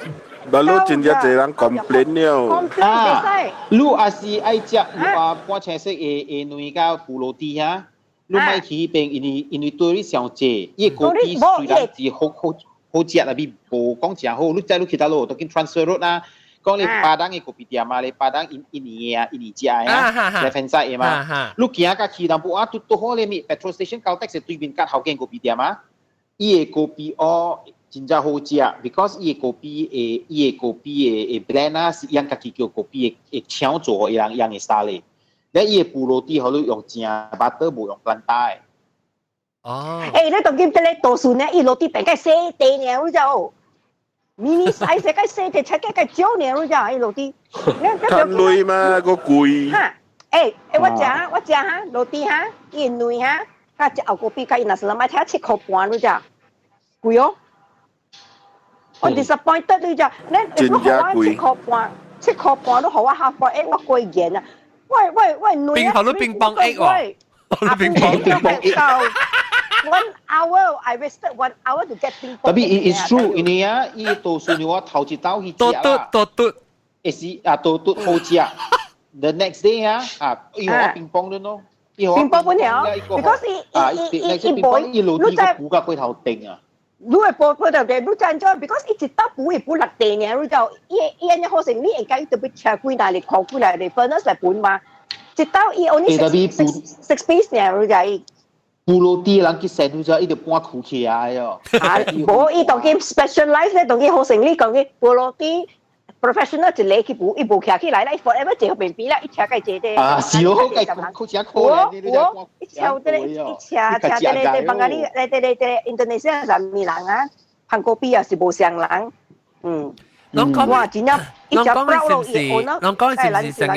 Speaker 11: 但你真正濟人 complain 了。
Speaker 8: 啊，你也是愛食啊半青色的的糜佮布羅蒂哈，你莫去彼邊，因為因為對你傷濟，伊個果皮雖然是好好好食，但是無講誠好。你知你去佗落，都緊 transfer road 啦。講你巴東的咖啡店啊，你巴東印尼的啊，印尼食的啊，left hand side 的嘛。你行到去淡薄啊，拄拄好咧咪 petrol station Caltex 對面佮後間咖啡店啊，伊的咖啡哦真正好食，because 伊的咖啡的伊的咖啡的的 blend 啊，是用家己叫咖啡的的廠做，伊人用的沙咧。咧伊的布羅蒂予你用正 butter，無用 Planta 的。
Speaker 1: 哦。
Speaker 2: 欸，你當今這個多數呢，伊 roti 變個細塊呢，你知無？mini size 個細塊，切個個少呢，你知伊 roti。
Speaker 11: 趁鐳嘛，個貴。
Speaker 2: 哈，欸欸，我食我食哈，roti 哈，伊糜哈，佮食後果比，佮伊若是買睇7塊半，你知？貴哦。我 disappointed 你就，你如果我7塊半，7塊半都好我 half boil egg 我過鹽啊！喂喂喂，女
Speaker 1: 冰好你乒乓 egg 喎，你乒乓
Speaker 2: 乒乓 egg。One hour, I wasted one hour to get 乒乓。
Speaker 8: Tapi it's true，因為啊，伊多數我頭一道去食啦，
Speaker 1: 多嘟
Speaker 8: 會是啊，多嘟好食。The next day 啊，啊，伊我乒乓了咯。
Speaker 2: 乒乓本條，because 伊伊伊伊無，
Speaker 8: 伊落地個補甲過頭頂啊。
Speaker 2: 你會補過頭頂，你怎做？because 伊一道補會補六地呢，你就伊伊按呢好成，你應該特別車幾來嚟扣幾來嚟 furnace 來分嘛。一道伊 only six piece 呢，你就伊。
Speaker 8: 布羅地人去生咗，伊就搬苦起來喲。
Speaker 2: 啊，無伊當佢 specialize 咧，當佢好成你講嘅布羅地 professional 一個去補，伊無徛起來啦，伊 forever 坐邊邊啦，伊車計坐啲。
Speaker 8: 啊，是哦，計好似可憐。
Speaker 2: 有，伊車這個伊車車這個這邦加里，這個這個印度尼西亞上面人啊，韓國比啊是無相人，嗯。
Speaker 1: 攏講
Speaker 2: 哇，真正
Speaker 1: 攏講是唔是？攏講是唔是成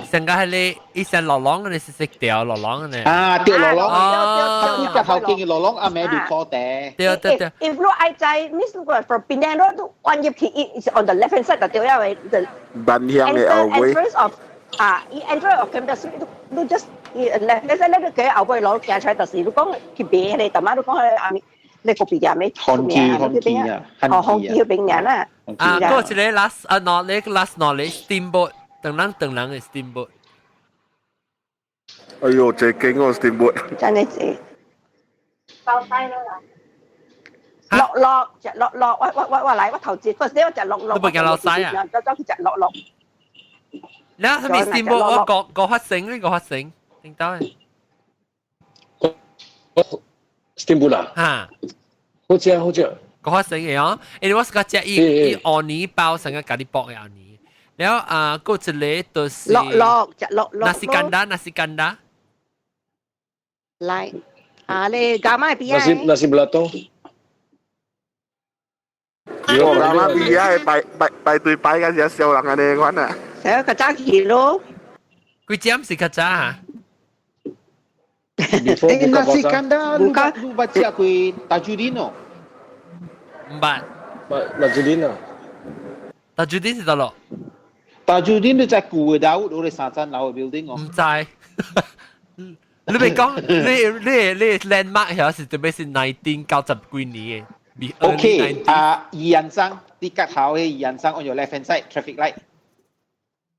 Speaker 1: 成個係你伊成落啷嘅，你是識掉落啷嘅？
Speaker 8: 啊，掉落啷，哦，個頭肩嘅落啷，阿妹就坐地。
Speaker 1: 對對對。
Speaker 2: If 你愛在，你如果 from Penang Road 彎入去，is on the left hand side 就對了嘅。
Speaker 11: 萬鄉嘅後尾。
Speaker 2: Entrance of 啊，伊 entrance of Campbell Street 你 just left hand side 你佢後尾攞行出來，就是你講去買咧，大媽你講去阿咪。你個別人咩？
Speaker 8: 韓記韓記啊，
Speaker 2: 哦，韓記嗰邊人啦。
Speaker 1: 啊，嗰一個 last 啊，knowledge last knowledge steamboat，等人等人嘅 steamboat。
Speaker 11: 哎呦，這勁哦 steamboat。
Speaker 2: 真係這。包低啦。落落食落落，我我我我來我頭節，嗰時我食落落。
Speaker 1: 你唔驚落西啊？
Speaker 2: 走走去食落落。
Speaker 1: 你係咪 steamboat？我個個發生呢個發生，聽到嘅。
Speaker 10: steamboat 啊？
Speaker 1: 嚇！
Speaker 10: 好食好食。
Speaker 1: 個發生嘅哦，因為我是個食伊伊芋泥包成個咖喱薄嘅芋泥，然後啊，嗰一個就是
Speaker 2: 落落食落落。
Speaker 1: Nasi kandar，nasi kandar。
Speaker 2: 來，啊你加買邊啊
Speaker 10: ？Nasi nasi belatung。
Speaker 11: 我加買邊啊？排排排隊排嗰時笑人啊！你款啊？
Speaker 2: 成個早起咯。
Speaker 1: 幾點是較早啊？
Speaker 8: 誒，nasi kandar，你你捌食過 Tajudin 哦？
Speaker 1: 毋捌。
Speaker 10: 捌 Tajudin 啊？
Speaker 1: Tajudin 是佗落？
Speaker 8: Tajudin 你在舊嘅大屋，攞嚟三層樓嘅 building 哦。
Speaker 1: 毋知。你咪講，你你你 landmark 係是特別是 1990幾年嘅。
Speaker 8: OK，啊，宜人生，啲吉頭嘅宜人生 on your left hand side traffic light。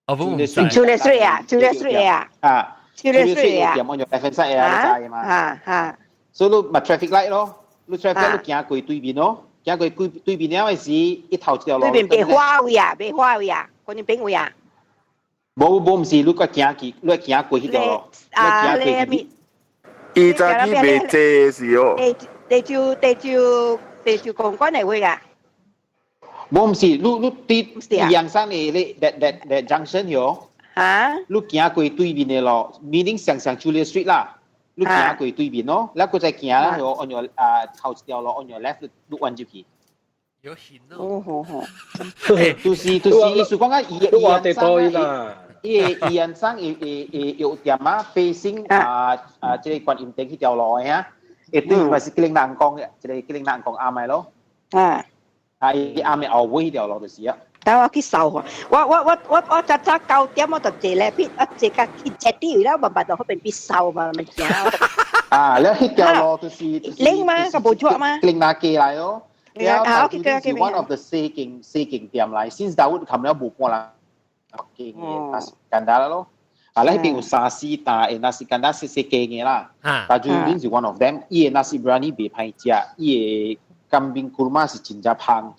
Speaker 1: 哦，唔知。
Speaker 2: Chulia Street 啊，Chulia Street 啊。
Speaker 8: 啊。
Speaker 2: Chulia Street 啊。
Speaker 8: 點 on your left hand side 啊，你知嘛？
Speaker 2: 啊啊。
Speaker 8: 所以你咪 traffic light 咯，你 traffic light 你行過對面咯，行過對對面了嘅時，一頭一條路。
Speaker 2: 對面白花位啊，白花位啊，嗰啲邊位啊？
Speaker 8: 無無，毋是，你閣行去，你行過彼條路，
Speaker 2: 啊，你咪。
Speaker 11: 伊早起袂濟是哦。
Speaker 2: 地地招地招地招公關嚟會㗎。
Speaker 8: 無毋是，你你佇陽山的你 that junction 喲。
Speaker 2: 啊？
Speaker 8: 你行過對面的路，meaning 上上 Chulia Street 啦。你行過對面咯，你閣再行啦，on your 啊頭一條路 on your left，你彎入去。
Speaker 1: 有險
Speaker 2: 咯。哦好好。
Speaker 8: 就是就是意思講啊，伊伊人生啊，伊伊人生伊伊伊有點啊，facing 啊啊，這個觀音殿彼條路的啊，會對面是吉靈南宮嘅，這個吉靈南宮啱咪咯。
Speaker 2: 啊。
Speaker 8: 啊，伊啱咪後尾彼條路就是啊。
Speaker 2: 等我去搜我我我我我早早9點我就坐咧，邊一坐甲去坐啲啦，慢慢就去邊邊搜嘛，咪行。
Speaker 8: 啊，你彼條路就是
Speaker 2: 拎嘛，個無錯嘛。
Speaker 8: 吉靈南街來咯。
Speaker 2: 啊，OK
Speaker 8: 是 one of the 四間四間店來，since 大冚了無半人間嘅，nasi kandar 咯。啊，你彼邊有三四大嘅 nasi kandar 細細間嘅啦。但就恁是 one of them，伊的 nasi biryani 袂歹食，伊的 kambing kurma 是真正芳。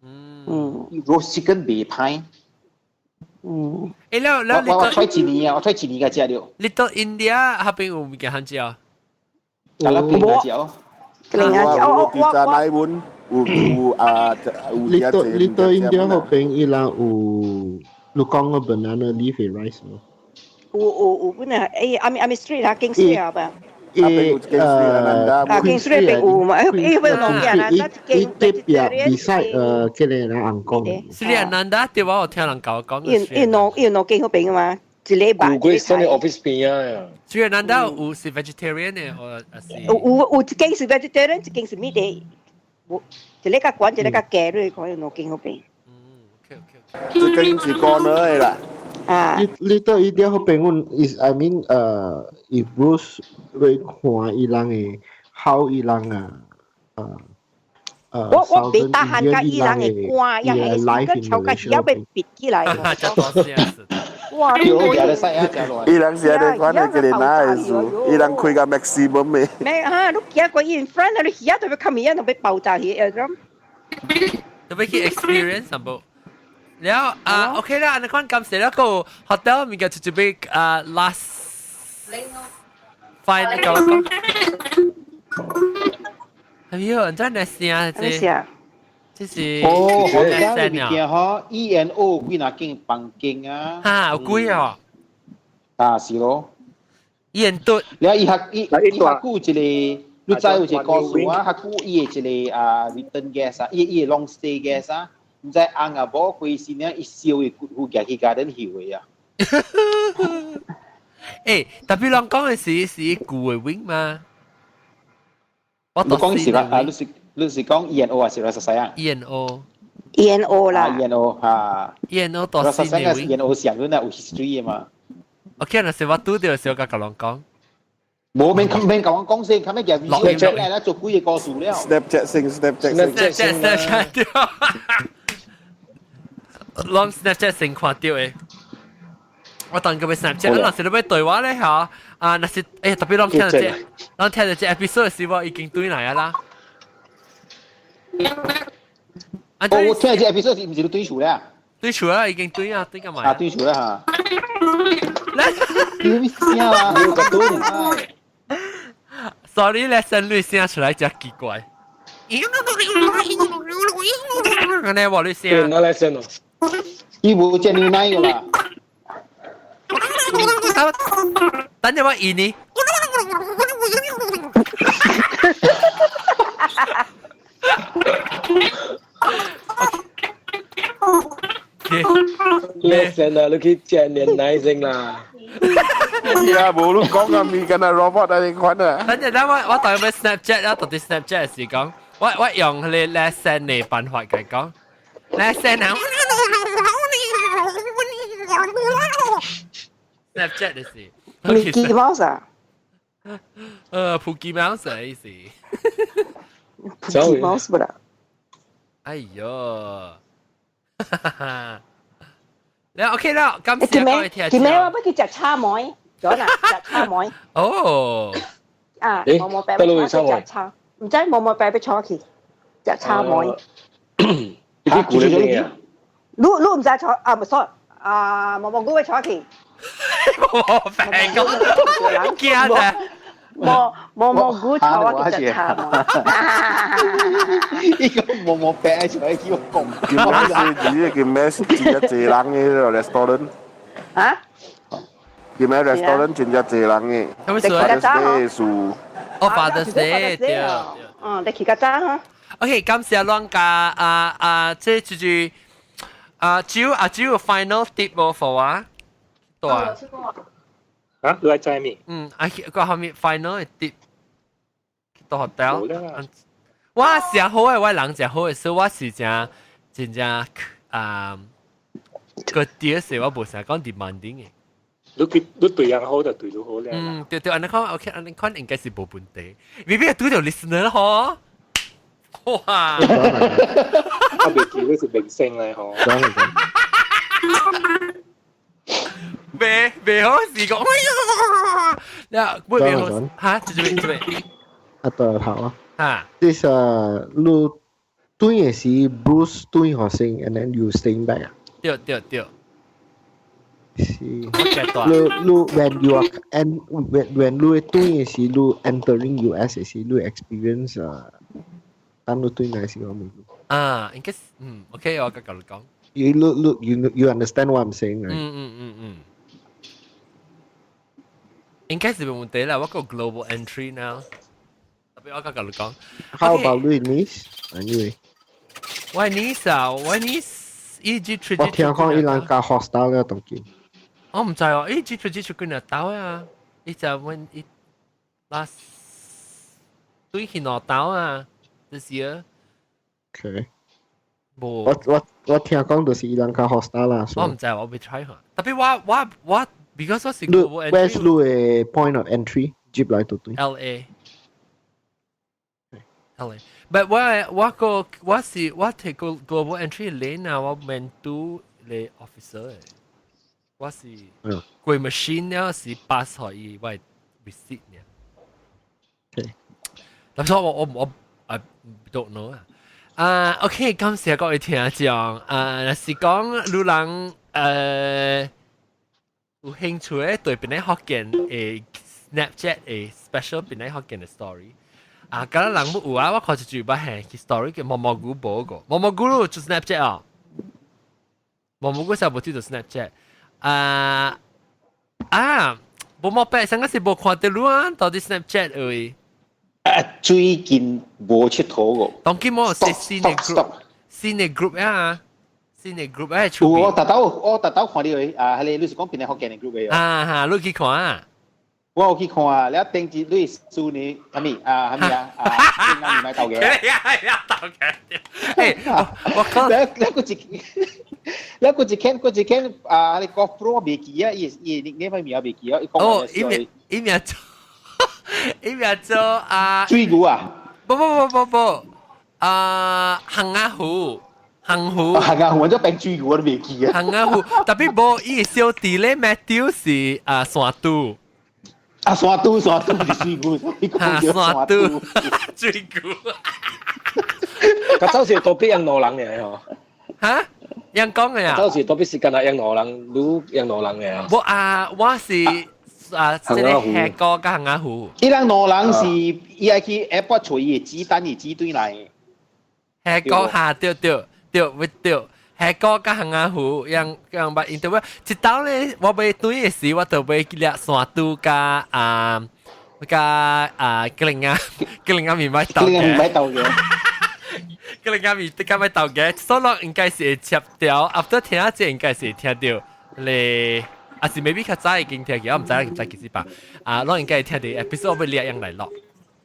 Speaker 8: 伊 roast chicken 袂歹。
Speaker 1: 誒，了了，
Speaker 8: 我我揣一年啊，我揣一年才食著。
Speaker 1: Little India 彼邊有物件通食啊？
Speaker 8: 啊，那邊食哦。
Speaker 11: 我我我奶碗有有啊有
Speaker 9: Little Little India 嗰邊伊人有，你講個 banana leaf rice 咯？
Speaker 2: 有有有，本來誒，阿咪阿咪 street 啊，King Street 啊吧？
Speaker 9: 伊
Speaker 2: 啊，King Street 邊有嘛？誒，伊會弄嘅啦，
Speaker 9: 伊隔壁 beside 這個人紅講。
Speaker 1: Sri Ananda 對我有聽人講講。
Speaker 2: 伊伊弄伊弄幾好邊嘛？一禮拜。
Speaker 10: 有幾新的 office 邊啊
Speaker 1: ？Sri Ananda 有是 vegetarian 的，或是？
Speaker 2: 有有有一間是 vegetarian，一間是 meat 的。一个較懸，一個較低，你看有兩間嗰邊。
Speaker 1: 嗯，OK OK。
Speaker 11: 這間是 corner 的啦。
Speaker 2: 啊。
Speaker 9: 你你到伊啲好邊阮 is I mean ，if Bruce 會看伊人的好伊人啊，
Speaker 2: 我袂得閒佮伊人的歌，也係個超級要被逼起來。哇！
Speaker 11: 伊人是安尼款的，佢哋哪會輸？伊人開個 maximum 的。
Speaker 2: 咩啊？你行過 in front，你耳都要冚耳，都要爆炸去，咁。
Speaker 1: 特別去 experience 淡薄。然後啊，OK 啦，你看感謝那個 hotel 物件就準備啊 last final 個。哎呦，真係聲這，這是
Speaker 8: 哦，hotel 物件嗬，E N O 幾若間房間啊？
Speaker 1: 哈，有幾啊？
Speaker 8: 啊，是咯。
Speaker 1: E N 嘟，
Speaker 8: 你伊學伊伊學久一個，你知有一個故事啊？學久伊的一個啊 return guest 啊，伊伊的 long stay guest 啊，毋知翁啊某開心呢，伊燒伊骨灰行去 garden 休的啊。
Speaker 1: 欸，特別人講的是是舊的 wing 嘛？
Speaker 8: 我講是啦，啊，你是講 E N O 還是 Rasa Sayang？
Speaker 1: E N O。
Speaker 2: E N O 啦。
Speaker 8: E N O 哈。
Speaker 1: E N O 多
Speaker 8: Rasa Sayang 係 E N O 上嗰那有 history 的嘛？
Speaker 1: OK，若是我拄著時，我共人講。
Speaker 8: 無免免共我講先，後尾夾 video 出來啦，做幾個故事了。
Speaker 11: Snapchat 先，Snapchat 先。
Speaker 1: Snapchat Snapchat 對。攏 Snapchat 先看到的。我當佢 Snapchat，若是你欲對話咧嚇，啊，若是特別攏聽著這，攏聽著這 episode 時，我已經對來啊啦。
Speaker 8: 哦，我聽這 episode 是毋是你對厝咧？
Speaker 1: 對厝啊，已經對啊，對個嘛。
Speaker 8: 啊，對厝啦嚇。你咩聲啊？你個對。
Speaker 1: Sorry 咧，聲女聲出來真奇怪。按呢我你聲。
Speaker 10: 哪來聲哦？
Speaker 8: 伊無見牛奶個啦。
Speaker 1: 等陣我演你。
Speaker 10: 咩聲啊？你去食牛奶先啦。
Speaker 11: 呀，無你講啊，咪跟啊 robot 啊，你款啊。
Speaker 1: 等陣等我我當咩 Snapchat 啊？到底 Snapchat 是講，我我用佢個 lesson 的辦法嚟講，lesson 啊。Snapchat 的是。
Speaker 2: Mickey Mouse 啊？Pookie
Speaker 1: Mouse 的意思。
Speaker 2: Pookie Mouse 不啦？
Speaker 1: 哎呦！你 OK 啦，今次講你聽。
Speaker 2: 今暝我欲去食炒糜，咗啦，食炒糜。
Speaker 1: 哦。
Speaker 2: 啊，毛毛白欲坐去食炒，毋知毛毛白欲坐去食炒糜。
Speaker 10: 你去古你邊啊？
Speaker 2: 你你毋知坐啊？唔 sorry，啊，毛毛菇欲坐去。
Speaker 1: 毛白咁驚啫！
Speaker 2: 毛毛毛菇坐去食炒糜。
Speaker 8: 呢個毛毛白就係叫我講。
Speaker 11: 叫咩是？叫咩是？真正濟人的 restaurant。
Speaker 2: 啊？
Speaker 11: 叫咩 restaurant 真正濟人的？
Speaker 2: 你去較早
Speaker 11: 嗬？是。
Speaker 1: 哦，Father's Day 對。
Speaker 2: 嗯，你去較早嗬。
Speaker 1: OK，感謝攏家啊啊，這就是啊，只有啊只有 final tip 無 for 我。對。
Speaker 6: 啊，你來知咩？
Speaker 1: 嗯，啊，個後面 final 的 tip 到 hotel。我誠好的，我人誠好的，所以我是誠真正啊個啲時我無啥講 demanding 的。
Speaker 6: 你對你對人好就對你好咧。
Speaker 1: 嗯，對對，按呢看 OK，按呢看應該是無問題。未必拄著 listener 嗬。哇！
Speaker 6: 我袂記你是明星咧嗬。
Speaker 1: 未未好試過，哎呀！你未好嚇？做咩做咩？
Speaker 9: 啊，對頭啊。
Speaker 1: 啊。
Speaker 9: This 你對的是 Bruce 對學生，and then you staying back 啊？
Speaker 1: 對對對。
Speaker 9: 是。你你 when you are and when 你對的是你 entering US 的是你 experience 啊，當你對來是講咩？
Speaker 1: 啊，應該是嗯，OK，我甲你講。
Speaker 9: You look look you you understand what I'm saying, right?
Speaker 1: 嗯嗯嗯嗯。應該是冇問題啦，我個 global entry now。特別我甲你講。
Speaker 9: How about 你 niece? Anyway.
Speaker 1: 我 niece 啊，我 niece 伊只出
Speaker 9: 我聽講伊人較 hostile 了當今。
Speaker 1: 我毋知哦，伊只出只出幾若兜啊，伊就阮伊 last 對去兩兜啊，這是啊。
Speaker 9: OK。
Speaker 1: 無。
Speaker 9: 我聽講就是伊人較 hostile 啦。
Speaker 1: 我毋知，我未 try 下。特別我 because 我是
Speaker 9: global entry。Where's 你的 point of entry 入來到對
Speaker 1: ？LA。LA。But 我個我是我提個 global entry lane 啊，我免拄咧 officer 嘅。我是過 machine 了是 pass 予伊我 receipt 呢。但係我 I don't know 啊。啊，OK，感謝各位聽眾。啊，若是講有人有興趣嘅對檳城福建的 Snapchat 的 special 檳城福建的 story。啊，敢若人有啊，我看一句捌係 story 叫毛毛菇無個，毛毛菇有做 Snapchat 啊，毛毛菇實無做 Snapchat。啊啊，無毛白，上個是無看到你啊，到底 Snapchat 位。
Speaker 8: 啊，最近無𨑨迌個。
Speaker 1: 當今我是新的 group，新的 group 啊，新的 group 誒，出
Speaker 8: 我特斗我特斗看到啊，係你你是講檳城福建的 group 嘅？
Speaker 1: 啊哈，你去看啊？
Speaker 8: 我有去看啊，你頂一你輸呢？係咪啊？係咪啊？啊，你買豆嘅？
Speaker 1: 係啊，豆嘅。誒，我講
Speaker 8: 你你個一間個一間啊，你 GoPro 未記啊？伊伊你塊名未記啊？
Speaker 1: 哦，伊名伊名做伊名做啊，
Speaker 8: 水牛啊？
Speaker 1: 不不不不不，啊，杏仔湖，杏湖，
Speaker 8: 杏仔湖，我做變水牛我都未記啊。
Speaker 1: 杏仔湖，特別無伊小弟咧，Matthew 是啊山豬。
Speaker 8: 啊，山豬山豬是水牛，
Speaker 1: 山豬水牛。
Speaker 10: 較早時多比養老人嘅嗬。
Speaker 1: 嚇？人講嘅啊？
Speaker 10: 早時多比時間係養老人，你養老人嘅啊？
Speaker 1: 我啊，我是啊，這個黑哥佮杏仔湖。
Speaker 8: 伊人老人是伊愛去 airport 揣伊的子彈伊子對來。
Speaker 1: 黑哥哈對對對，會對。黑哥佮杏仔湖，樣樣捌 interview。一道咧，我欲轉的時，我就欲掠山豬佮啊佮啊吉林啊吉林啊麵買豆嘅。
Speaker 8: 吉林啊麵買豆嘅。
Speaker 1: 吉林啊麵的較買豆嘅，所以應該是會接掉。after 聽這應該是會聽到咧，還是 maybe 較早已經聽過，我毋知唔知幾時吧。啊，攏應該會聽到 episode 我欲掠樣來錄。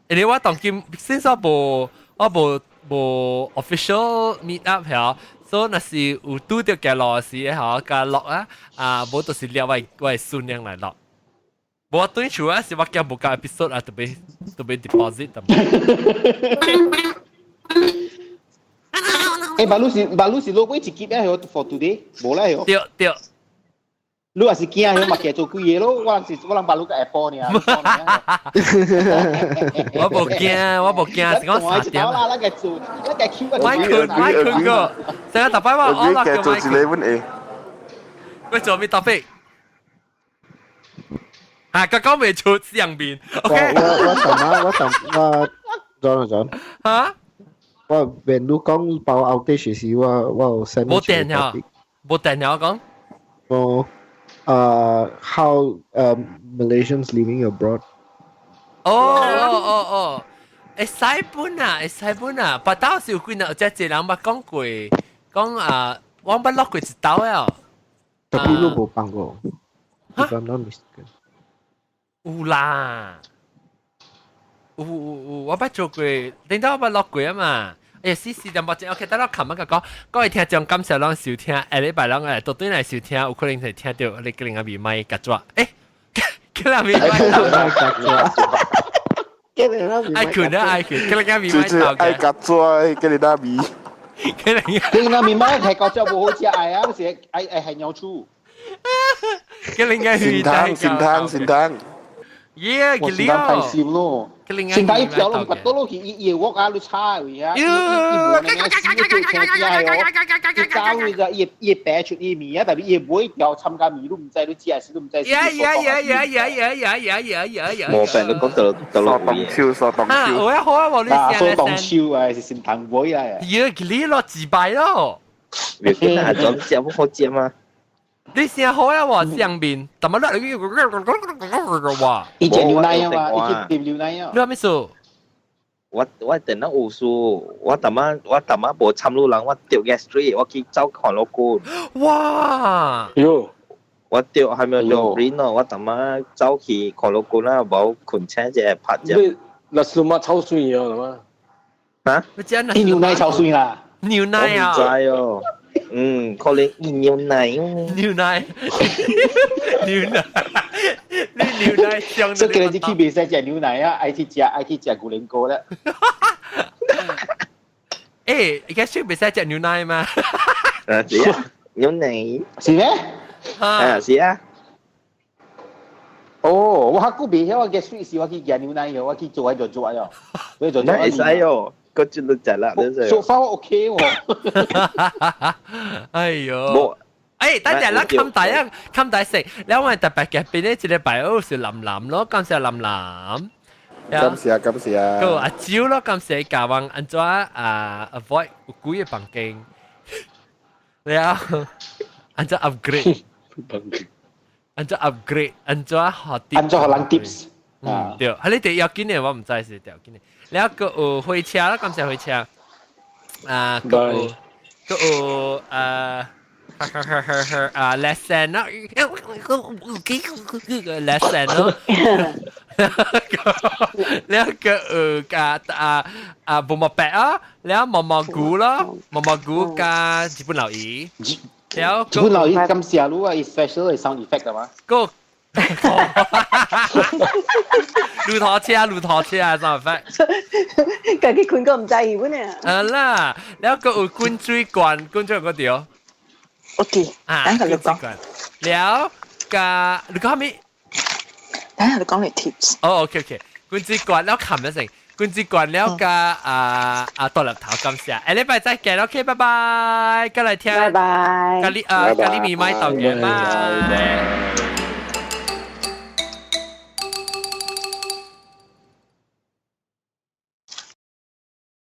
Speaker 1: 因為我當今先說無，我無無 official meet up 曉。所以若是有拄著行路時吼，共錄啊，啊，無就是掠我的孫樣來錄。無對厝啊，是我驚無夠 episode 啊，特別特別 deposit 特別。
Speaker 8: 欸，馬路是馬路是落過一級啊，for today，無啦喲。
Speaker 1: 對對。
Speaker 8: 你若是驚遐嘛，加做幾個咯。我人是我人馬路個 Apple 呢。
Speaker 1: 我無驚，我無驚，是講三點。
Speaker 8: 啦，咱個做，咱個 Q 個。
Speaker 1: 我困，我困過。成日特擺我我落
Speaker 11: 叫做一個阮會。
Speaker 1: 我做咩特別？啊，剛剛未出上面。
Speaker 9: OK。我我什麼？我什我轉轉。
Speaker 1: 嚇？
Speaker 9: 我連你講包 outage 時，我我有 send。
Speaker 1: 無電了，無電了講。
Speaker 9: 哦。How Malaysians living abroad？
Speaker 1: 哦哦哦哦，會使本啊，會使本啊，別到時有幾若有只一人捌講過，講啊，我捌落過一道啊。
Speaker 9: 特別你無放過，if I'm not mistaken。
Speaker 1: 有啦，有有有，我捌做過，頂到我捌落過啊嘛。欸，四四點半鐘，OK，等我琴日講，各位聽眾感謝攏收聽，下禮拜攏來到對來收聽，有可能係聽到你吉林阿面麥夾抓，欸，吉林阿面麥夾
Speaker 9: 抓，吉林阿面
Speaker 1: 愛困啊愛困，吉林阿面麥頭
Speaker 11: 愛夾抓，吉林阿面，
Speaker 1: 吉林
Speaker 8: 吉林阿面麥係夾抓無好食，愛啊，是愛愛係尿醋，
Speaker 1: 吉林阿面
Speaker 11: 善湯善湯善湯。
Speaker 1: 耶，吉
Speaker 8: 林啊！太閃咯！先睇一條路，拔多落去，伊伊會啊，你叉位啊！伊伊無呢，死做車子啊！伊走你個，伊伊白出伊面啊，特別伊每一條參加面都毋知，你知還是都毋知。
Speaker 1: 呀呀呀呀呀呀呀呀呀呀呀！
Speaker 5: 無病都講到到落
Speaker 11: 動手，手動手。
Speaker 1: 啊，我好啊，我你
Speaker 8: 手動手啊，是心疼尾啊！
Speaker 1: 耶，你落自敗咯！
Speaker 5: 別見阿總食不好食嗎？
Speaker 1: 你先好啊！喎，上面，怎麼落嚟？哇！
Speaker 8: 伊食牛奶啊嘛，伊去啉牛奶啊。
Speaker 1: 你話咩事？
Speaker 5: 我我電腦有事，我逐晚我逐晚無參與人，我著 gastric，我去走看老公。
Speaker 1: 哇！
Speaker 10: 喲，
Speaker 5: 我著還沒有做咯，我逐晚走去看老公啦，無困醒者拍者。
Speaker 10: 你那是嘛臭水啊，係嘛？
Speaker 5: 啊？
Speaker 1: 你食
Speaker 8: 牛奶超水啦！
Speaker 1: 牛奶啊！
Speaker 5: 我唔知哦。嗯，可能牛奶。
Speaker 1: 牛奶，牛奶，你牛奶香。
Speaker 8: 所以今日去袂使食牛奶啊，愛去食牛奶糕啦。
Speaker 1: 誒，而家先袂使食牛奶嗎？
Speaker 5: 啊，是啊，牛奶。
Speaker 8: 是咩？
Speaker 5: 啊，是啊。
Speaker 8: 哦，我較久袂曉，我嘅水時我去食牛奶嘅，我去做喺度做啊，我做
Speaker 5: 做。會使哦，個就都食啦，真係。
Speaker 8: 做法我 OK 喎。
Speaker 1: 哎呦！誒，等陣啦，冚大啊，冚大食。兩位特別嘅邊呢？一個朋友是林林咯，感謝林林。
Speaker 11: 感謝啊，感謝啊。
Speaker 1: 個阿蕉咯，感謝教我按怎啊 avoid 有幾个房間。了，按怎 upgrade？按怎 upgrade？按怎學啲？
Speaker 8: 按怎予人 tips？
Speaker 1: 嗯，對，係你哋要緊嘅，我唔知是條緊嘅。了個有火車啦，感謝火車。啊，個有個有啊。啊，lesson 咯，lesson 咯，了個有加啊啊毛毛白啊，了毛毛菇咯，毛毛菇加日本老魚，了
Speaker 8: 日本老魚感謝你啊，special 嘅 sound effect 嘛？
Speaker 1: 個路頭車路頭車啊，sound effect。
Speaker 2: 家己困個唔知本啊。
Speaker 1: 啊啦，了個有滾水罐，滾水嗰條。
Speaker 4: OK，
Speaker 1: 啊，
Speaker 4: 等下你講。
Speaker 1: 了，加你講咩？
Speaker 4: 等下你講你 tips。
Speaker 1: 哦，OK OK，滾水罐了冚一成，滾水罐了加啊啊多粒頭感謝，下禮拜再見，OK，拜拜，過來聽，
Speaker 2: 拜拜，
Speaker 1: 咖喱啊咖喱麵買豆嘅，拜。